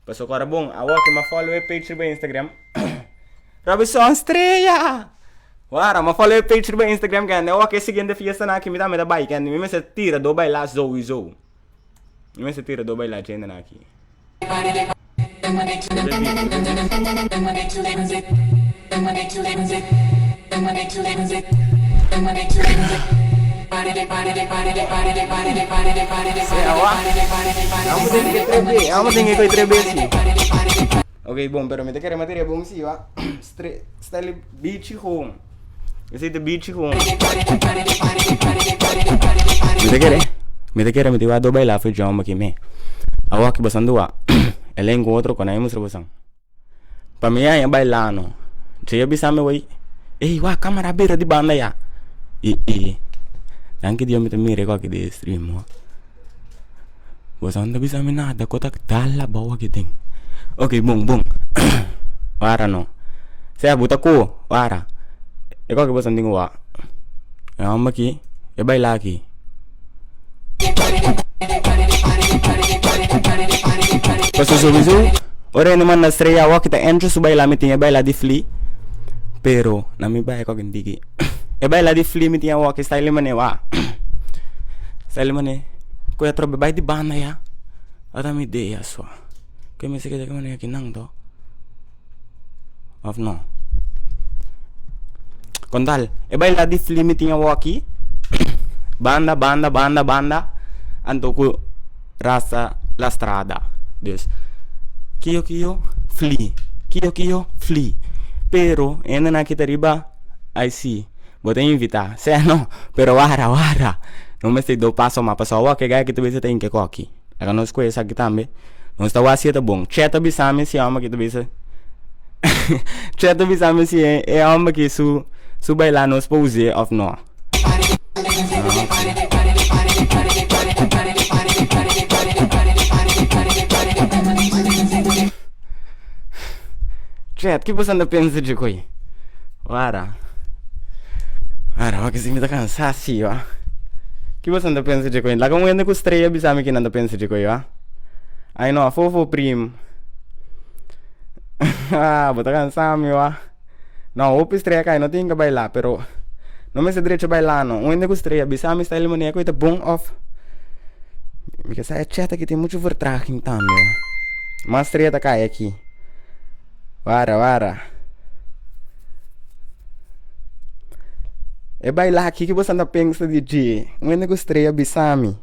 Pasobra ora bon, awor ke mi a follow e page riba Instagram. Robinson Estrella! Wara, mi a follow e page riba Instagram kende awor ke siguiente fiesta nan aki mi tambe ta bai kende. Mi mester tira do baila souiso. Mi mester tira do baila djende nan aki. Ok bon pero mi ta kere materia bon si wa style bichi gewoon esei ta bichi gewoon mi ta kere mi ta kere mi ta wak do baila for jomba aki me awor ki boso anda wak elen ku otro kona e mustra boso. Pa mi haña bailano. Dje a bisa mi wey, ey wak camara bira di banda ya. I i danki Dios mi ta mira e koki di e stream ho. Boso no ta bisa mi nada ku ta dal abou aki den. Ok bon bon wara no. Sea bo ta ku wara e koki boso tin ku wak. E homber aki e baila aki. Pasobra souiso ora hende manda strea awor kita entra su baila mi tin e baila di fli pero na mi bai kòke diki e baila di fli mi tin awor ki style mane wa style mane ku e atrobe bai di banda ya ora mi idea sua ke mester keda ke manera kinan to of no kon tal e baila di fli mi tin awor aki banda banda banda banda anto ku rasta la strada dus kio kio fli kio kio fli pero e hendenan aki ta riba ai si bo ta invita sea no pero wara wara no mester do paso mas pasobra awor ke gaya ki ta bisa ta hinka e koki Laga nos kohe esaki tambe. Nos ta wak si e ta bon. Chet ta bisa mi si e homber aki ta bisa Chet ta bisa mi si e homber aki su su baila nos por us'é of no. Chet, ki bo sta pensa dje koe? Wara. Wara, wak si mi ta kansa si, wa. Ki bo sta pensa dje koe? Laga un hende ku strea bisa mi ki nan ta pensa dje koe, wa. Ai no, fofo prim. Ah, bo ta kansa mi, wa. No, hopi strea kai no tin ke baila, pero no mester drecho baila no. Un hende ku strea bisa mi style manera ku e ta bon of mi ke sa e chat aki tin muchu vertraging tambe, wa. Mas strea ta kai aki. Wara, wara. E baila aki ki bo sta pensa di dje? Un hende ku strea bisa mi.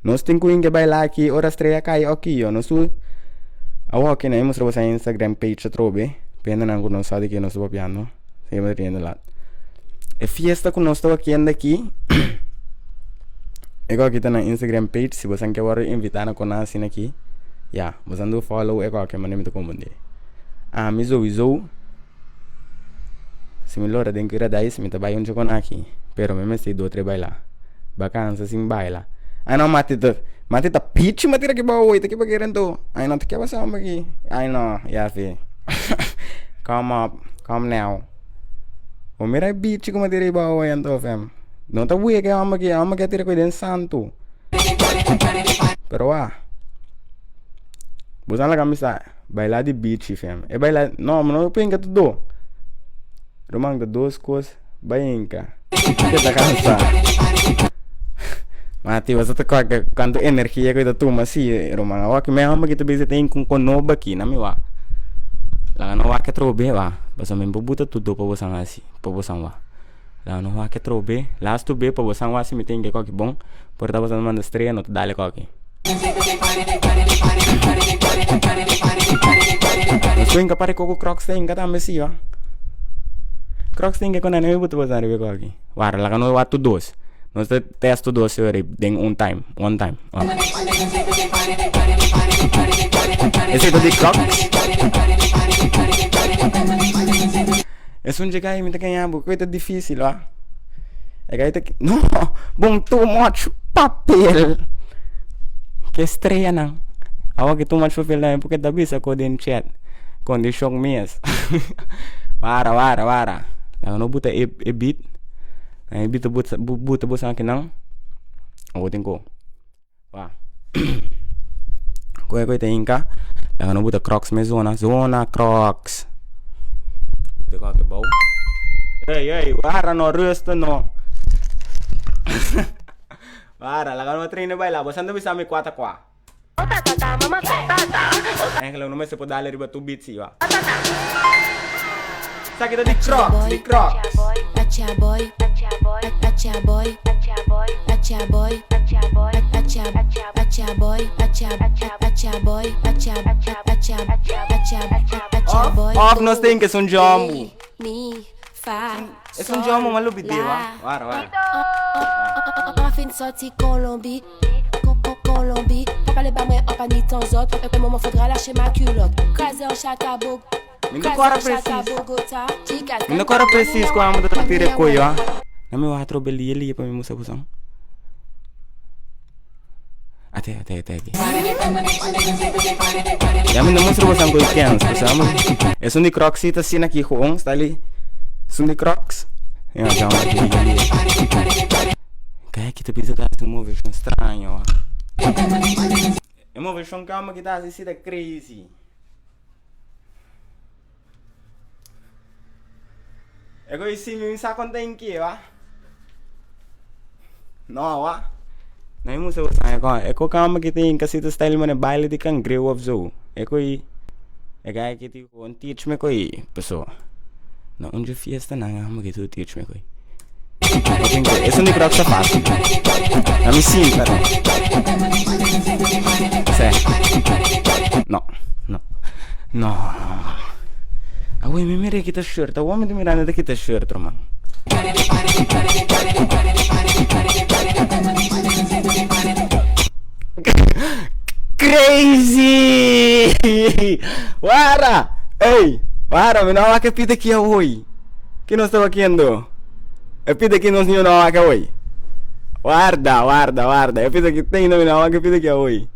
Nos tin ku hinka e baila aki ora strea kai oki yo. Nos tur awor ki nan mustra boso Instagram page atrobe pa hendenan ku no sa di ke nos ta papiando. Siempre riendo lat. E fiesta ku nos ta wakiendo aki e koki ta na Instagram page si boso ke wòrdu invitá na kona asina aki ya boso a follow e koki manera mi ta komprendé. Ami souiso si mi lora den Kiradais mi ta bai un chokon aki pero mi mester do tres baila bakansa sin baila ai no mati ta mati ta pichi mati ta kiba oi ta kiba kere anto ai no ta kiba samba aki ai no ya fi come up come now bo mira e bichi kuma tira riba oi anto fam no ta wega e homber aki e homber aki a tira koe den santo pero wak bo sa laga mi sa. Baila di bichi fem. E baila no mi no penka ta do. Ruman ta dos kos bai hinka. Ke ta kansa. Mati boso ta kòrda kuantu energia ku ta tuma si ruman. Awor ki mi hòmber ki ta bisa ta hinka un konoba aki na mi wak. Laga no wak atrobe wak. Pasobra mi por buta tur do pa boso hasi pa boso wak. Laga no wak atrobe. Lastu be pa boso wak si mi ta hinka e kòki bon. Por ta boso ta manda strea no ta dal e kòki. Nos brinca pare coco crocs ta hinca tambe si wa. Crocs ta hinca con nani buta bosa riba coki. Wara laga nos wak tur dos. Nos ta test tur dos ora den un time, one time. Esei ta di crocs. Esun dje gai mi ta gaña bo, koe ta difícil wa. E gai ta, no, bon too much papel. Ke streanan. Awa ke too much papel tambe porque ta bisa ko den chat. Kondishon mes. Wara, wara, wara. Laga no buta e e beat. E beat ta buta buta boso akinan. Awor tin ko. Wa. Koe koe ta hinka. Laga no buta crocs me zona. Zona crocs. De kwa ke bou. Ey, ey, wara no, rustig no. Wara, laga no train baila. Bo santa bisa mi kwa ta kwa. Eigenlijk no mester por dale riba tu beat si, wa. Esaki ta di Crocs, di Crocs. Of, of nos tin ke sun jombu. Es un jombu ma lubidé, wa. Wara, wara. Mi no kora precies. Mi no kora precies ku amo ta tira e koyo ah. Na mi wak atrobe lia lia pa mi musa busan. Ate ate ate aki. Ya mi no mustra bosan koyo kens. Pasobra amo esun di crocs si ta asina aki gewoon sta li. Esun di crocs. Ya jama aki lia lia. Kaya ki ta bisa ta hasi un moveshon straño ah. E moveshon ku amo ki ta hasi si ta crazy. E ko isi mi sa kon ta inkie wa. No wa. Na mi musa usa e ko e ko kama ki ta inka si ta style mane baile di kangreu of zo. E ko i e guy ki ti kon teach me ko i paso. Na un dje fiesta nan amo ki tu teach me ko i. Esun di Crocs ta fácil. Na mi sinta no. Sè. No, no. No. Awor mi mira e kita shirt. Awor mi ta mirando ta kita shirt, ruman. Crazy! Wara! Ey! Wara, mi no a wak e pita aki awor. Ki nos ta wakiendo? E pita ki nos niu no a wak awoi. Warda, warda, warda. E pita ki ten no mi no a wak e pita ki awoi.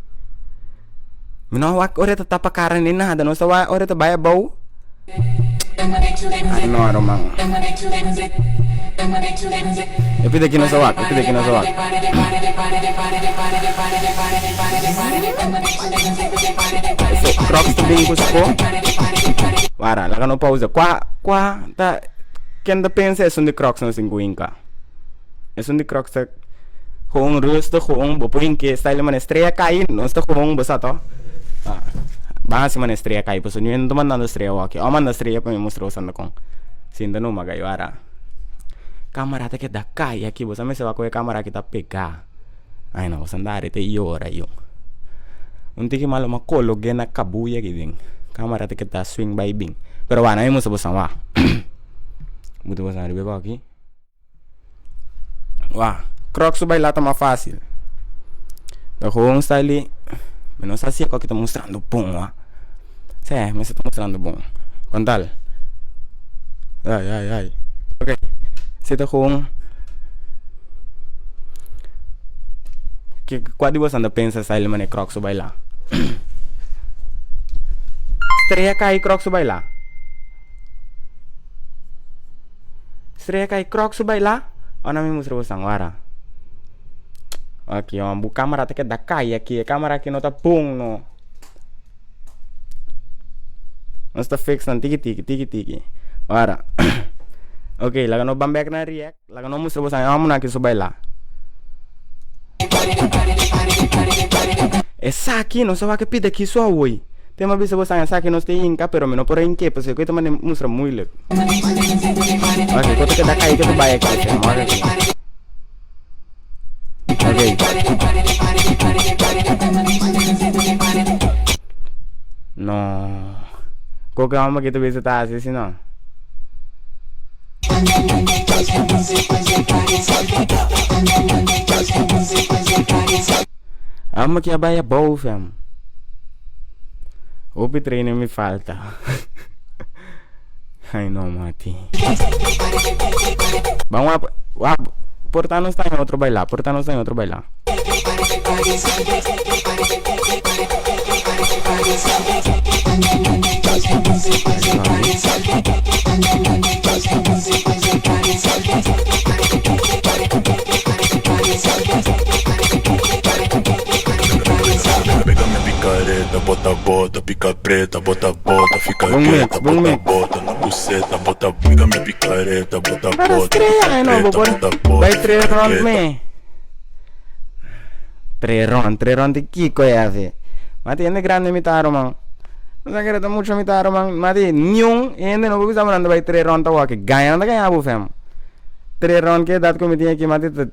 Mi no a wak ora e ta tapa kara ni nada. Nos ta wak ora e ta bai abou. Ai no, ruman. E pita ki nos a wak, e pita ki nos a wak. Ese Crocs ta bin ku spo. Wara, laga no pausa. Kua, kua ta, ken ta pensa esun di Crocs nos tin ku hinka? Esun di Crocs ta gewoon rustig, gewoon bo por hink'é style manera strea kai, nos ta gewoon bo sa to. Ah, ban hasi manera strea kai pasobra mi no ta mandando strea wòki. Ò manda strea pa mi mustra bo santa kon. Sinta numa kai, wara. Kamara ta keda kai aki, bo sa mester wak ku e kamara aki ta pegá. Ai no, boso anda arete yora yo. Un tiki malo ma kologe na kabuya aki den. Kamara ta keda swing bai bin. Pero wak, nan mi mustra boso wak. Buta boso ariba e koki. Wak, Crocs su baila ta mas fácil. Ta gewoon style di, mi no sa si e koki ta mustrando bon wak. Seh, mester ta mustrando bon. Kon tal? Ai, ai, ai. Ok, si ta gewoon. Ke kua di boso anda pensa style manera Crocs su baila? Strea kai Crocs su baila? Strea kai Crocs su baila? Ora mi mustra boso awara. Aki, bu kamera ta keda kai aki, e kamera aki no ta bon no. Nos ta fix nan tiki tiki, tiki tiki. Ora. Ok, laga nos ban bek na react. Laga nos mustra boso e homonan aki su baila. Esaki, nos a wak e pida aki su awoi. Te mi a bisa boso esaki nos ta hinka, pero mi no por a hink'é, pasobra ku e ta manda mustra moeilijk. Ok, ku ta keda kai ku ta bai aki, wak aki. Ok. No. Koke homber ki ta bisa ta hasi si no? Homber ki a bai abou fam. Hopi training mi falta. Ay no Mati. Ban wak wak por ta nos ta en otro baila, por ta nos ta en otro baila. Pega minha picareta, bota, bota, pica preta, bota, bota, fica Bon mix, quieta, bon bota, mix. bota, na buceta, bota, pega minha picareta, bota, Pero bota, strea, pica ay no, preta, bo por bota, bota, bai tres fica round quieta. me. Tres round, tres round di kiko e hace. Mati, hende grande mi ta man. No sa kere ta mucho mi ta man. Mati, niun hende no bisa morando bai tres round ta wak. Gaya no ta gaya bu fam. Tres round ke dat ku mi tin aki mati ta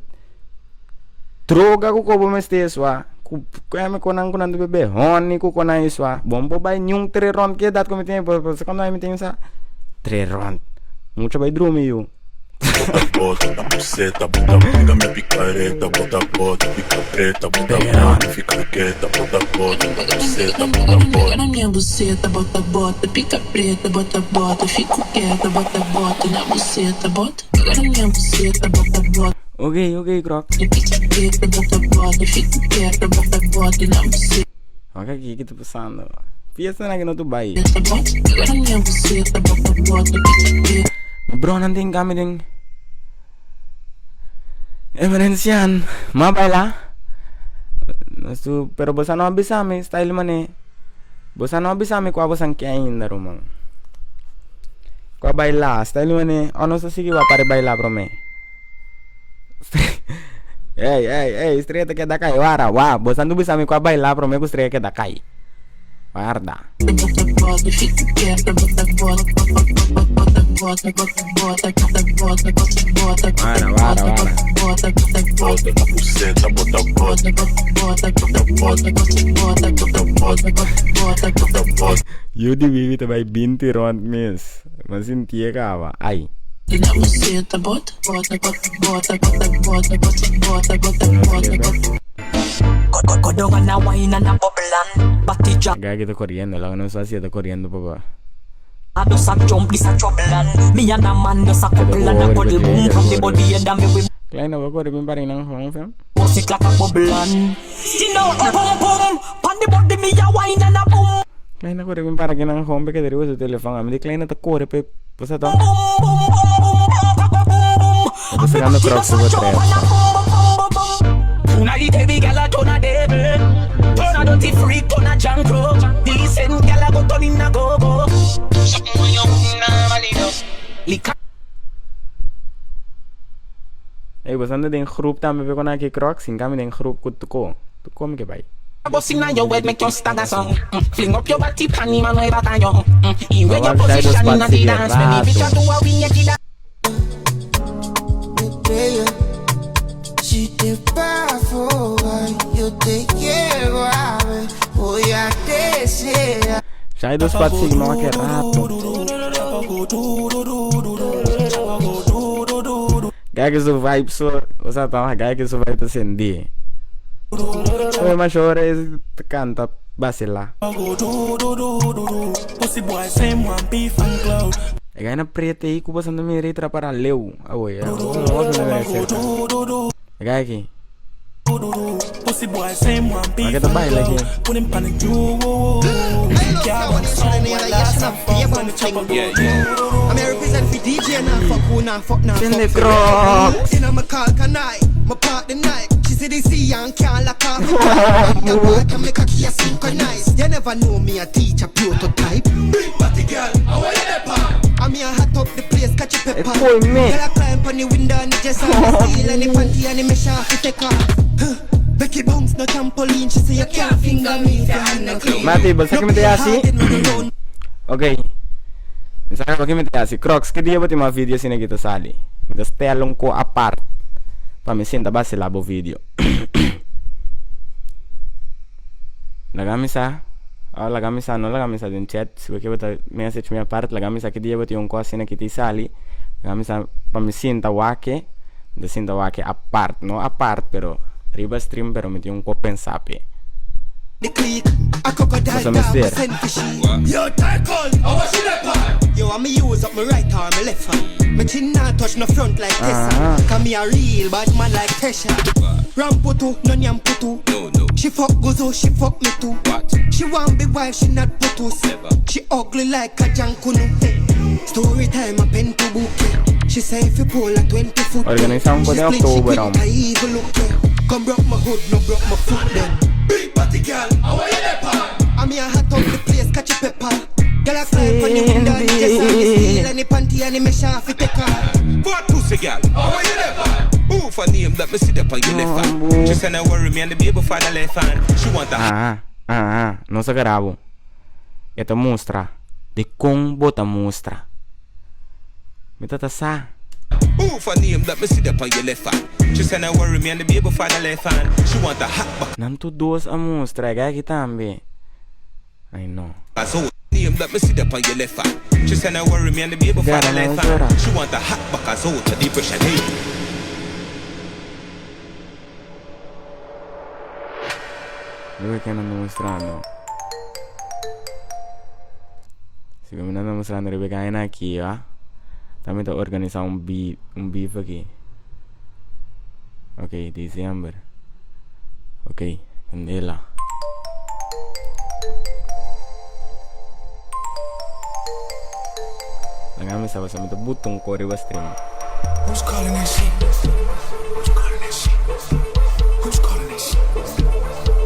droga ku kobo mester swa. Ku ku konan kunan tu bebe honey ku konan iswa. Bom po bai niun tres round ke dat ku mi tin po po sekondo mi tin sa. Tres round. Mucho bai drumi yu. Bota, bota, na buceta, bota, pega minha picareta, bota, bota, pica preta, bota, bota, fica quieta, bota, bota, na buceta, bota, Pega bota. na minha buceta, bota, bota, pica preta, bota, bota, fico quieta, bota, bota, na buceta, bota. Pega na minha buceta, bota, bota, Ok, ok, Croc. pica preta, bota, bota, fico quieta, bota, bota, na buceta, Ok, aqui que tá passando. Fiesta na que no tu bai. bota. Pega na minha buceta, bota, bota, pica preta. Bro, nanti kami ding. Emerencian, ma baila. Su, pero bosa no abisame, style mane. Bosa no abisame kwa bosan que ainda rumang. Kwa baila, style mane. Ono sa sige wa pare baila bro me. Ey, ey, ey, estrella te queda kai, wara, wa, bosan tu bisame kwa baila bro me ku estrella queda kai. Guarda. Bota, bota, fico quieta, bota, bota, bota, bota, bota, bota, bota, bota, bota, bota, Wara, wara, wara. bota, bota, bota. Bota na buceta, bota, bota, Bota, bota, bota, bota, bota, bota, bota, bota, bota. You di vivi te bai 20 round miss. Ma sinti cava. Ai. Na buceta, bota, bota, bota, bota, bota, bota, bota, bota, bota, bota. Go down and a wine and a bubble and Batty drop Gaya que está corriendo, la no sé si está corriendo, papá. I just a jump, this a trouble and Me and a man just a couple and a cuddle boom From the body and me we Klein na ba ko rin pa rin ang hong film? bust it like a bubble and You know, boom boom Pon the body me a wine and a boom Klein na ko rin para kinang home que derivo su teléfono. A mí de klein na ta corre pe pues ato. Estoy sacando Crocs por tres. Una little big gal a turn a devil Turn a dirty freak, turn a junk crow Decent gal a go turn in a go-go Something when you wouldn't normally do Lick Ey, pues ando den groep tambe pe con aquí Crocs, sin cambio den groep ku tuko. Tuko mi que bai. a bust inna your head, make you stagger song. Fling up your body, panty man, way back on you. In where your Vamos a position inna the sigue dance, me rato. bitch a do a win you the Estrella, Si te paso, ay, yo te llevo a ver, voy a desear. Shai dos pat sig no que rato. Gaya que su vibe so, o sea, tama gaya que su vibe ta sendi. Oye, mas chora es canta vacila. Pussy boy, same one, beef and cloud. E gaya na preta aí, cuba sando mi retra para leu. Ah, oi, é. E gaya aqui. Pussy boy, same one, beef Mas que tá and baila cloud. aqui. Put him pan the jewel. Can't run someone last and fuck when the chopper go. I'm here represent for DJ now, fuck who now, fuck now, Send the fuck Crocs. You know my call tonight, my part the night. She say they see and can't lock off. The work and make a key synchronize. You never know me a teacher prototype. Big body girl, I want you the I me a hot up the place, catch a pepper. boy, me. Girl a climb on the window and it just on the seal and the panty and the mesh off it take off. Huh. Becky bounce no trampoline, she say you can't finger me if your hand no clean. Mati, você que me tem assim? Ok. Sabe o que me tem assim? Crocs, que dia eu vou ter uma vídeo assim aqui, sali. Me dá stella um co apart. Pa me senta base lá o vídeo. Lagami sa. Ah, lagami sa, no lagami sa din chat. Se você botar message minha parte, lagami sa que dia eu vou ter um co assim aqui, sali. Lagami sa pa me senta wake. De senta wake apart, no apart, pero riba stream, pero me tem um co pensape. The clique, a crocodile What's up, dog, mister? send for she. Yo, Tycoon, I want you that part. Yo, Want me use up my right arm, my left hand. My chin not touch no front like Tessa. Cause me a real bad man like Tesha. Ramputu, no nyam putu. No, no. She fuck Guzo, she fuck me too. What? She want be wife, she not putus. Never. She ugly like a jankunu. Hey. Story time, a pen to book. Yeah. She say if you pull a 20 foot. Organisa un She den split, she oktober, quick, hombre. a evil look. Yeah. Come broke my hood, no broke my foot then. Big body girl, how are you there, I me a hot up the place, catch a pepper. Girl a climb on the window, and just on the steel and the panty and the mesh off it take her. Bad pussy girl, how are you there, Who for name let me see the on your left hand. She said I worry me and the baby father left hand. She want a Ah, ah, ah, nos a grabo. E ta mustra. Di kon bo ta mustra. Mi ta ta sa. Who for name let me see the on your left hand. She said I worry me and the baby father left hand. She want a hot back. Nan tur dos a mustra, e aki tambe. Ai no. So name let me see the on your left hand. She said I worry me and the baby Gara father na left hand. ora. She want a hot back as out of depression. Hey. Dove che nan ta mustrando? Si mi nan ta mustrando riba e kaina aki, wa. Tambe ta organisa un beef, un beef aki. Ok, december. Ok, candela. Laga mi sa pasobra mi ta buta un kor riba stream. Who's calling that shit? Who's calling that shit? Who's calling that shit?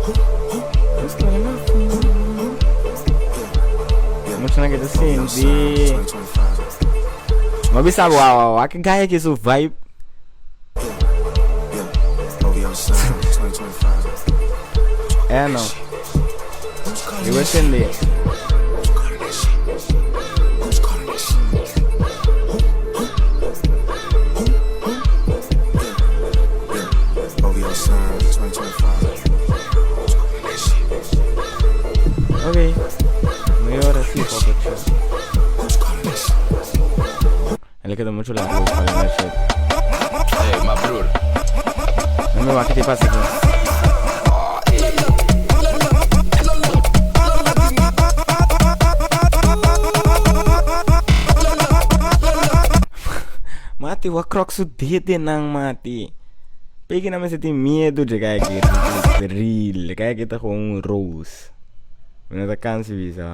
Who, who? Who's calling my phone? Muchanan ke ta sinti. M'a bisa bo, wow, wow, wak e guy aki su vibe. OVO Sound 2025. Eh no. Riba sende. Who's calling that shit? Who, who, who, who? Yeah, yeah. OVO Sound 2025. Who's calling that shit? Ok. Medio ora si, poco chill. Who's calling that shit? El a keda mucho largo calling that shit. Hey, my broer. No me wak ki pasa aki. Mati, wak krok su dedenan, mati. Peki nan mester tin miedu dje kai aki. Real, kai aki ta gewoon un roos. Mi no ta kansi bisa.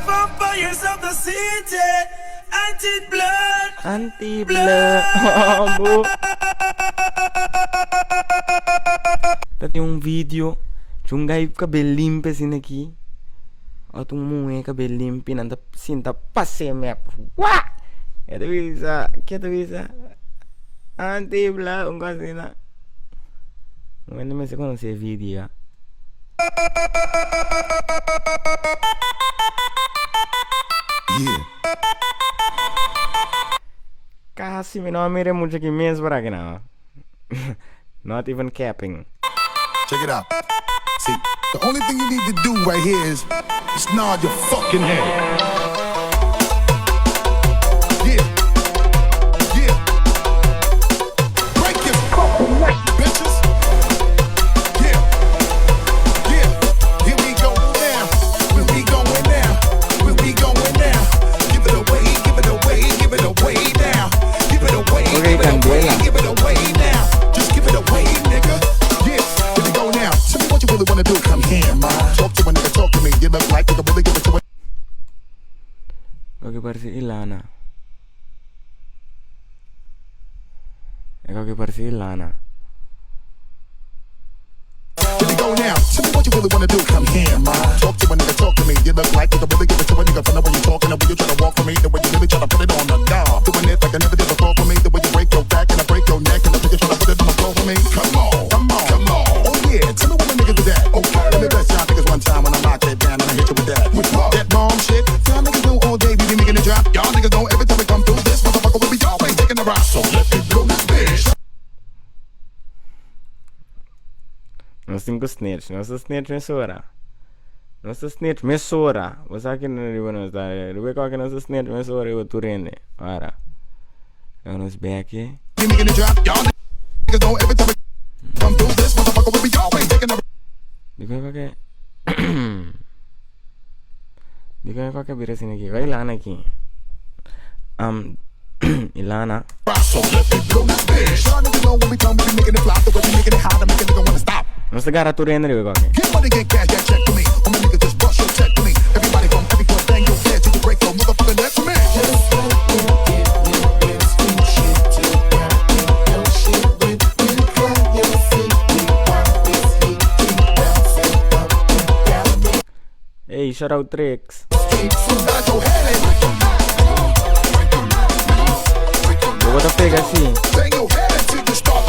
Vampires of the city, anti-blood. Anti-blood. Bo. Ta tin un video cu un guy cabel limpi asina aki. Ot un muhe cabel limpi nan ta sinta pase mep. Wah! E ta bisa, ke ta bisa? Anti-blood, un cosa asina. Un hende mester conoce e video. Yeah. Casi mi no a mira e mucha aki mes por aki nan. Not even capping. Check it out. See, the only thing you need to do right here is just nod your fucking head. Yeah. Yeah. Break your fucking neck, bitches. Yeah. Yeah. Here we go now. Where we going now? Where we going now? Give it away, give it away, give it away now. Give it away, Okay, give it away, Candela. give it away now. Just give it away, nigga. Yeah, here we go now. Tell me what you really wanna do. Come here, ma. Talk to a nigga, talk to me. You look like you can really give it to a Loke parse Ilana. E loke parse Ilana. Here we go now. Tell me what you really wanna do. Come here, ma. Talk to a nigga, talk to me. You look like you can really give it to a nigga. From the way you talking, the way you tryna walk for me, the way you really tryna put it on the guard. Doing it like I never did before for me. The way you break your back and I break your neck and the way you tryna put it on the floor for me. Come on, come on, come on. Oh yeah, tell me what my niggas do that. Okay, let me best y'all niggas one time when I knock it down and I hit you with that. With what? That bomb shit. Y'all niggas know all day we be making it drop. Y'all niggas know every time we come through this motherfucker we be always taking the rock. So let me blow this bitch. Nos tin ku snitch. Nos ta snitch mesora. Nos ta snitch mesora. Bo sa kende riba nos ta. Riba e koke nos ta snitch mesora riba tur hende. Ora. Laga nos bek. Dikon e koke Dikon e koke bira asina aki? Wak Ilana aki. Ilana. Nos ta gara tur hende riba e koke. Ey, shout out Trix. Bo ta pega así.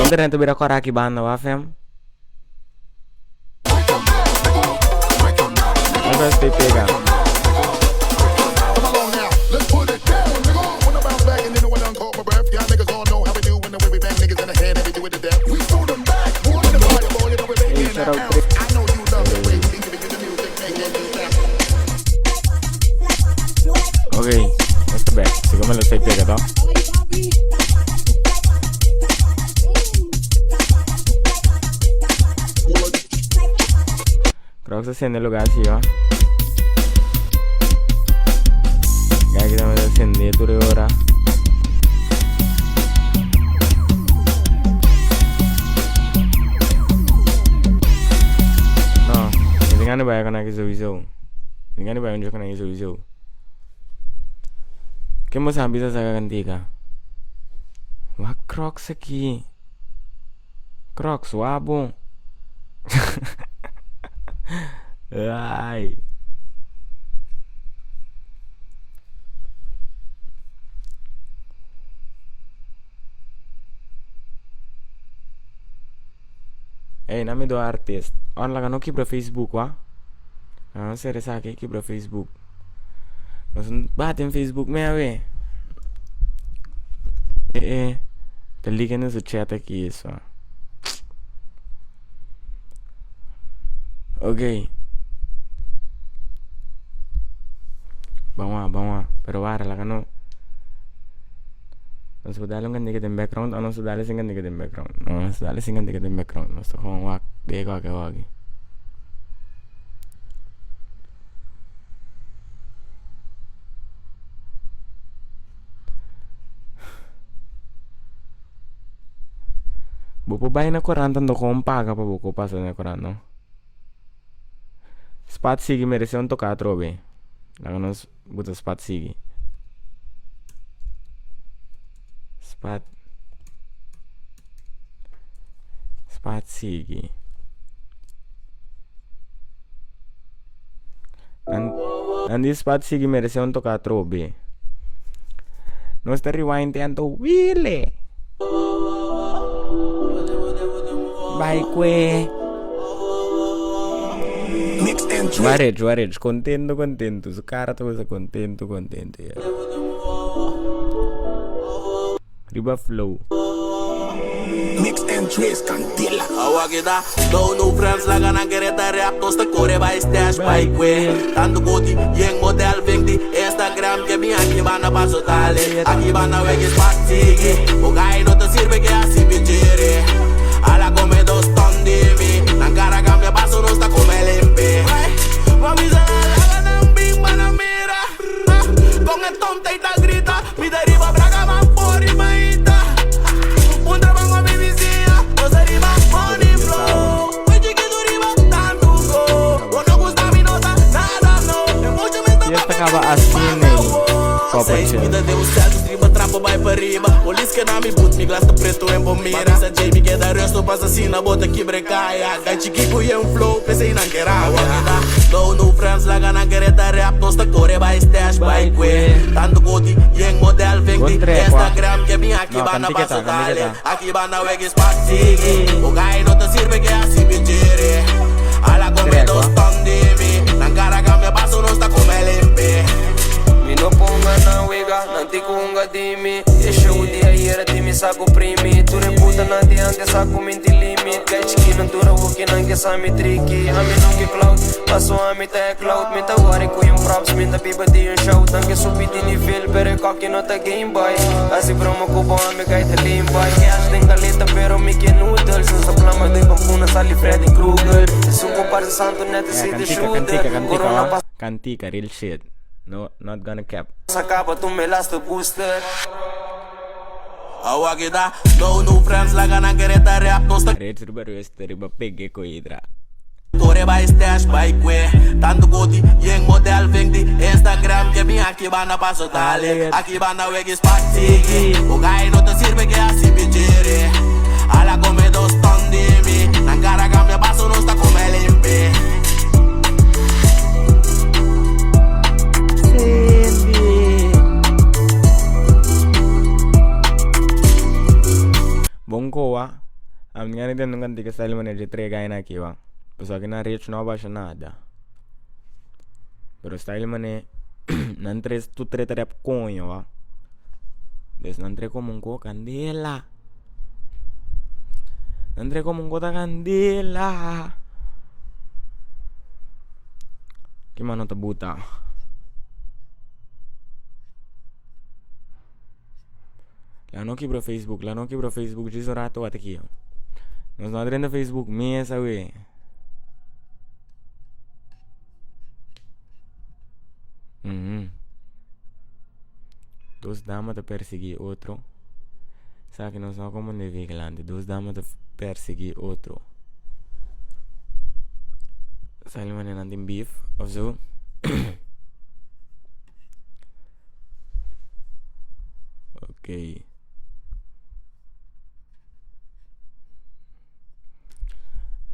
Internet ta bira kora aki banda, wa fam? No ta pega. Ey, shout out Trix. Ok, nos ta back. Sigo me lo estoy pega, to? Crocs a sende lugar así, va. Kijk, dan me sende tur ora. No, mi tin gana di bai con aki sowieso. Mi tin gana di bai un con aki sowieso. Ken bo sa bisa saka kantika? Wak Crocs aki. Crocs wabo. Ai. Ey, na mi do artist. Ora laga no kibra Facebook, wa. Laga no ser esaki kibra Facebook. Nos no bati en Facebook me awe. Eh eh. Ta liga den su chat aki eso. Ok. Ban wa, ban wa. Pero wara laga no. Nos por dale un kantika den background o nos ta dale sin kantika den background. No, nos ta dale sin kantika den background. Nos ta gewoon wak de wak wak. Bo por bai na korant anto kon paga pa bo ko pasa na korant no. Spat sigui merece un toka atrobe. Laga nos buta spat sigui. Spat Spat sigui. Nan nan di spat sigui merece un toka atrobe. Nos ta rewind te anto wile. Bai kue. Warech, warech, contento, contento. Su cara ta cosa contento, contento. Yeah. Riba flow. Mix and Trace Candela. Awa kita No no friends laga nan kere ta rap Nos ta kore bai stash bai kwe Tanto koti yen model vink di Instagram Ke mi aki banda paso tale Aki banda wegi spat sigi Bokai no ta sirve ke asi pichere Ala come dos ton di mi Nan cara cambia paso nos ta come limpi Mami sa laga nan bing pa nan mira Con e tonta y ta grita Mi ta riba braga man por riba ita Un trabajo a mi vizinha Nos ta riba money flow We chiquito riba tanto go Bo no gusta mi no ta nada no E mucho mi ta Fiesta acaba asina ey. Copa Seis chill. vida deu certo, riba trapo vai pa riba Polis que na mi boot, mi glas ta preto en bo mira Misa Jamie queda resto pasa asina, bota kibre kaya Gai chiki ku yen flow, pensei nan kerawa No no friends, laga nan kere ta rap Nos ta kore bai stash, bai kwe Tanto koti, yen model vink di Bon trek, wa. Instagram Ke mi aki No, banda kantika paso ta, kantika dale ta. Aki banda wegi spak sigi Bokai no ta sirve ke asi pichere Ala come Trek, dos wa. ton di mi Nan cara cambia paso nos ta come limpi Mi no ponga na wega, nan ti kunga di mi E show di ayera di mi saco primi Tu reputa nan di antes sa ku min tin limit. Gai chiki nan dura woki nan ke sa mi triki. Ami no ke clout, paso ami ta e clout. Mi ta worry ku un props, mi ta biba di un show. Nan ke subi di nivel, pero e koki no ta game boy. Hasi broma ku bo ami gai ta lean boy. Cash den kaleta, pero mi ke noodles. Nos a plama doi pampuna sali Freddy Krueger. Esun ku parse santu net Yeah, si de cantica, shooter. cantica, cantica, Corona wa. Cantica, real shit. No, not gonna cap. pasa kaba tu me laatste booster. Awa kita no new friends laga nan kere ta rap nos ta Reeds riba rust riba pege koidra. Kore bai stash bai kwe Tantu goti yen model vink di Instagram Ke mi aki banda paso dale Aki banda wegi spak tiki O gai no te sirve ke asi pichere Ala come dos ton di mi Nan cara cambia paso nos ta come limpi. Bon koa, ami ngani den nunca antica style manera di trega ina aki wa. Pasobra aki na rich no a basha nada. Pero style mane nan tres tu tres ta rap coño wa. Dus nan tres como un co candela. Nan tres como un co ta candela. Ki mano ta buta? La no kibra Facebook, la no kibra Facebook djis un rato wak aki. Nos no a drenta Facebook mes awe. Dos dama ta persegui otro. Sa ki nos no a komprende vigilante. Dos dama ta persegui otro. Sali manera nan tin beef of zo. Ok.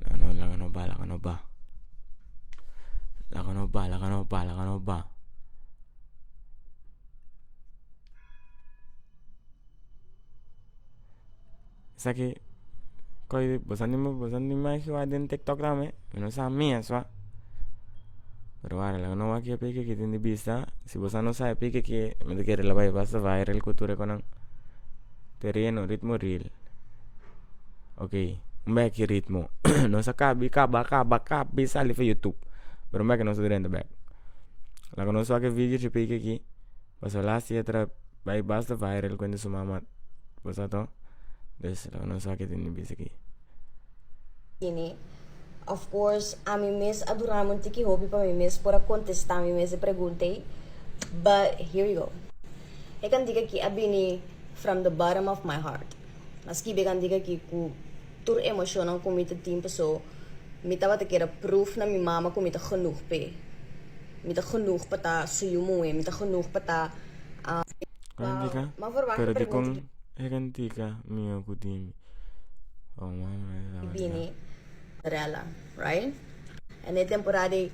Laga no, laga no ba, laga no ba. Laga no ba, laga no ba, laga no ba. Esaki koi boso a boso a imagina den tiktok tambe mi no sa mes wa pero wara laga no wak e piki ki tin di bista si boso no sa e piki ki mi ta kere lo bai basta viral ku tur e konan tereno ritmo real ok un bek ki ritmo nos a kabi kaba kaba kabi sali for youtube pero un bek nos a drenta bek laga nos wak e video di piki ki. Pasobra last year tra bai basta viral kuenta su mama bo sa to dus lo no sa ke tin di bisa aki. Ini. Of course ami mes a dura mi un tiki hopi pa mi mes por a contesta mi mes e pregunta ei but here we go. E cantica aki a bini from the bottom of my heart. A skibi e cantica aki cu tur emocionnan cu mi ta tin paso mi tabata kier a proof na mi mama cu mi ta genoeg p'e. Mi ta genoeg pa ta su yu muhé, mi ta genoeg pa ta. Kantika, Ma verwacht pero e pregunta dikon e kantika mio ku dimi? Oh mama e ki bini Cinderella, right? En e temporada ei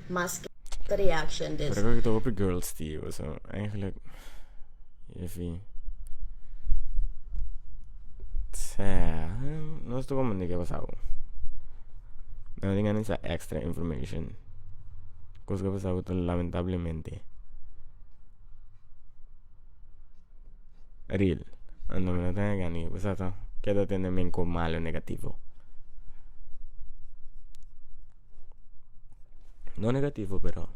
mas ke reaction dus. Pero kiko ta hopi girls ti, so eigenlijk efi Sea, nos ta como ke pasabo. No tin gana sa extra information. Cos ke pasabo ta lamentablemente real. Ando mi no tenga gana di pasa ta keda tende men ko malo negativo. No negativo pero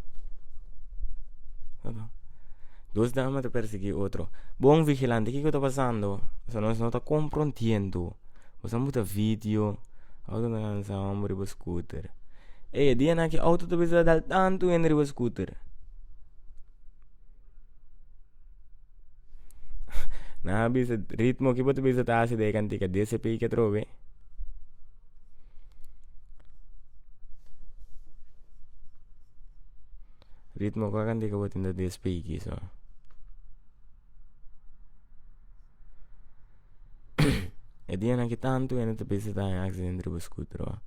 Dos dama ta persegui otro. Bon vigilante, kiko ta pasando? Pasobra nos no ta komprondiendo. Bo sa muta video, auto ta lansa homber riba scooter. Ey, e dianan aki auto ta bisa dal tantu hende riba scooter. Nan a bisa ritmo ki bo ta bisa ta hasi den e kantika DCP ke atrobe. Ritmo kua kantika bo tin ta despiki so. E dianan ki tantu hende ta bisa ta haña accidente riba scooter wak.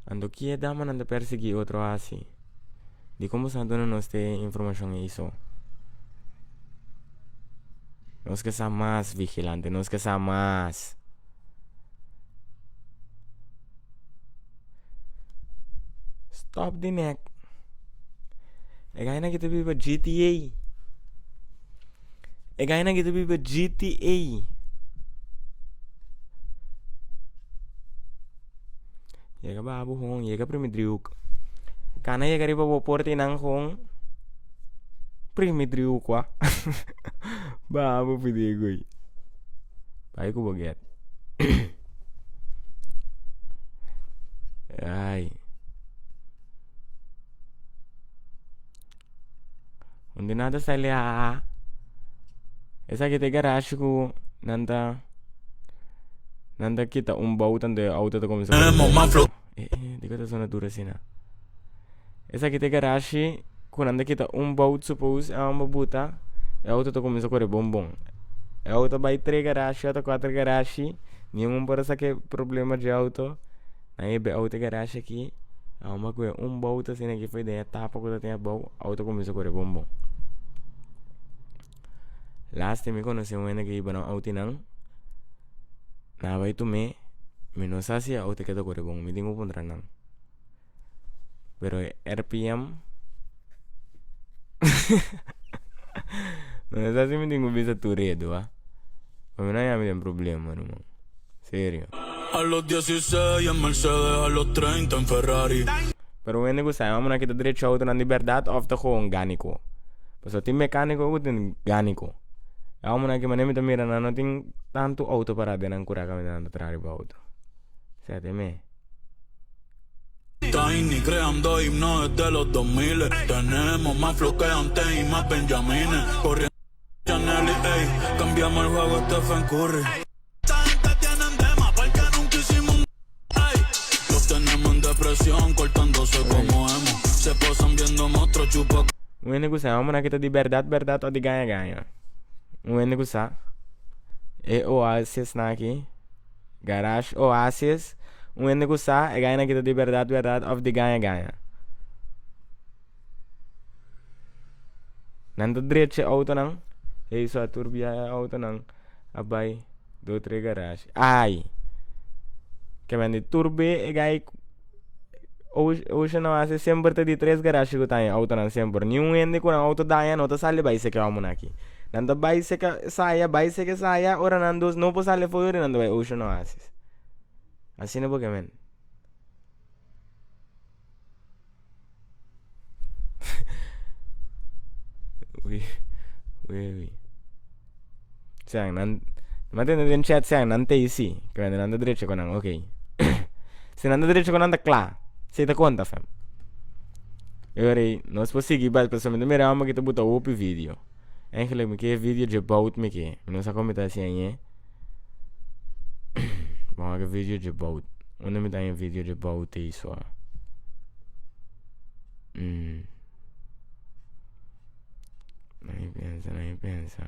Anto ki e damanan ta persegui otro hasi? Dikon bo sa duna nos te informashon ei so? Nos ke sa mas, vigilante, nos ke sa mas. Stop di nek. E gainan ki ta biba GTA. E gainan aki ta biba GTA. Yega babu hon, yega primi driehoek. Kana yega riba bo porta y nan hon primi driehoek wa. Babu pidi goy. Bai ku bo get. Ai. Unde nan ta sali a esaki ta e garage ku nan ta nan ta kita un bout anto e auto ta kuminsá eh eh dikon ta sona duru asina esaki ta e garage ku nan ta kita un bout suppose e homber buta e auto ta kuminsá kore bon bon e auto bai tres garage ota kuater garage ningun por a saka e problema dje auto. Nan e auto e garage aki, a kue un bout asina aki foi den e tapa ku ta tin abou, auto kuminsa kore bon bon. Laatste mi konosé un hende ku hiba nan auto einan, nan a bai tum'é, mi no sa si e auto ke ta kore bon, mi tin ku puntra nan. Pero e RPM mi no sa si mi tin ku bisa tur redu a, pa mi no haña mi den problema ruman. Serio. A los 16 en Mercedes, a los 30 en Ferrari. Pero un hende ku sa e kita drecha autonan di bèrdat òf ta gewoon gániko. Pasobra tin mekániko ku tin gániko. E homonan aki manera mi ta mira nan no tin tantu outo pará den nan kurá kaminda nan ta traha riba outo. Sea te me. Tiny creando himno desde los dos miles Tenemos más flow que antes y más benjamines Corriendo Chanel y ey, cambiamos el juego Stephen Curry Los tenemos en depresión, cortándose como emo Se pasan viendo monstruos, chupa Un hende ku sa e homonan aki ta di bèrdat bèrdat òf di gaña gaña? Un hende ku sa e oasisnan aki, garage oasis, un hende ku sa e gañanan aki ta di bèrdat bèrdat òf di gaña gaña? Nan ta drecha e autonan. Hey so a tur bia e autonan a bai do tre garage. Ai! Ke men di tur be e gai Ocean Oasis semper ta di tres garage ku ta e autonan semper. Niun hende ku nan auto daña no ta sali bai seke homo aki. Nan ta bai seke saya, bai seke saya, ora nan dos no por sali for yori nan ta bai Ocean Oasis. Asina bo ke men. Ui, ui, ui. Sean, nan, ma tende den chat sean nan te si, que nan nan ta derecho con nan, ok. si nan ta derecho con nan ta kla, si ta konta fam. E ora ei, nos por sigui bal, pasobra mi ta mira homber ki ta buta hopi video. Eigenlijk mi ke video dje bout mi ke, mi no sa kon mi ta hasi añe. Bon wak e video dje bout. Unda mi ta haña video dje bout ei so? Mm. Nai pensa, nai pensa.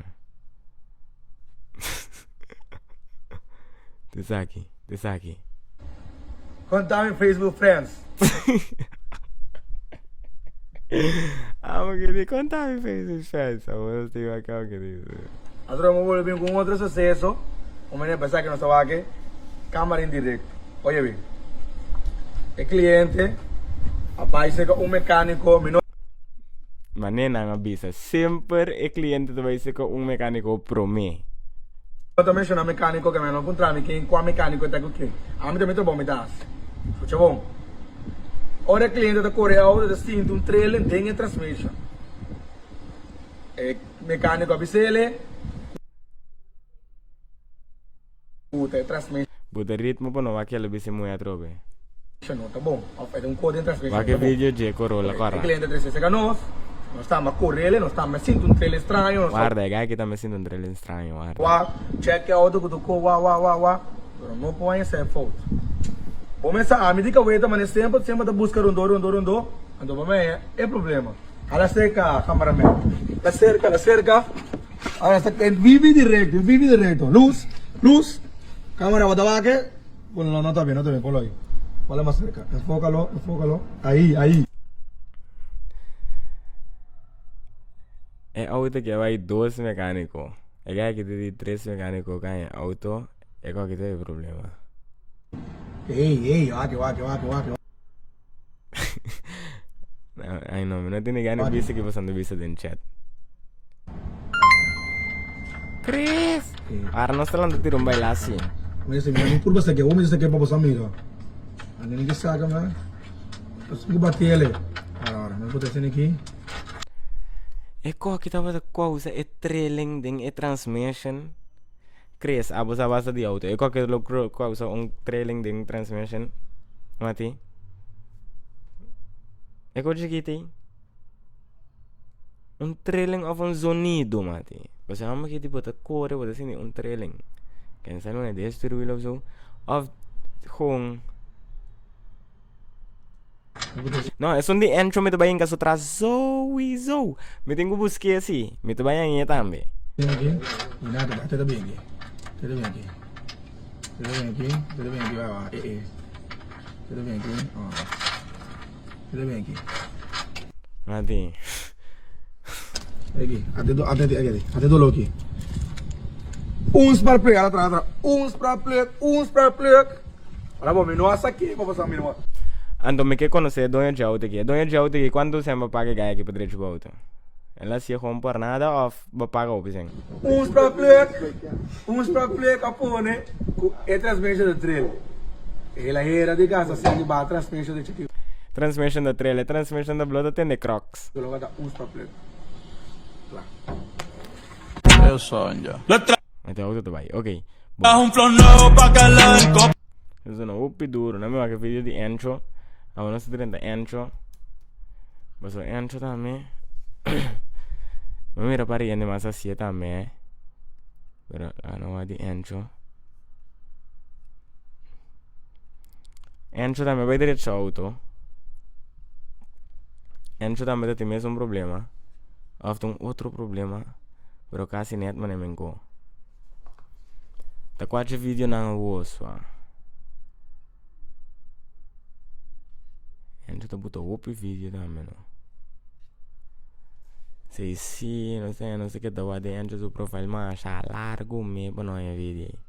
Te saki, te saki. Contame Facebook friends. Amo que di contame Facebook friends. Amo estoy acá que di. Nosotros hemos vuelto con otro suceso. Un menor pensar que no estaba aquí. Cámara en directo. Oye bien. El cliente aparece con un mecánico. Mi no Mane nan a bisa, semper e cliente ta bai seka un mecanico prome. ta menciona mecánico que me no encontra mi ken cua mecánico ta cu ken. Ami tambe trabou mi ta haci. Escucha bon. Ora e cliente ta core auto ta sinti un trailing den e transmission. E mecánico a bisele cu ta e transmission. Buta ritmo pa no wak kela bisi muhe atrobe. No ta bon. Of e ta un code den transmission Wak no e ta bon. video dje Corolla E kora. cliente a trece cerca nos. Nos tamba corele, nos tamba sinti un trailing straño. Nos ta Warda, e guy aki tambe sinti un trailing straño, warda. Wa, check e auto cu tocó, wa, wa, wa, wa. Pero no por haña esei fout. Bo mester ami di caweta mane semper, semper ta busca rondó, rondó, rondó. Anto bo maya e problema. Hala cerca, cameraman. La cerca, la cerca. Ahora esta en vivo y directo, en vivo y directo. Luz, luz. Cámara, bota baque. Bueno, no, no está bien, no está bien, ponlo ahí. Ponlo más cerca. Enfócalo, enfócalo. Ahí, ahí. E auto ke bai dos mecanico. E guy ki ta di tres mecanico ka e auto, e ko ki ta e problema. Ey, ey, wak, wak, wak, wak. Ay no, mi no tene gana bisa ki pasando bisa den chat. Chris! Ahora nos ta lanta tira un baila así. Mira si mi curva sa ke, mi sa ke pa boso amigo. Ande ni ke saca ma. Ku batele. Ahora, ahora, mi puta sini ki. E koki tabata kousa e trilling den e transmission. Chris, abo sa basta di auto. E koki lo kousa un trilling den transmission. Mati. E ko chikiti. Un trilling of un zonido, mati. Pasobra amo ki tipo ta kore bo ta sinti un trilling. Ken sa no e de stuurwiel of zo. Of gewoon. No, esun di Encho mi ta bai hinka su tras sowieso. Mi tin ku busk'é si. Mi ta bai hañ'é tambe. Mati. Un sparpluk, atra, atra. Un sparpluk, un sparpluk. Ora bo, mi no a sak'é pa pasá mi no a. Anto mi ke konosé e doño dje outo aki. E doño dje outo aki kuantu sèn bo paga e gai aki pa drechi bo outo? El a hasié gewoon por nada òf bo paga hopi sèn? Un sparpluk, un sparpluk a pone ku e transmission ta trel. El a hera di gasta sèn di baha transmission di chikito. Transmission ta trel, e transmission ta blo ta tende crocs. Lo ta un sparpluk. Kla. Eu sonjo. Mete auto ta bai, ok. Un flow nuevo pa que le den cop. Eso no hopi duro. No me wak video di Encho. Awo nos drenta Encho. Paso Encho tambe. Me mira pa riende mas así tambe. Pero ah no wak di Encho. Encho tambe bai derecho auto. Encho tambe ta tin mesun problema. Of ta un otro problema. Pero casi net mane men go. Ta cuache video nan awo swa. Encho ta buta hopi video tambe no. Si si no sé no sé ke ta wak den Encho su profile masha largo me pa no haña video ei.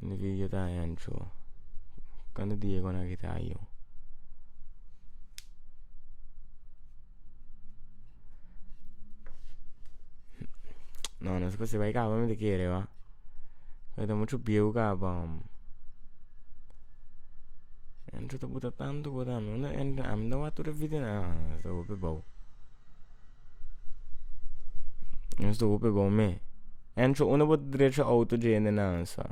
Un video ta Encho. Cuando Diego na kita ayo. No, no se bai caba mi te kere va. Pero ta mucho bieu caba. Encho ta buta tanto buta mi. Unda entra ami ta wak tur e video na. Esta hopi bou. Esta hopi bou me. Encho unda bo drecha auto dje hende nan sa.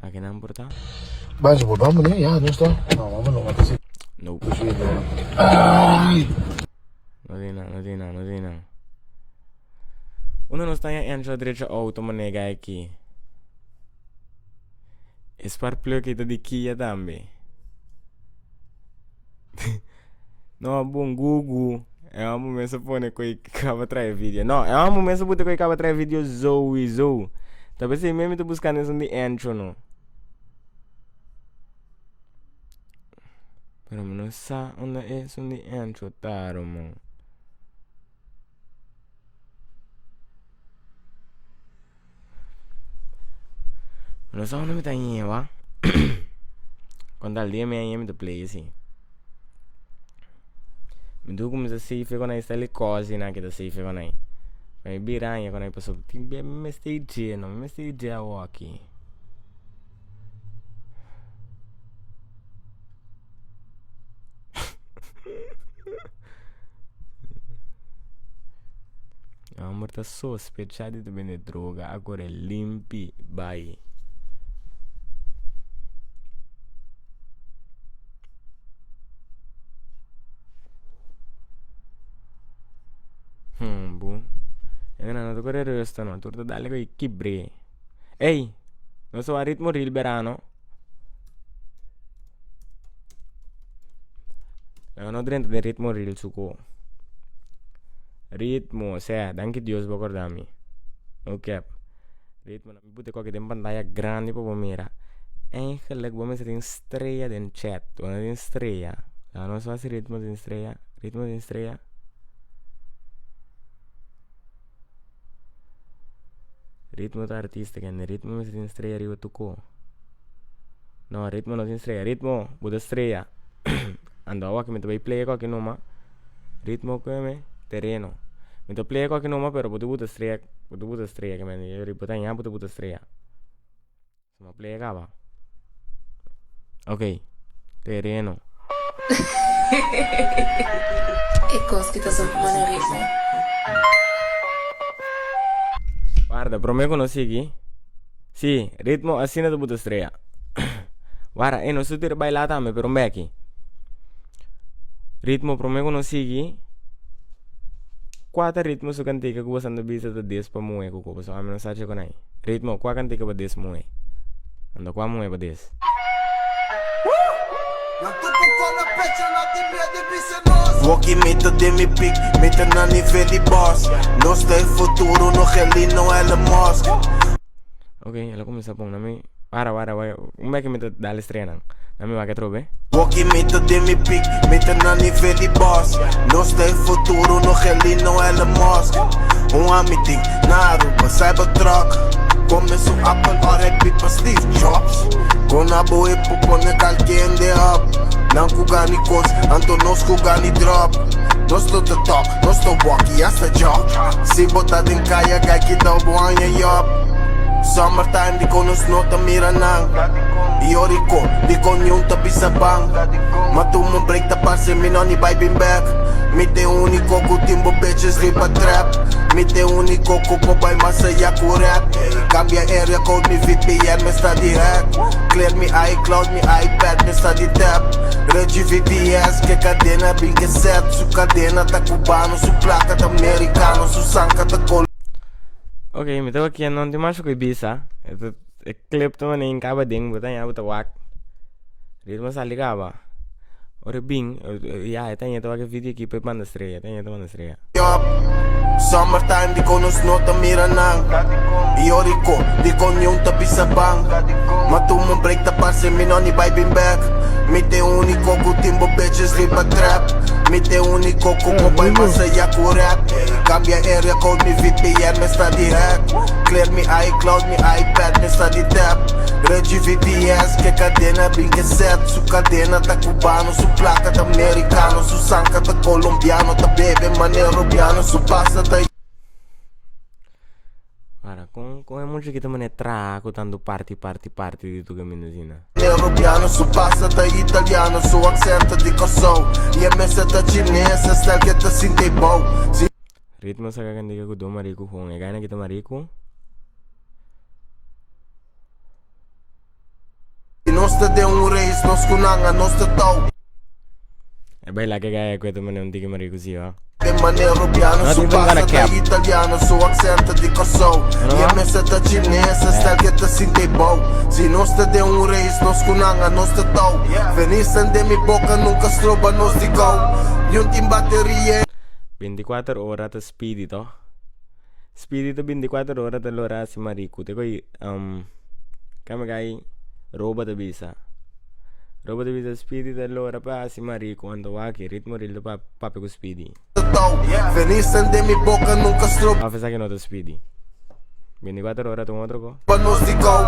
Aki nan por ta? Vamos, vamos, né? Ya, no está. No, vamos, no, vamos. No. Ay! No tin nan, no tin nan, no tin nan. Uno no sta ya entra drecha auto manega aki. E sparplug ta di Kia tambe. No, bon Gugu. E amo mes a pone koi kaba trae video. No, e amo mes a pute koi kaba trae video sowieso. Ta p'esei mes mi ta buskando esun di Encho no. Pero mi no sa unda esun di Encho ta ruman. Mi no sa unda mi ta ñewa. Con tal dia mi a ñe mi ta play asi. Mi tuvo cuminsa safe con ai style cosi nan kita safe con ai. Pa mi bira aña con ai pasobra tin bia mi mester e dje no mi mester e dje awoki. E homber ta sospecha di ta bende droga a kore limpi bai. Hmm, bu. E no ta kore rusta no, tur ta dale ku e kibre. Ey, nos ta wak ritmo ril berano. Nan no drenta den ritmo ril suko. Ritmo, sea, danki Dios bo acorda mi. No cap. Ritmo, mi pute koke den pantalla grandi pa bo mira. Eigenlijk bo mester tin strea den chat. Bo no tin strea. Laga nos wak si ritmo tin strea. Ritmo tin strea. Ritmo ta artista kende. Ritmo mester tin strea riba tuko. No, ritmo no tin strea. Ritmo, bo ta strea. Ando awor aki mi ta bay play aki numa. Ritmo keme tereno. Mi ta play aki numa pero bo ta buta strea, bo ta buta strea ke men. Bo ta ña bo ta buta strea. So mi a play kaba. Ok, tereno. E kos ki ta zona manera ritmo. Warda, prome ku nos sigui. Sí, ritmo asina ta buta strea. Wara, e nos tur baila tambe, pero un beki. Ritmo prome ku nos sigui. Kua ta ritmo su kantika ku boso anda bisa ta des pa muhe ku ku pasobra ami no sa cheko nai. Ritmo, kua kantika pa des muhe? Ando kua muhe pa des? Walkie mi ta den mi piek, mi ta na nivel di boss. Nos ta e futuro, no Gelino Elon Musk. Ok, el a kuminsá pon na mi. Wara, wara, wara. Un bek mi ta dal estreanan. Na mi wak atrobe. Walkie mi ta den mi piek, mi ta na nivel di boss. Nos ta e futuro, no Gelino Elon Musk. Un ami tin na Aruba Cybertruck. Come su Apple ora e pipa Steve Jobs. Con abo e por pone kalke hende up. Nan ku gani kos, anto nos ku gani drop. Nos no ta talk, nos ta walk y hasta jog. Si bo ta den kaya, gai ki dau bo haña yop. Summertime dikon nos no ta mira nan. Y ora y ko, dikon niun ta bisa ban. Ma tuma un break ta parse mi no ni bai bin bek. Mi t'e unico ku tin bo bitches riba trap. Mi t'e unico ku por bai mas aya ku rap. Cambia area code mi VPN me sta di hack. Clear mi iCloud mi iPad me sta di tap. Reggie VVS ke cadena bin ke set. Su cadena ta cubano su placa ta mericano su sanka ta col. Ok, mi ta wak no tin masha ku e bisa. E clip ta manera kaba den bo ta haña bo ta wak. Ritmo sali kaba. Ora e bin, ya e ta haña ta wak e video aki pa e manda strea, e ta haña ta manda strea. Summertime dikon nos no ta mira nan. I ora i ko, dikon niun ta bisa ban. Ma tuma un break ta parse mi no ni bai bin bek. Mi t'e uniko ku tin bo bitches riba trap. Mi t'e uniko ku por bai mas aya ku rap. Cambia area code mi VPN me sta di hack. Clear mi iCloud mi iPad me sta di tap. Reggie VVS ke cadena bin ke set. Su cadena ta cubano su placa ta mericano. Su sanka ta colombiano ta bebe manera rubiano. Su pasta ta. Para, kon kon e mucha kita mane traha ku tantu parti parti parti di tur kaminda asina? Rubiano, su pasta ta italiano, su accento di Kòrsou I e mester ta chines, e stèl ke ta sinti bou Si. Ritmo saka kantika ku Don Mariku Hon e gana kita Mariku. Nos ta den un race, nos ku nan a nos ta tou. E baila ke gaya ku e ta mane un tiki mariku si ho. De manera rubiano, Not su even gonna pasta ta cap. italiano, su accento di Kòrsou Ano I e ba? mester ta chines, e stèl ke ta sinti bou Si nos ta den un race, nos ku nan a nos ta tou Venisen den mi boka nunka stroba nos di gou Niun tin bateria. 24 ora ta speedy toh. Speedy ta 24 ora ta lora hasi mariku. Te koi um, kame kai roba ta bisa. Roba ta bisa Speedy ta lora pa hasi mariku anto waki ritmo ril ta pa papia ku Speedy. Venisen den mi boka nunka stroba. Of esaki no ta Speedy. 24 ora ta un otro ko. Pa nos di gou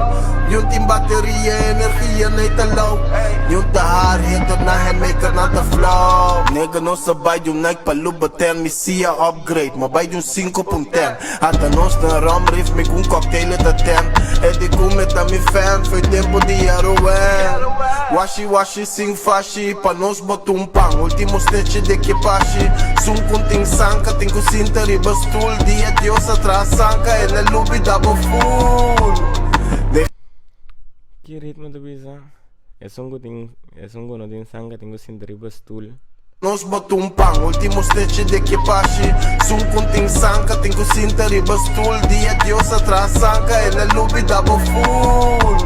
Niun tin bateria, energia n'ey ta low Niun ta hard hitter na handmaker nan ta flow Nigga nos a bai di un Nike pa Louboutin Mi sia upgrade, m'a bai di un sinku pa un ten Ata nos na rum riff mi ku un cocktail e ta ten E di ku mi ta mi fan, fo'i tempo di heroin Washi washi sin fashi, pa nos bota un pan Ultimo snechi di ekipashi, sun kun tin sanka Tin ku sinta riba stoel, dia Dios a traha sanka El a lubida bo full De. Ki ritmo ta bisa? Esun ku tin, esun ku no tin sanka tin ku sinta riba stoel. Nos bota un pan, ultimo snechi di ekipashi Sun kun tin sanka tin ku sinta riba stoel Dia Dios a traha sanka, El a lubida bo full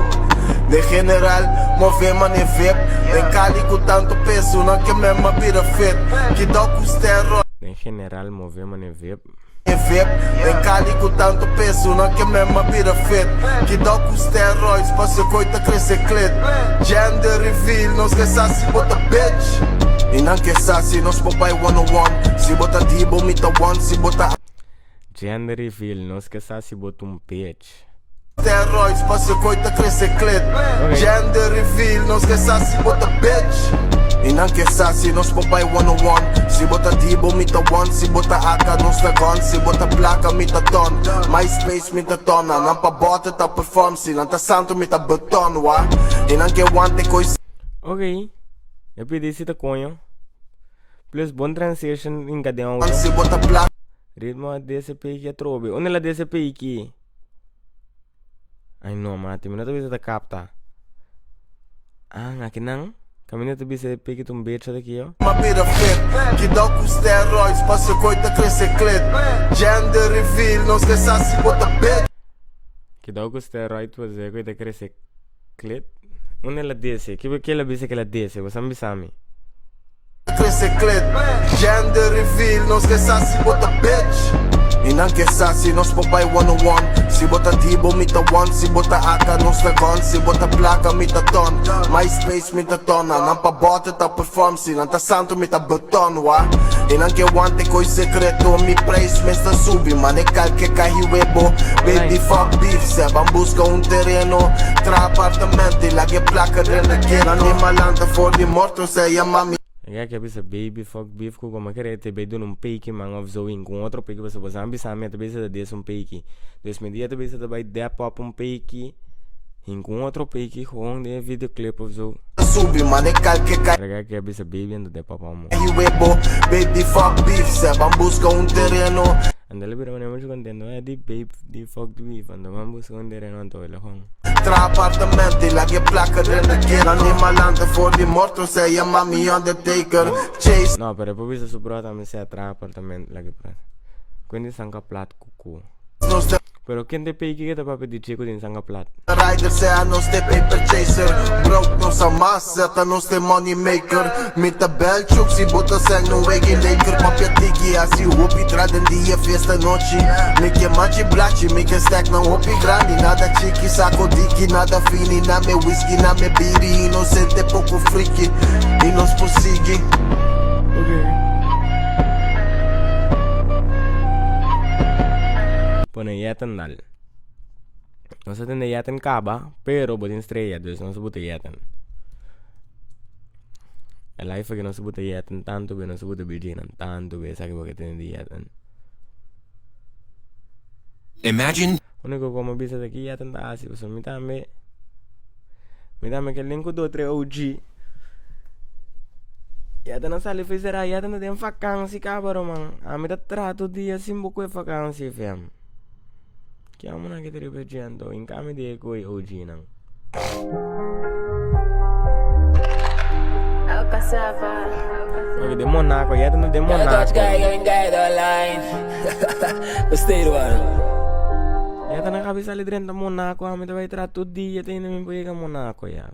De general, move mane vip Den kali ku tantu peso, nan ke men ma bira fit Kidao ku steroid. Den general, move mane vip. Vip, den kali ku tantu peso, nan ke men ma bira fit Kidao ku steroids, paso koi ta krese klit Gender reveal, nos ke sa si bo ta bitch I nan ke sa si nos por bai one on one Si bo ta di bo mi ta one, si bo ta. Gender reveal, nos ke sa si bo ta un bitch. Steroids pa su koi ta krese klit. Gender reveal, nos ke sa si bo ta bitch. I nan ke sa si nos por bai one on one. Si bo ta dibo mi ta one, si bo ta aka nos ta gun, si bo ta plaka mi ta ton. MySpace mi ta tona, nan pa bote ta perform, si nan ta santo mi ta beton wa. I nan ke wante koi. Ok, e pidi si ta koño. Plus bon transition hinka den auto. Si bo ta plaka. Ritmo a DCP ki atrobe. Unda la DCP ki? Ay no mati, mi no ta bisa ta capta. Ah, aki nan? Caminda ta bisa e piki ta un becha ta ki yo. Ma bira fit, kidao ku steroids pa su koi ta krese klit. Gender reveal, nos ke sa si bo ta bitch. Kidao ku steroid pa su koi ta krese klit. Unda el a dese? Ki ke el a bisa ke el a dese? Bo sa bisa mi. Krese klit, gender reveal, nos ke sa si bo ta bitch. I nan ke sa si nos por bai one on one. Si bo ta dibo mi ta one, si bo ta aka nos ta gun, si bo ta plaka mi ta ton. MySpace mi ta tona, nan pa bote ta perform, si nan ta santo mi ta beton wa. I nan ke wante koi sekreto, mi prijs mes ta subi, mane kalke kahi webo. Baby fuck beef, sè ban buska un tereno, traha apartamento i laga e plaka den de ghetto. Nan di malanta for di morto. E ke bisa baby fuck beef ku como kere te bay duna un peiki man of zo in ku otro peiki pasobra boso a bisa mi a ta bisa ta des un peiki dus mi dia ta bisa ta bay dep op un peiki hin ku otro peiki gewoon den e videoclip of zo. Subi mane kalke kai. Pero ke bisa baby ando dep op amo. Webo baby fuck beef se ban buska un tereno. Andale bira mane mucho contento eh di babe di fuck beef ando ban buska un tereno anto el gewoon. Traha apartamento y laga e placa den de ghetto. Nan di malanta for di morto se yama mi undertaker. Chase. No, pero e por bisa su brother mi sea traha apartamento laga e placa. Kuen di sanka plat kuku. Nos ta. Pero ken te pei kiko ta papia di chico den sanka plat? Rider sea nos te paper chaser. Broke nos a mas, ta nos te money maker. Mi ta bel chuk si bo ta seng no wegi laker. Papia tiki hasi hopi tra den dia fiesta nochi. Mi ke machi blachi, mi ke stack nan hopi grandi. Nada chiki, sako diki, nada fini. Na me whisky, na me biri. Inocente poko friki, y nos por sigui. Pone yeten dal. Nos a tende yeten kaba, pero bo tin strea, dus nos a buta yeten. E life aki nos a buta yeten tantu be, nos a buta BJ nan tantu be, esaki bo ke tende di yeten. Imagine. Único ku mi bisa ta ki yeten ta hasi, pasobra mi tambe, mi tambe ke link ku dos tres OG. Yeten a sali for sera, yeten ta den vakansi kaba ruman. Ami ta traha tur dia sin bo kue vakansi fem. Ki amo nan ke ta riba dje anto? In kambio di e koe OG nan. Oke, den Monaco, ya ta den Monaco. Ya ta na kabi sali drenta Monaco, ami ta bai traha tur dia te hende mi por yega Monaco ya.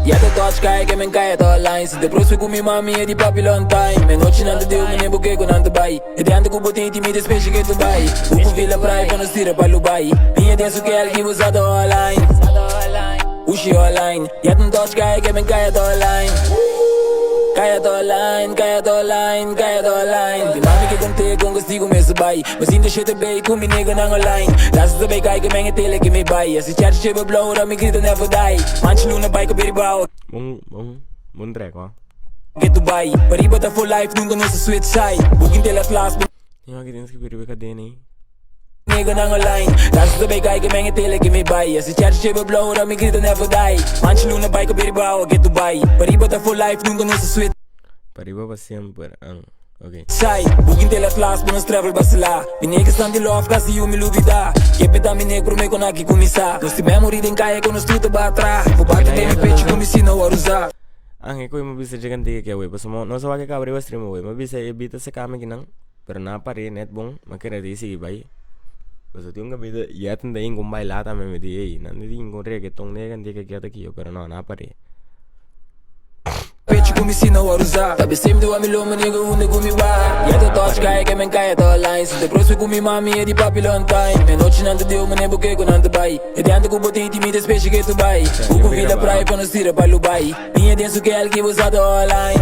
Ya te touch kai ke men kai to line. Si te prospe ku mi mami e di papi long time. Me nochi nan te deu mi ne buke ku nan te bai. E de ante ku bo tin timide speshe ke tu bai. Bu ku vila prai pa nos tira pa Lubai. Pinha den su kel ki bo sa ta online. Ushi online. Ya te touch kai ke men kai to line. Kai to line, kai to line, kai to line. Di mami ke konte kon kastigo me su bai. Me sinto shit bay ku mi nigga nan online. Laatste te bay kai ke men e tele ke mi bai. Asi chat shit blow da mi grita never die. Manchi luna bai ku birimbau. Bon, bon, bon track, hoor. Get Dubai, Pariba ta for life, nunca nos a switch side. Booking tele class, Ja, ik denk dat ik weer cadena, hè. Nigga nan online. Laatste te bay kai ke men e tele ke mi bai. Asi chat shit blow da mi grita never die. Manchi luna bai ku birimbau, get Dubai. Pariba ta for life, nunca nos a switch. Pariba pa semper, ang. Ok. Sai, booking tele class, pa nos travel basila. Mi niggas tan di love, kasi yu mi lubida. Kepe ta mi nek prome kon aki kumisa. Nos tin memory den kaya kon nos tur ta batra. Bo bate den mi pecho kon mi sino war usa. Ang e koe mi bisa dje kantiga ke awey pasobra no sa wak e kaba riba stream awey. Mi bisa e bita seka mi kinan pero nan a pare net bon mi a kere di sigui bai. Pasobra tin un kabita yet nta yin kon baila tambe mi di ey nan di yin kon reggaeton den e kantiga ke ta kiyo pero no nan a pare. Pecho ku mi sina war usa. Ta besem di wa mi loma nigga unda ku mi wa. Ya ta touch kaya ke men kaya ta online. Si te prospe ku mi mami e di papi long time. Me nochi nan ta deu mane bo ke ku nan ta bai. E de ante ku bo tin timida speshe ke tu bai. Bu ku vila praia pa nos tira pa Lubai. Pinha den su kel ki bo sa ta online.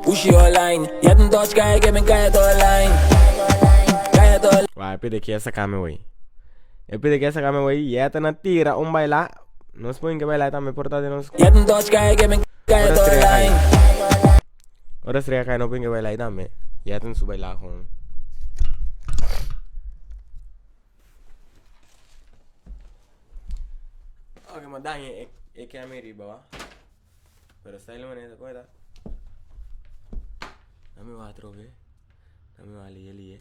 Ushi online. Ya ta touch kaya ke men kaya ta online. Kaya. Wah, e pide ke saka mi wey. E pide ke saka mi wey, yeta na tira un baila. Nos por ke baila tambe por ta di nos. Ora estrella kai. Ora estrella kai no por ke baila tambe. Yeta su baila gewoon. Ok, ma dan e e ke mi riba wa. Pero style manera kon eta. Dame wa atrobe. Dame wa liye liye.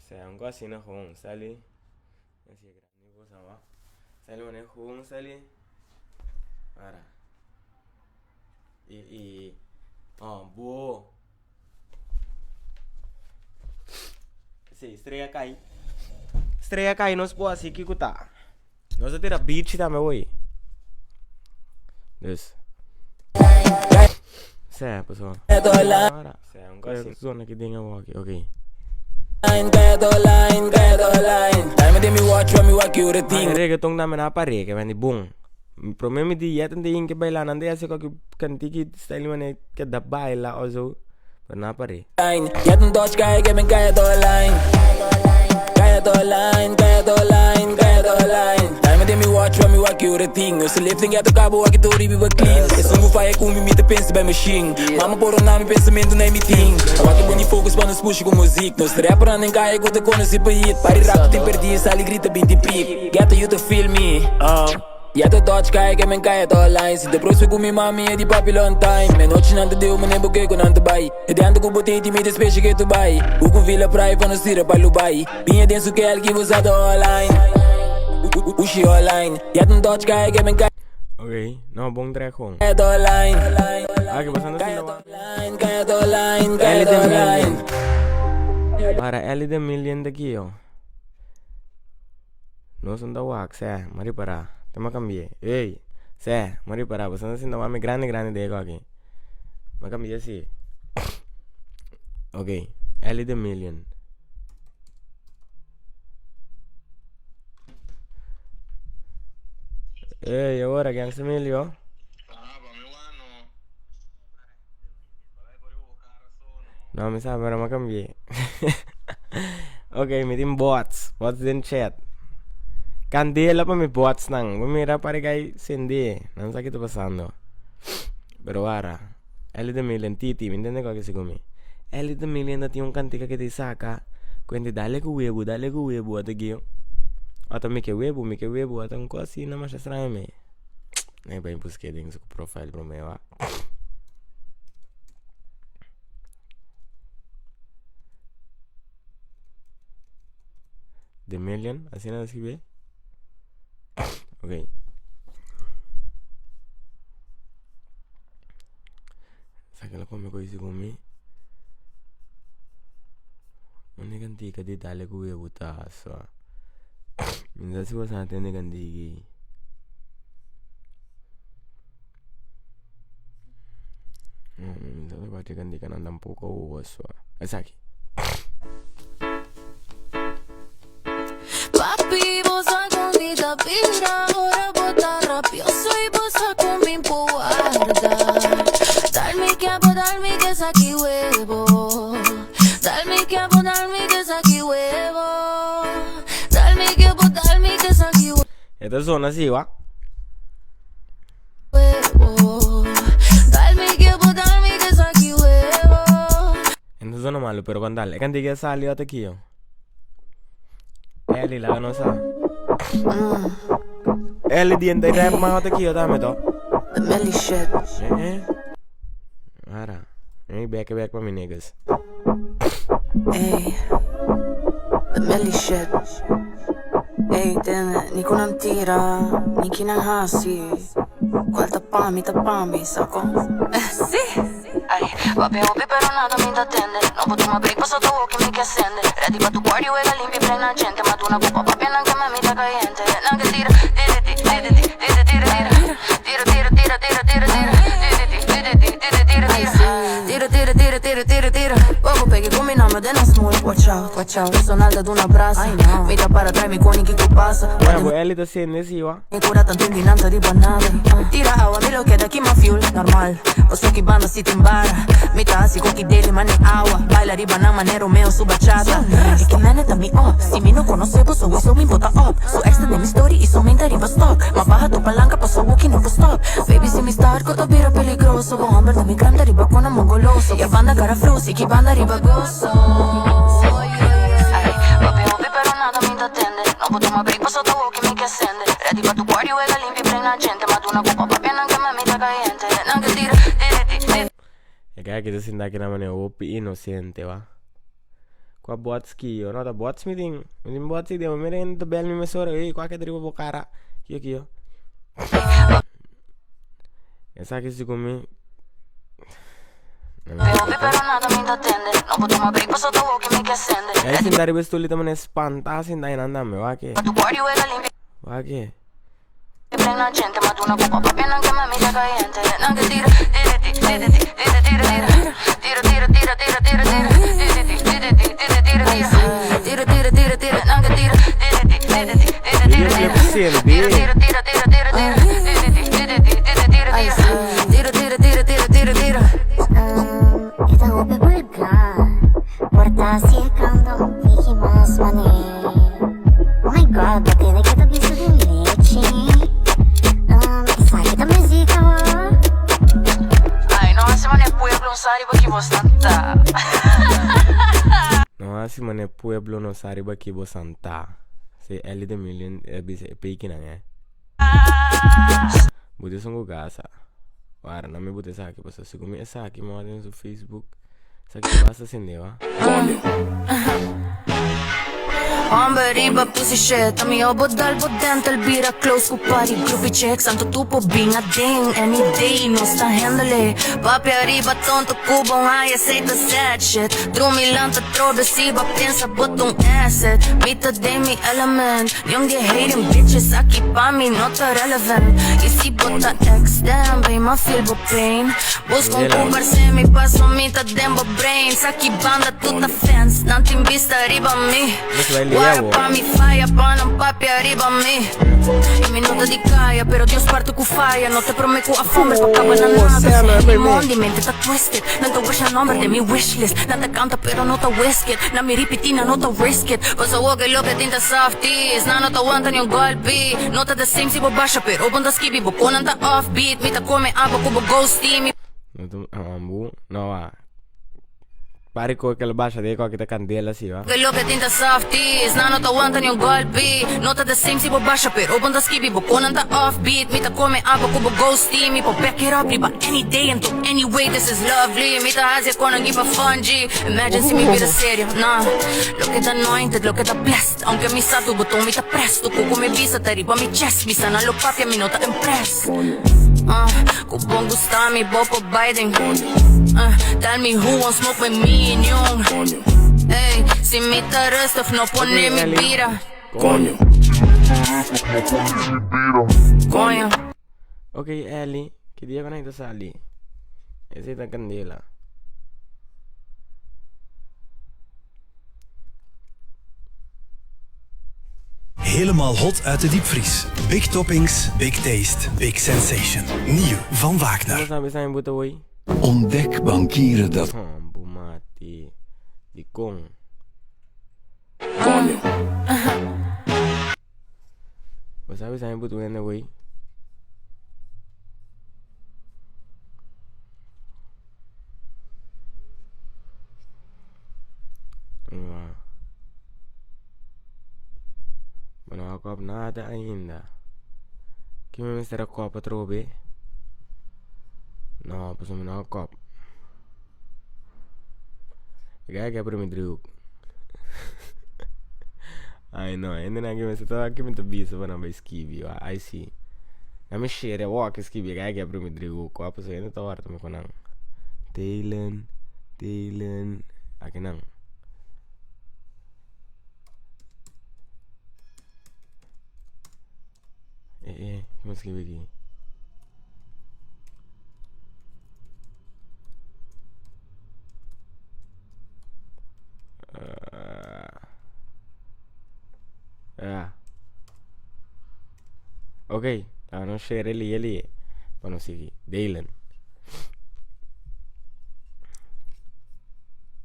Sea un asina gewoon sali. Así grande cosa wa. Sali manera gewoon sali. Para. I i oh bo. Sí, estrella kai. Estrella kai nos por así kiko ta. Nos a tira beach tambe hoy. Dus. Sea, pasó. Ahora, sea, un casi zona que tenga walkie, ok. Reggaeton tambe na pare, que vendi boom. Prome mi di yet ante inke baila nan de hasi koki kantiki style mane ke da baila o zo pero na pare. Ya te touch kai ke men kai to line Si te prospe ku mi mami e di papi long time Me nochi nan te deu me nebo ke ku nan te bai E de ante ku botin ti mi te speshe ke tu bai Uku vila praia pa nos tira pa Lubai Binha den su kel ki usado online Ushi online Ya te touch kai ke men kai Ok, no, bon track gewoon. to line Ah, que pasando sin la Kai to line kai Ellie to the line Million. Para Ellie the Million de aquí, yo. No son da wax, mari para. Te me cambié. Ey, sé, mari para. Pasando sin la grande, grande de aquí. Me cambié así. Ok, Ellie the Million. Ey, ahora, ¿qué hace Emilio? No, me sabe, pero me cambié. Ok, mi tin bots. Bots den chat. Candela pa mi bots nang. Voy mira para que hay sende. No sé qué está pasando. Pero ahora, Ellie the Million, Titi, ¿me entiendes cuál que se come? Ellie the Million tiene un cantica que te saca. Cuente, dale ku huevo, dale ku huevo, ate guio. Ata mi que huevo, mi que huevo, ata un cosa así, nada más extraño. Nee, ben busqué ding su profile bro me va. The Million, así no escribe. Ok. Sácalo conmigo y conmigo. Una cantica di tale cui ho avuto. Mi sa si cosa tende cantiki. Mi sa qualche cantica non tampoco hubo eso. Esaki. Papi, bosa con mi tapira, ahora bota rabioso y bosa con mi guarda. Dalmi que abo, dalmi que saqui huevo. Dalmi que abo, dalmi que saqui huevo. Dalmi que abo, dalmi que saqui Esta zona sí va. huevo. Dalmi que abo, dalmi que saqui huevo. Esta zona malo, pero con dale. Cantica salió hasta aquí yo. Eli la no sa. Eli diente rap más hasta aquí yo dame to. The Millie shit. Eh. Ara. Hey, back back pa mi niggas. Ey, the Millie shit. Ey, tene, ni kunan tira, ni kinan hasi. Cual tapami, tapami, saco. Sí. Ay, papi, papi, pero nada me atende. No puedo tomar break, paso tu boca y me que ascende. Ready pa' tu party, juega limpia y plena gente. Mata una copa, papi, en la que me mira caliente. Nan que tira, tira, tira, tira, tira, tira, tira. Tira, tira, tira, tira, tira, tira. Tira, tira, tira, tira, tira, tira. Tira, tira, tira, tira, tira, tira. Poco pegue con mi nombre de no small watch. Watch out, watch out. Personal ta duna brasa. Mi ta para trai mi koni kiko pasa. Bueno, bo Ellie ta sende si wa. Mi cura tanto indinanta riba nada. Tira awa, mi lo keda kima fuel, normal. Paso ki banda si tin bara. Mi ta hasi koki daily mane awa. Baila riba nan mane Romeo su bachata. E ke mene ta mi op. Si mi no conoce bo so mi bota op. Su ex ta den mi story y su mente riba stock. Ma baha tu palanca paso woki no por stop. Baby si mi start ko ta bira peligroso. Bo homber ta mi creme ta riba kona mongoloso. Ya banda cara frus y ki banda riba gozo. Ay, papi hopi pero nada mi ta tende. No por tuma break paso ta woki mi ke sende. Ready pa tu party wega limpi pregna gente. Ma duna copa papia nan ke mami ta caliente. Nan ke tira, tira, tira, tira. E guy aki ta sinta aki na manera hopi inocente wa. Kua bots ki yo? No ta bots mi tin. Mi tin bots idea. Mi mira ta bel mi mesora. Ey, kua ke ta riba bo kara? Kio kio. Esaki si ku mi. E sinta riba e stoel ta manera spanta sinta einan tambe. Wak ke. Wak ke. Videoclip sende. E ta hopi vulgar Por ta si e kando un tiki mas mané Oh my god, bo tene ke ta bisa di lechi Um, esaki ta muziek awor? Ay, no hasi mane pueblo no sa riba ki bosnan ta. No hasi mane pueblo no sa riba ki bosan ta. Si Ellie de Million a bisa e peikinan eh. Bo ta esun ku gasa. Wara, no mi bo ta esaki pasobra segun mi esaki mi wak den su Facebook. Esaki ta basta sende wa. Homber riba pussy shit Ta mi obo dal bo dental bira close ku party groupie chicks Anto tu por bin aden any day nos ta handle Papia riba tonto ku bo haya esey ta sad shit Drumi lanta trobe si bo pensa bo ta un asset Mi ta den mi element Niun di e hating bitches aki pa mi no ta relevant Y si bo ta ex damn bay ma feel bo pain Busca un Candela. cu parce mi paso mi ta den bo brain Saki banda tu ta fans nan tin bista riba mi Nos bai lia Wara bo. pa mi faya pa nan papia riba mi Y mi no ta di caya pero Dios parto cu faya No te prome cu a fomber pa caba na Oh, nada Sena, Mi baby. mondi mente ta twisted Nan ta wish na nomber den mi wishlist Nan ta canta pero no ta whisky Na mi ripiti nan no ta risk it Paso awor loke tin ta softies Nan no ta wanta ni un golpi No ta the same si bo basha pero bon ta skibi Bo konan ta off beat Mi ta come abo ku bo ghosty Mi No ta ambu no wa. Pari ku kel basha de ku ta kandela si wa. Loke tin ta softies Nan no ta wanta ni un golpi No ta the same si bo basha pero bon ta skibi Bo konan ta off beat Mi ta come abo ku bo ghosty Mi por back it up riba any day and to any way This is lovely Mi ta haci e konan gi pa fungy Imagine si mi bira serio, nah Loke ta anointed, loke ta blessed Aunke mi sa tur boton mi ta press Tur ku mi bisa ta riba mi chest Bisa nan lo papia mi no ta impress uh, Ku bon gusta mi bo por bai den Tell me who won't smoke with me and you Ey, si mi ta rustig no pone mi bira Coño. Coño. Ok Ellie, ki dia ku nan ta sali? Esei ta kandela. Helemaal hot uit de diepvries. Big toppings, big taste, big sensation. Nieuw van Wagner. Bo sabi sa mi buta woi? Ontdek bankieren dat. Hombu mati. Dikon. Bo sabi sa mi buta wende woi? Bo no a kòp nada ainda. Ki mi mester a kòp atrobe? No, pasobra mi no a kòp. E kai a kebra mi driehoek. Ai no, hendenan aki mester ta aki mi ta bisa pa nan bai skibi. Ai si. Nan mi share awor ki skibi e kai a kebra mi driehoek. Pasobra hende ta wòrdu mi ku nan. Taylen, Taylen, aki nan. Eh, eh, ki mi skibi aki? Ja. Ok, laga nos share e lie lie pa nos sigui. Dalen.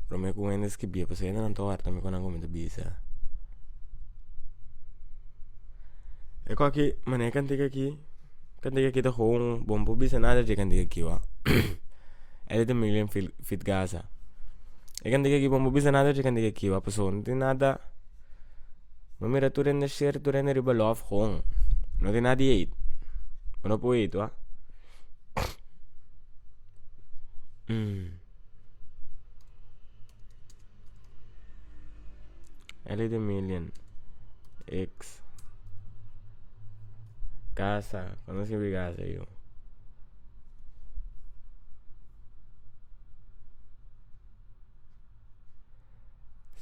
Prome ku hende skibie pasobra hendenan ta warda mi ku nan kuminsa bisa. E ku aki manera e kantika aki, kantika aki ta gewoon bo no por bisa nada dje kantika aki wak. Ellie the Million feat Gaza. E kantika aki bo no por bisa nada dje kantika aki wak pasobra no tin nada. Bo mira tur hende share tur hende riba love gewoon. No tin nada di hate. Bo no por hate wak. Ellie the Million X Gaza. Cuando escribí Gaza yo?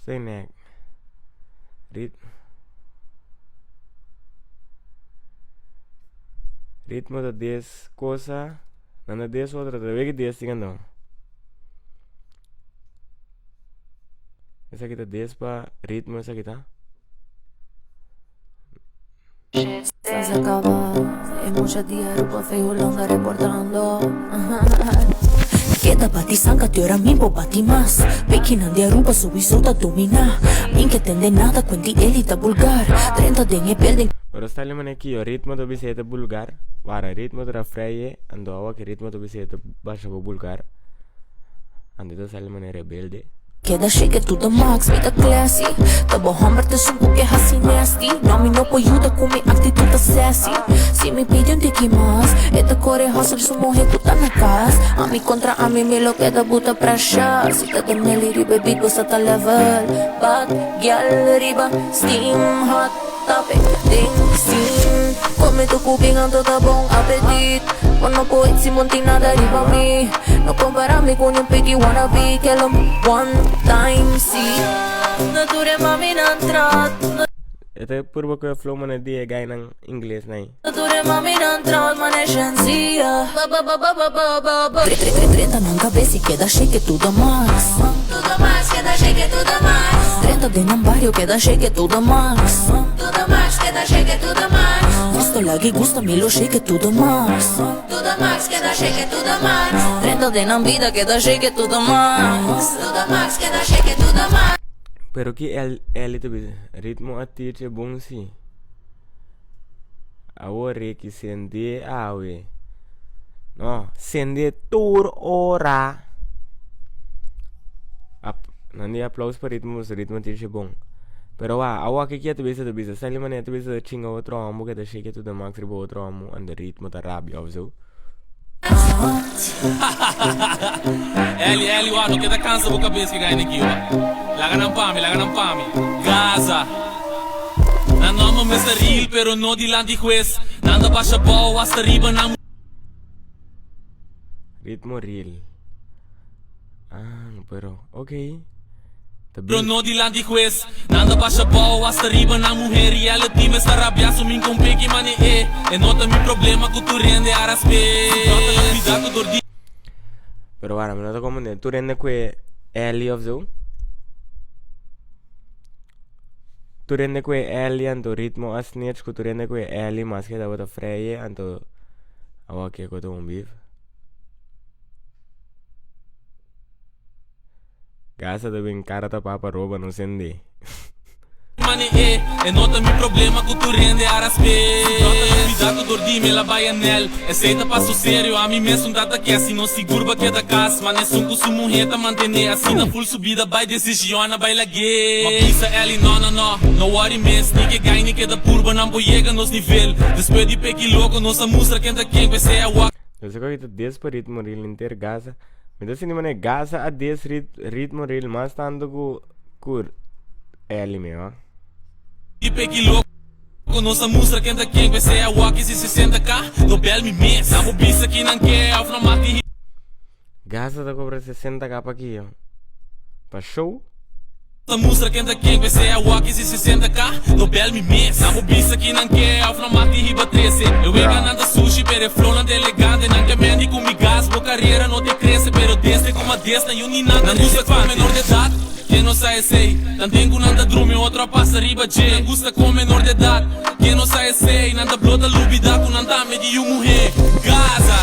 Senek. Rit Ritmo ta des cosa. Nan ta des otro ta wiki des tin andó. Esaki ta des pa ritmo esaki ta. Keda bati sanka te ora mi bo bati mas Pekinan di Aruba souiso ta domina Min ke tende nada kuenti Eli ta bulgar Drenta den e building. Pero sta li manera kiyo ritmo ta bisa e ta bulgar wara ritmo ta rafreye anto awa ki ritmo ta bisa e ta basha bo bulgar anto ta sali manera rebelde. Keda shake to the max, mi ta classy Ta bo homber ta esun ku ke hasi nasty No mi no por yuda ku mi actitud ta sassy Si mi pidi un tiki mas E ta kore hustle su muhe ku ta na kas Ami kontra ami mi lo keda buta pressure Si ta den Nelly riba e beat bo sa ta level Bad gyal riba steam hot topic den scene Come tu ku bin anto ta bon apetit Bo no por si bo tin nada riba mi No compara mi cu un piki wannabe Kel un one time si Na tur e maminan trat E ta purba cu e flow manera di e guynan ingles nai. Na tur e maminan trat mane shensia Drenta nan cabes y keda shake to the max To the max keda shake to the max Drenta den nan bario keda shake to the max To the max keda shake to the max Gusta lagi gusta mi lo shake to the max To the max keda shake to the max Drenta den nan bida keda shake to the max To the max keda shake to the max. Pero ki el Ellie ta bisa ritmo a teach e bon si. Awor Ricky sende awe. No, sende tur ora. Ap, nan di aplaus pa ritmo, pasobra ritmo tin shi bon. Pero wa, awo aki kia ta bisa ta bisa, sali manera ta bisa ta chinga otro homo ke ta shake to the max riba otro homo, and the ritmo ta rabia of zo. Eli, Eli, wa, no keda kansa bo kabes ke gai neki, wa. Laga nan pa mi, laga nan pa mi. Gaza. Nan nòmber mester real, pero no dilanti hues. Nan ta basha bou hasta riba nan. Ritmo real. Ah, pero, ok. Ta Pero no dilanti hues. Nan ta basha bou hasta riba nan muher y el team esta rabia su min con peki mane e. E no ta mi problema cu tur hende a raspe. No ta lubida cu dor di. Pero wara, mi no ta comprende. Tur hende cu e Ellie of zo? Tur hende ku e Ellie anto ritmo a snitch ku tur hende ku e Ellie maske tabata freye anto awor kiko ta un beef. Gasa ta bin kara ta papa roba no sende. Mane e, e no ta mi problema ku tur hende a raspe. No ta lubida ku dor di mi el a bai anel. Esei ta paso serio, ami mes un tata ke asina sigur ba keda kas. Ma nesun ku su muhe ta mantene asina ful su bida bai desishon a bai lag'é. Ma bisa Ellie no no no, no worry mes, ni ke gai ni keda purba nan por yega nos nivel. Despues di peki loko nos a mustra ken ta ken p'esei a wak. Nos a kohe ta des pa ritmo ril henter Gaza. Mi ta sinti manera Gaza a des ritmo ril mas tanto ku ku Ellie mi ho. Di peki loko nos a mustra ken ta ken p'esei a wak si 60 k no bel mi mes. Nan por bisa ki nan ke of nan mati. Gaza ta cobra 60 k pa kiyo? Pa show? Ta mustra ken ta ken p'esei a wak si 60 k no bel mi mes. Nan por bisa ki nan ke of nan mati hiba trese. E wega nan ta sushi pero e flow nan ta elegante. Nan ke mendi ku mi gas bo karera no te krese pero desde ku ma des na yu ni nan ta gusta ku menor de edat. Ken no sa esey? Tanten ku nan ta drumi otro a pasa riba dje. Nan gusta kon menor di edat. Ken no sa esey? Nan ta blo ta lubida ku nan tambe di yu muhé. Gaza.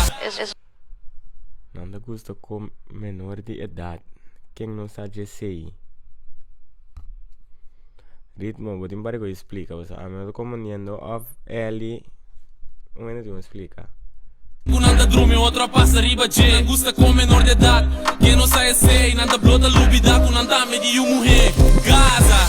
Nan ta gusta kon menor di edat. Ken no sa djesey? Ritmo, bo tin pare ku splika pasobra ami no ta komprendiendo òf Elly un hende tin ku splika. Ku nan ta drumi otro a pasa riba dje. Nan gusta kon menor di edat. Ken no sa esei? Nan ta blo ta lubida ku nan tambe di yu muhé. Gaza.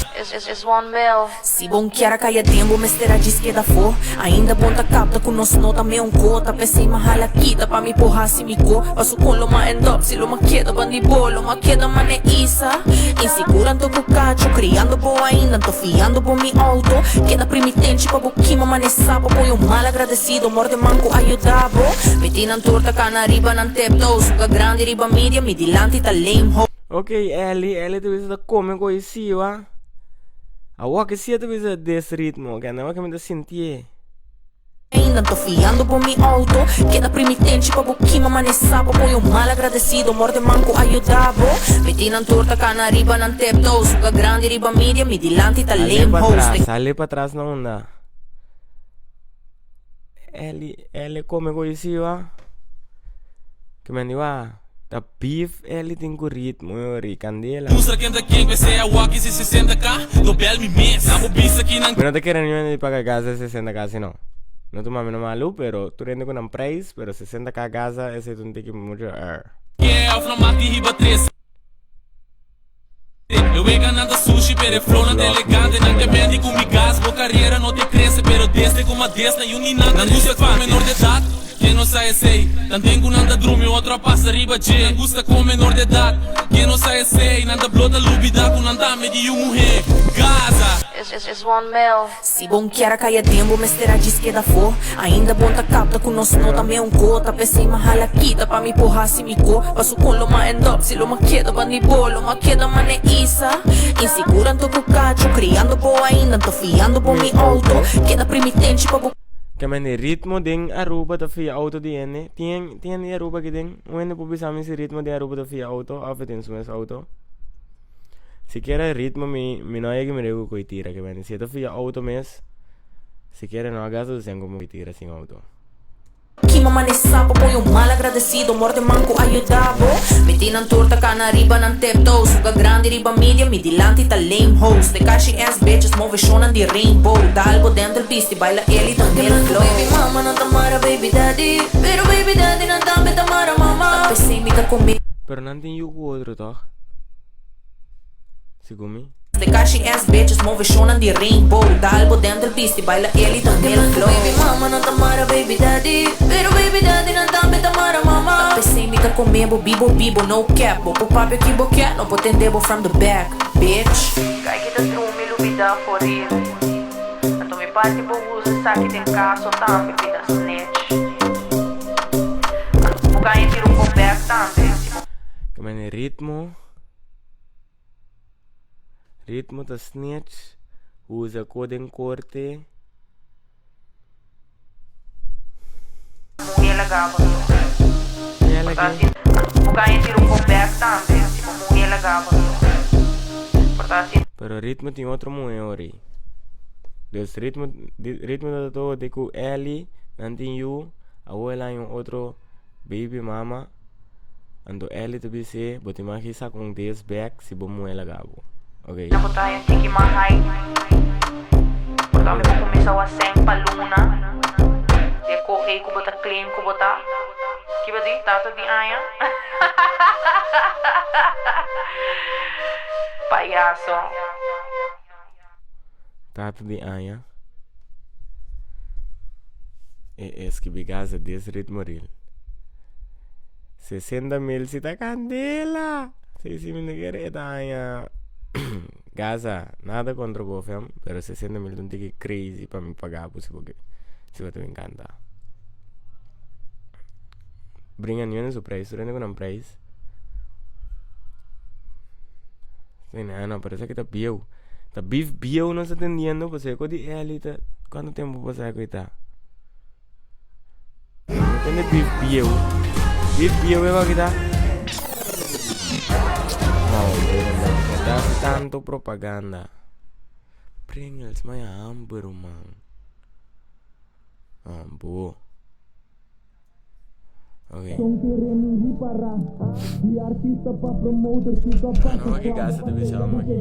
Si bon kier a caya den bo mester a djis keda afo. Ainda bon ta capta cu nos no ta meun co. Ta pesey ma hala kita pa mi por haci mi co. Paso con lo ma end up si lo ma keda bandi bo. Lo ma keda mane isa. Inseguro anto cu cacho. Criando bo ainda anto fiando bo mi auto. Keda primitenchi pa bo kima mane sapo. Poi un mal agradecido morde man cu a yuda bo. Meti nan tur ta cana riba nan tiptoe. Suga grandi riba media mi dilanti ta lame ho. Ok Elly, Elly ta bisa ta come cu e siwa. Awor ke si e ta bisa des ritmo, ke awor ke mi ta sintié. Ainda n'ta fiando bo mi auto. Keda primitenchi pa bo kima mane sapo. Poi un mal agradecido morde man ku a yuda bo. Meti nan tur ta kana riba nan tiptoe. Suga grandi riba media mi dilanti ta Sale lame pa hoes. tras, sale pa tras na unda. Elly, Elly come ku e siwa. Ke men di wa. Ta beef Elly tin ku ritmo e ori candela. Mustra ken ta ken p'esei a wak si 60 k no bel mi mes. Nan por bisa ki nan. Mi no ta kere niun hende di paga Gaza 60 k si no. No tuma mi no malu pero tur hende ku nan prijs pero 60 k Gaza esei ta un tiki mucho err. Ke of nan mag di hiba trese. E wega nan ta sushi pero e flow nan ta elegante. Nan ke mendi ku mi gas bo karera no te krese pero desde ku ma des na yun di nan nan gusta ku menor de edat. Ken no sa esei? Tanten ku nan ta drumi otro a pasa riba dje. Nan gusta ku menor de edat. Ken no sa esei? Nan ta blo ta lubida ku nan tambe di yu muhé. Gaza. Si bon kier a caya den bo mester a djis keda afo. Ainda bon ta capta cu nos no ta meun co. Ta pesey ma hala kita pa mi por haci mi co. Paso con lo ma end up si lo ma keda bandi bo. Lo ma keda mane isa. Inseguro anto cu cacho. Criando bo ainda anto fiando bo mi auto. Keda primitenchi pa bo. Ke mende ritmo den Aruba ta fia auto di hende? Tin tin hende di Aruba aki den? Un hende por bisa mi si ritmo den Aruba ta fia auto of e tin su mes auto? Sikiera ritmo mi mi no a yega mira ku koi tira ke mende si e ta fia auto mes sikiera no a gasta su sen komo koi tira sin auto. Kima mane sapo poi un mal agradecido morde man ku a yuda bo Mi tin nan tur ta kana riba nan tiptoe Suga grandi riba media mi dilanti ta lame hoes Tekashi ass bitches move shownan di rainbow Dal bo dental bisti baila eli ta mil flow Baby mama nan ta mara baby daddy Pero baby daddy nan tambe ta mara mama Ta pesey mi ta come. Pero nan tin yu ku otro toch? Segun mi. Tekashi ass bitches move shownan di rainbow Dal bo dental bisti baila eli ta mil flow Baby mama nan ta mara baby daddy Pero baby daddy nan tambe ta mara mama Ta pesey mi ta come bo bibo bibo no cap Bo por papia ki bo kier no por tende bo from the back bitch. Kai ki ta drumi lubida for real. Anto mi parti bo usa esaki den kaso tambe bida snitch. Anto bo gaña tira un comeback tambe si bo. Ke mane ritmo. Ritmo ta snitch. Usa ko den korte. Muhe laga bo so. Muhe Por ta laga. si bo gaña tira un comeback tambe si bo muhe laga bo so. Por ta si. Pero ritmo tin otro muhe ori. Dus ritmo ritmo ta todo de ku Elly nan tin yu awor el haña un otro baby mama anto Elly ta bis'é bo tin mag hisa un des bek si bo muhe laga bo ok. Na bo ta haña un tiki mas high por ta mi bo kuminsá wak sèn pa luna di e kohe ku bo ta claim ku bo ta kiba di tata di aña payaso. Tata di aña e eskibí Gaza des ritmo ril. 60 mil si ta candela. Si si mi no kere e ta haña Gaza, nada contra bo fam, pero 60 mil ta un tiki crazy pa mi paga bo si bo ke si bo ta bin canta. Bringa niun su prijs, tur hende ku nan prijs. Sí, no, no, pero esaki ta bieu. Ta beef bieu nos ta tendiendo, pues e di Eli ta, cuánto tiempo pasa cu ta? No tende beef bieu. Beef bieu e kita? No, hombre, no, no, ta. Ta tanto propaganda. Pringles, maya hamber, man. Ah, boa. Ok. No, que gasta te bisa mo aqui.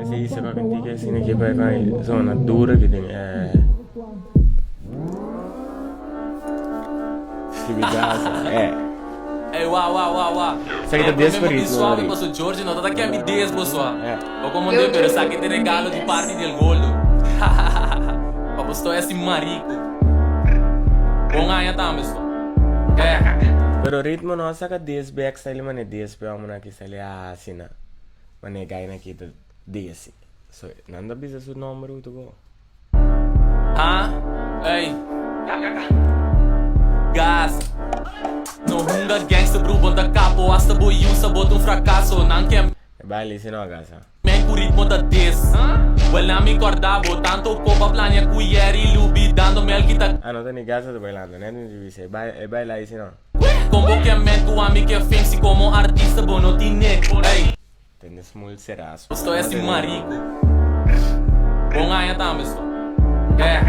Esse isso que eu que assim aqui vai vai zona dura que tem é. Se gasta, é. Ey, wa, wa, wa, wa. Esaki ta des pa ritmo, Suave, Marie. paso George, no ta que mi des, boso. É. O como de, pero esaki te regalo di parti del gordo. Pa bo sto así marico. Bon aña tambe, so. É. Pero ritmo no saka des back style mane des pe amo na ki sali asina. Mane gai na ki ta desi. So, nanda bisa su nombre uto go. Ah, ey. Gas. No hunga gangster bro, bota capo, hasta boy usa bota un fracaso. Nan ke E baile si no gasa. men ku ritmo da des. Well, na mi cordabo, tanto copa plania cuieri lubi dando melquita. Ah, no ta ni gasa ta bailando, né? Ni bisa. E baile, e baile aí si no. Combo que men ku ami que fancy como artista bono tine. Ey, Tende smul seraso. estoy así marico. Bon aña tambe, so. É.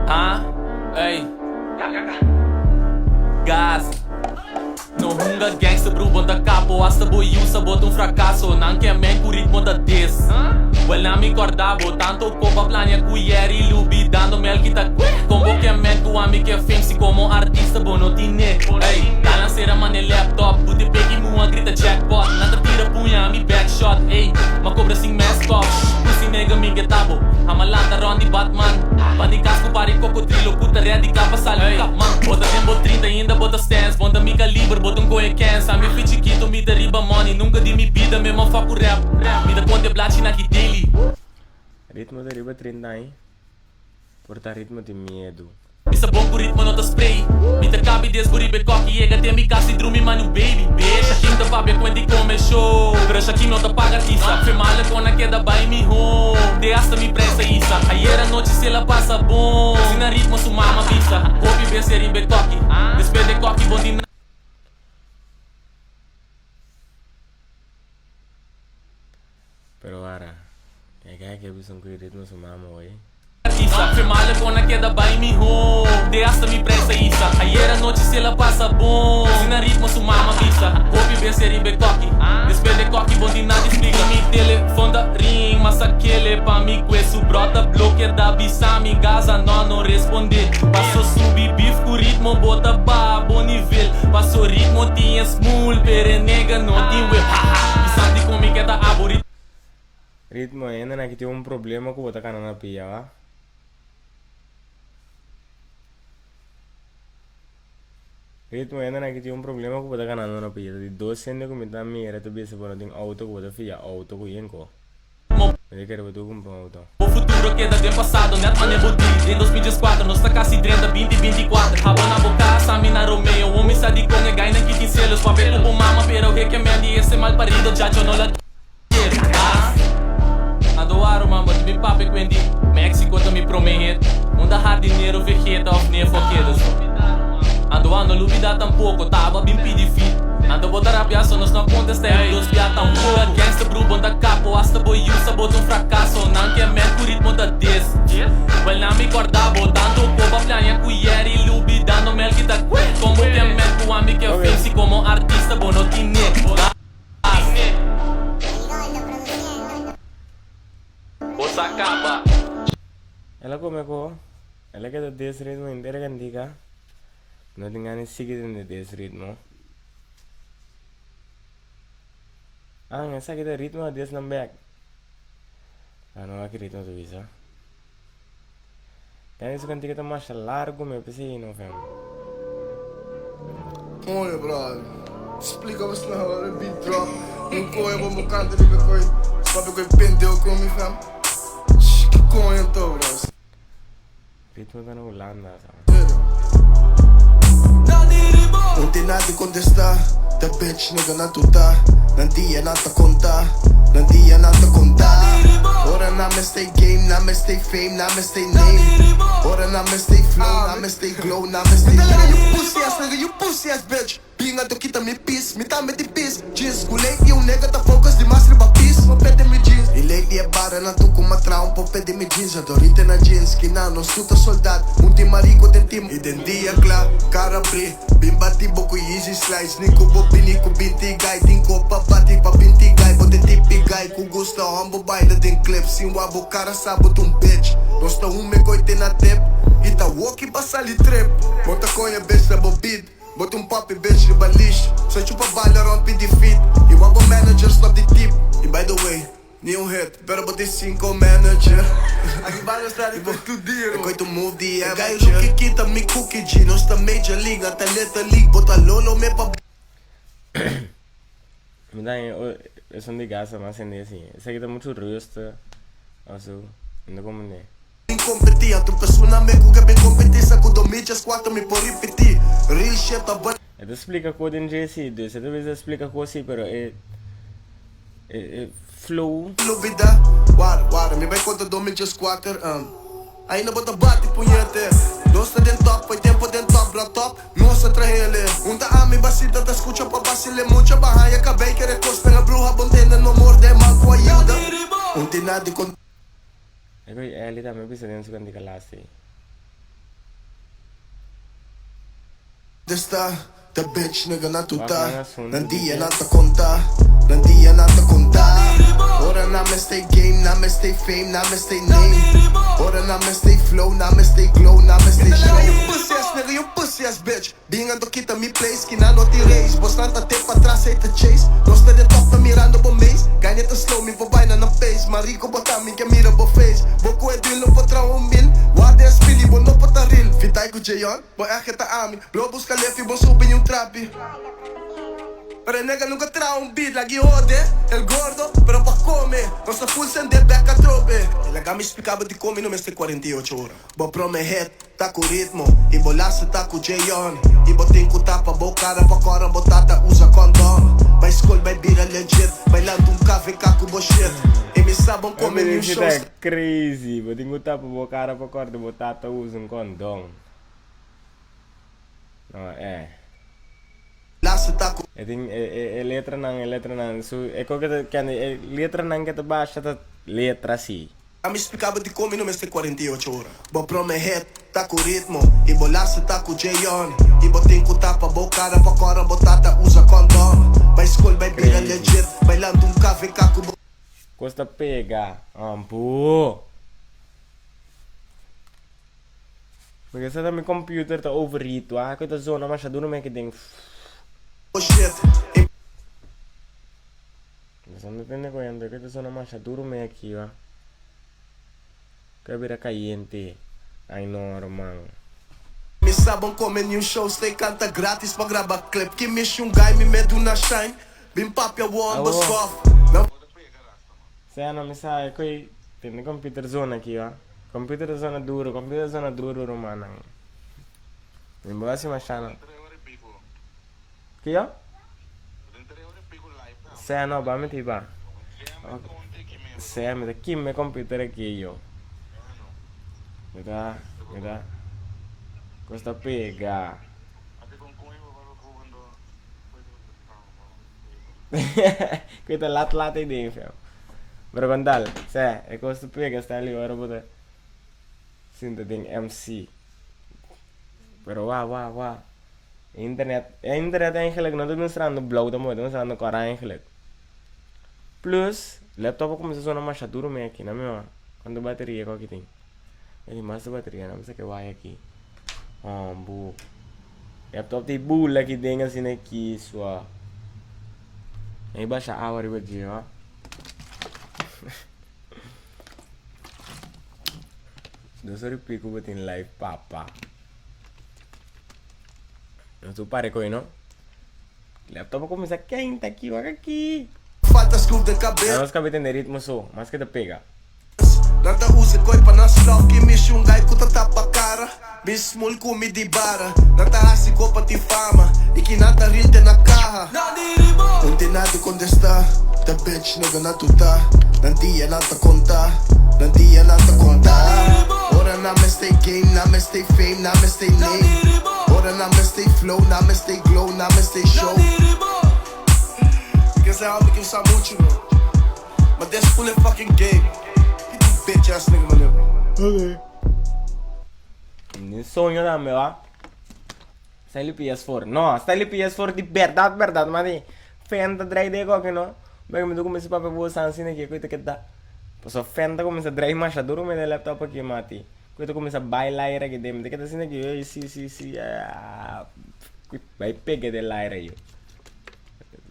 Ah, ey. Gas. No hunga gangster bro, bota capo, hasta boy usa bota un fracaso. Nan ke men ku ritmo da des. Well, na mi cordabo, tanto copa plania cuieri lubi dando melquita. Combo que men ku ami que fancy como artista bono tine. Ey, la lancera mane laptop, bute pegi mua grita jackpot. Nada tira punha, mi backshot. Ey, ma cobra sin mask off. Pussy nigga mi getabo, amalanta rondi Batman. Bandi casco pari cocodrilo, puta ready capa sali man. Bota tempo 30 ainda bota stands, bonda mi calibre, bota um goe cans. A mi fi chiquito, mi derriba money, nunca di mi vida, mesmo foco rap. Mi da conte blachi na ki daily. Ritmo de riba 30 aí. Porta ritmo de medo. Mi sa bom com ritmo não tá spray. Mi ta cabe desburibe coque Chega até mi casa e drume mano baby. Bitch, Shakim tá papi quando come show. Pero Shakim não tá paga artista. Firmala com a queda by mi home. De hasta mi prensa isa. Ayer a noite se ela passa bom. Se na ritmo su mama visa. Hopi be ribe coque. Despede coque bom de Pero ara, é que que bisa um ritmo su mama hoy. Artista, firmala com a queda by mi home. De hasta mi prensa isa. Ayer a noite se ela passa bom. Se na ritmo su mama visa. Hopi be ribe coque. Despede coque bom de nada explica. Mi telefone da ring, mas aquele pa mi su brota bloque da bisa mi gaza não não responder. Passou subi beef com ritmo bota ba bom nível. Passou ritmo tinha small, pere nega não tinha whip. Pisante comigo que tá aburrido. Ritmo ainda na que tem um problema com botar cana na pia, va? Ritmo ainda na que tem um problema com botar cana na pia. De dois centes com metade mira, tu bisa por tem auto com botar fia auto com yenko. Eu quero botar comprar um auto. O futuro queda de passado, net mané bodi. Em 2004, nós tá quase 30, 20, 24. Rabo na boca, Sami na Romeo. Homem sadi com e gaina que tem selos. Papel com mama, pero recomendo esse mal parido, já eu não la quero. Ah. Ando aro man, but mi papi quindi Mexico ta mi promet. Unda hard dinero vegeta of ne foquedos. Ando ando lubida tampoco, tava bem pedi fit. Ando botar rapia, só nós não contesta, é dos pia tampouco. Gangsta bro, bonda capo, hasta boy usa, bota um fracasso. Nan que men ku ritmo da des. Well, na mi cordabo, tanto copa plania cuieri, lubi dando melquita. Como que men ku ami que fancy como artista, bono tine. Você acaba. Ela come com ela quer desse ritmo inteiro cantica. Não tem nem seguido desse ritmo. Ah, essa aqui é ritmo desse não back. Ah, não aqui ritmo tu bisa. Tem isso cantica tá mais largo, meu pensei não fam. Olha, brother. Explica você na hora, beat drop. Não corre, vamos cantar de coisa. Sabe que pendeu com me fam. Que conha então, bro. Ritmo tá na Holanda, sabe? Não tem nada a contestar. Da bitch nigga na tuta. Nan dia na ta conta. Nan dia na ta conta. Ora na me stay game, na me stay fame, na me stay name. Ora na me stay flow, na me stay glow, na me stay You pussy ass nigga, you you pussy ass bitch. Pinga to kita mi peace, mi tambe di peace. Jeans, ku lately un nigga ta focus di mas riba peace. Mo pede mi jeans. I lately e bara na tu kuma tra un po pede mi jeans. Adorite na jeans, kina nos tu ta soldat. Un ti marico den team. I den dia kla, cara bri. Bin bati bo ku Yeezy slides. Ni ku bo bini ku binti guy. Tin kopa bati pa binti guy. Bo te tipi guy ku gusta humble baila den clip. Sin wa bo cara sa bo ta un bitch. Nos ta hume koy te na tip. I ta woki pa sali trip. Bo ta koña bitch na bo beat. Bo ta un puppy bitch riba leash. Sa chupa bala rompi di feet. I wa bo manager stop di tip. I by the way, ni un hit, pero bo tin cinco manager. Aki banda sta di bo E koy tu move di amateur. E gai rookie kita mi cookie G. Nos ta major league, ata little league. Bo ta lolo me pa. Mi ta haña esun di gasa mas hende asi. Esaki ta muchu rustig of so. Mi no comprende. Bin competi, anto persona me ku ke bin competi sa ku do michas cuatro mi por ripiti. Real shit ta but. E ta splika ku den dje si, dus e ta bisa splika ku si pero e e flow. Lubida, wara, wara, mi bai konta do michas cuater, Ainda bo ta bati puñete. Nos ta den top, fo'i tempo den top, bra top, nos a trahele. Un ta ami basita ta scucha pa basile mucha ba haña cabey kere cosnan a bruha bon tende no morde mal cu ayuda. Un tina di con. E koe Eli tambe bisa den su kantika laatste. Desta the bitch nigga nan Wak tuta nan asuntu Nan di dia ke. nan ta konta Nan dia nan ta konta Ora nan mester game nan mester fame nan mester name Ora nan mester flow nan mester glow nan mester show You pussy ass nigga you pussy ass bitch Bin anto kita mi place ki nan no tin race Bosnan ta tip patras hey ta chase Nos ta den top ta mirando bo maze Gaña ta slow mi por baina na pace Marico bo ta mi ke mira bo face Bo ku e deal no por traha un mil Warda e spili bo no por ta real Fitai ku Jeon. Bo eje ta ami, bro buska lefi bo subi un trapi. Pero e nega nunca traha un beat lagi hode el gordo pero pa come nos ta full sende bek atrobe. E laga mi splica bo dicon mi no mester 48 ora. Bo prome hit ta cu ritmo y bo laatste ta cu Jeon. Y bo tin cu tapa bo cara pa cora bo tata usa condom. Bay scol bay bira legit bay lanta un KVK cu bo shit. Y mi sa bon come ni un Ese show. ta crazy, bo tin cu tapa bo cara pa corda bo tata usa un condom. No, eh. Laatste ta cu. E tin e e e letranan, e letranan su e ko ke ta kende e letranan ke ta basha ta letra si. A mi splica bo dicon mi no mester 48 ora. Bo prome hit ta cu ritmo y bo laatste ta cu Jeon. Y bo tin cu tapa bo cara pa cora bo tata usa condom. Bay scol bay bira Crazy. legit bay lanta un KVK cu bo. Cos ta pega, ampu. Porque sa ta mi computer ta overheat wak ku ta zona masha duro mi aki den Boso no tende cuenta ku ta zona masha duro mi aki wak ku a bira cayente ay no ruman. Mi sa bon come new show stay canta gratis pa graba clip ki mishi un guy mi me duna shine bin papia won Awo. bescof na. Sea no mi sa e koe tende computer zona aki wa. Computer ta zona duro, computer ta zona duro rumannan. Mi bo hasi masha no. Kiyo? Sea no, ba mi ti ba. Sea mi ta kima e computer aki yo. Mi ta, mi ta, kos ta pega. Ku ta lat lat ei den feo. Pero kon tal, sè, e kos ta pega Stanley ora bo ta sinta den MC. Pero wa wa wa. E internet, e internet eigenlijk no ta mostrando blauw tampoco, ta mostrando kòrá eigenlijk. Plus, laptop a kuminsá sona masha duru mi aki, na mi wak kuantu bateria ku aki tin. E tin mas bateria, na mi sa ke waya aki. Hombu. Laptop ta bula aki den asina aki sua. Nan basha awa riba dje ho. Dos ora y pico bo tin live papa. Nos tur pare koe no. Laptop a kuminsa kenta aki wak aki. Falta schroef den kabes. Nos kabe tende ritmo so, mas ke ta pega. Nan ta usa koi pa nan slof ki mishi un gai ku ta tapa kara Mi smul ku mi di bara Nan ta hasi ko pa tin fama I ki nan ta ril te na kaha Un tin nada di kontesta Ta bitch nigga nan tuta Nan dia nan ta konta Nan dia nan ta konta Ora nan mester game nan mester fame nan mester name. Ora nan mester flow, nan mester glow, nan mester show. Because I don't think sa mucho, man. Maar this full fucking game. Get die bitch ass nigga, man. Okay. Ni soño tambe wa. Style PS4. No, style PS4 di berdad berdad ma di fan ta draai den koki no. Bek mi ta kuminsa papia bo san asina ki koe ta keda. Paso fan ta kuminsa draai masha duru me den laptop aki mati. Koe ta kuminsa bai laira aki den. Mi ta keda asina ki ey si si si ah bai pega den laira yo.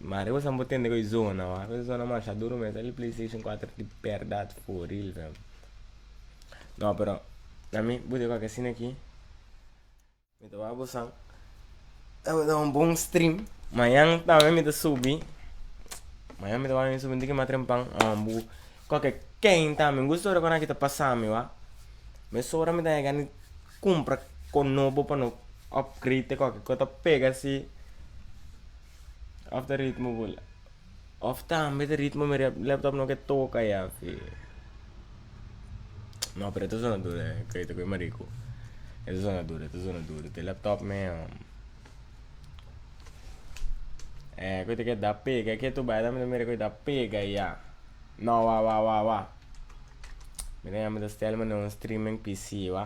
Mari bo san bo tende koe zona wa. Koe ta zona masha duru me. Style PlayStation 4 di berdad for real fam. No pero ami bo di koki asina ki. Mi ta wak bosan tabata un bon stream. Mañan tambe mi ta subi. Mañan mi ta wak mi subi un tiki mas trempan. Bu koke ken tambe. Mi gusta ora ku nan kita pasa mi wak. Mesora mi ta yega ni kumpra kon nobo pa no upgrade koke ku ta pega si of ta ritmo bula. Of tambe ta ritmo mi laptop no ke toka ya fi. No, pero e ta zona duro, eh. Kei ta koe marico. E ta zona duro, e ta zona duro. Te laptop me um, eh, koe ta keda pega, ke tu bai tambe ta mira koe ta pega ya. No, wa, wa, wa, wa. Mi ta yama ta stel mane un streaming PC, wa.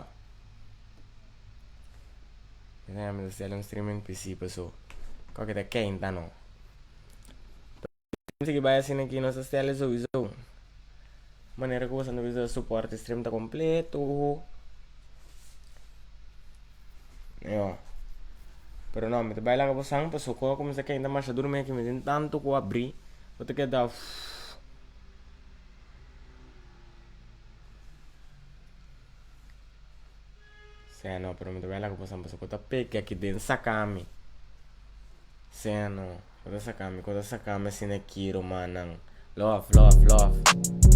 Mi ta yama ta stel un streaming PC paso. Koke ta keinta no. Sigui bai asina aki nos ta stelle souiso. Manera ku boso ta bisa suporte stream ta kompleto. Yo. Pero no, mi ta bai laga bosan paso ku a kuminsá keinta masha durmi aki mi tin tantu ku abrí. Bo ta keda Sea no, pero mi ta bai laga bosan paso ku ta pega aki den saka mi. Sea no, ku ta saka mi, ku ta saka mi asina aki rumannan. Love, love, love.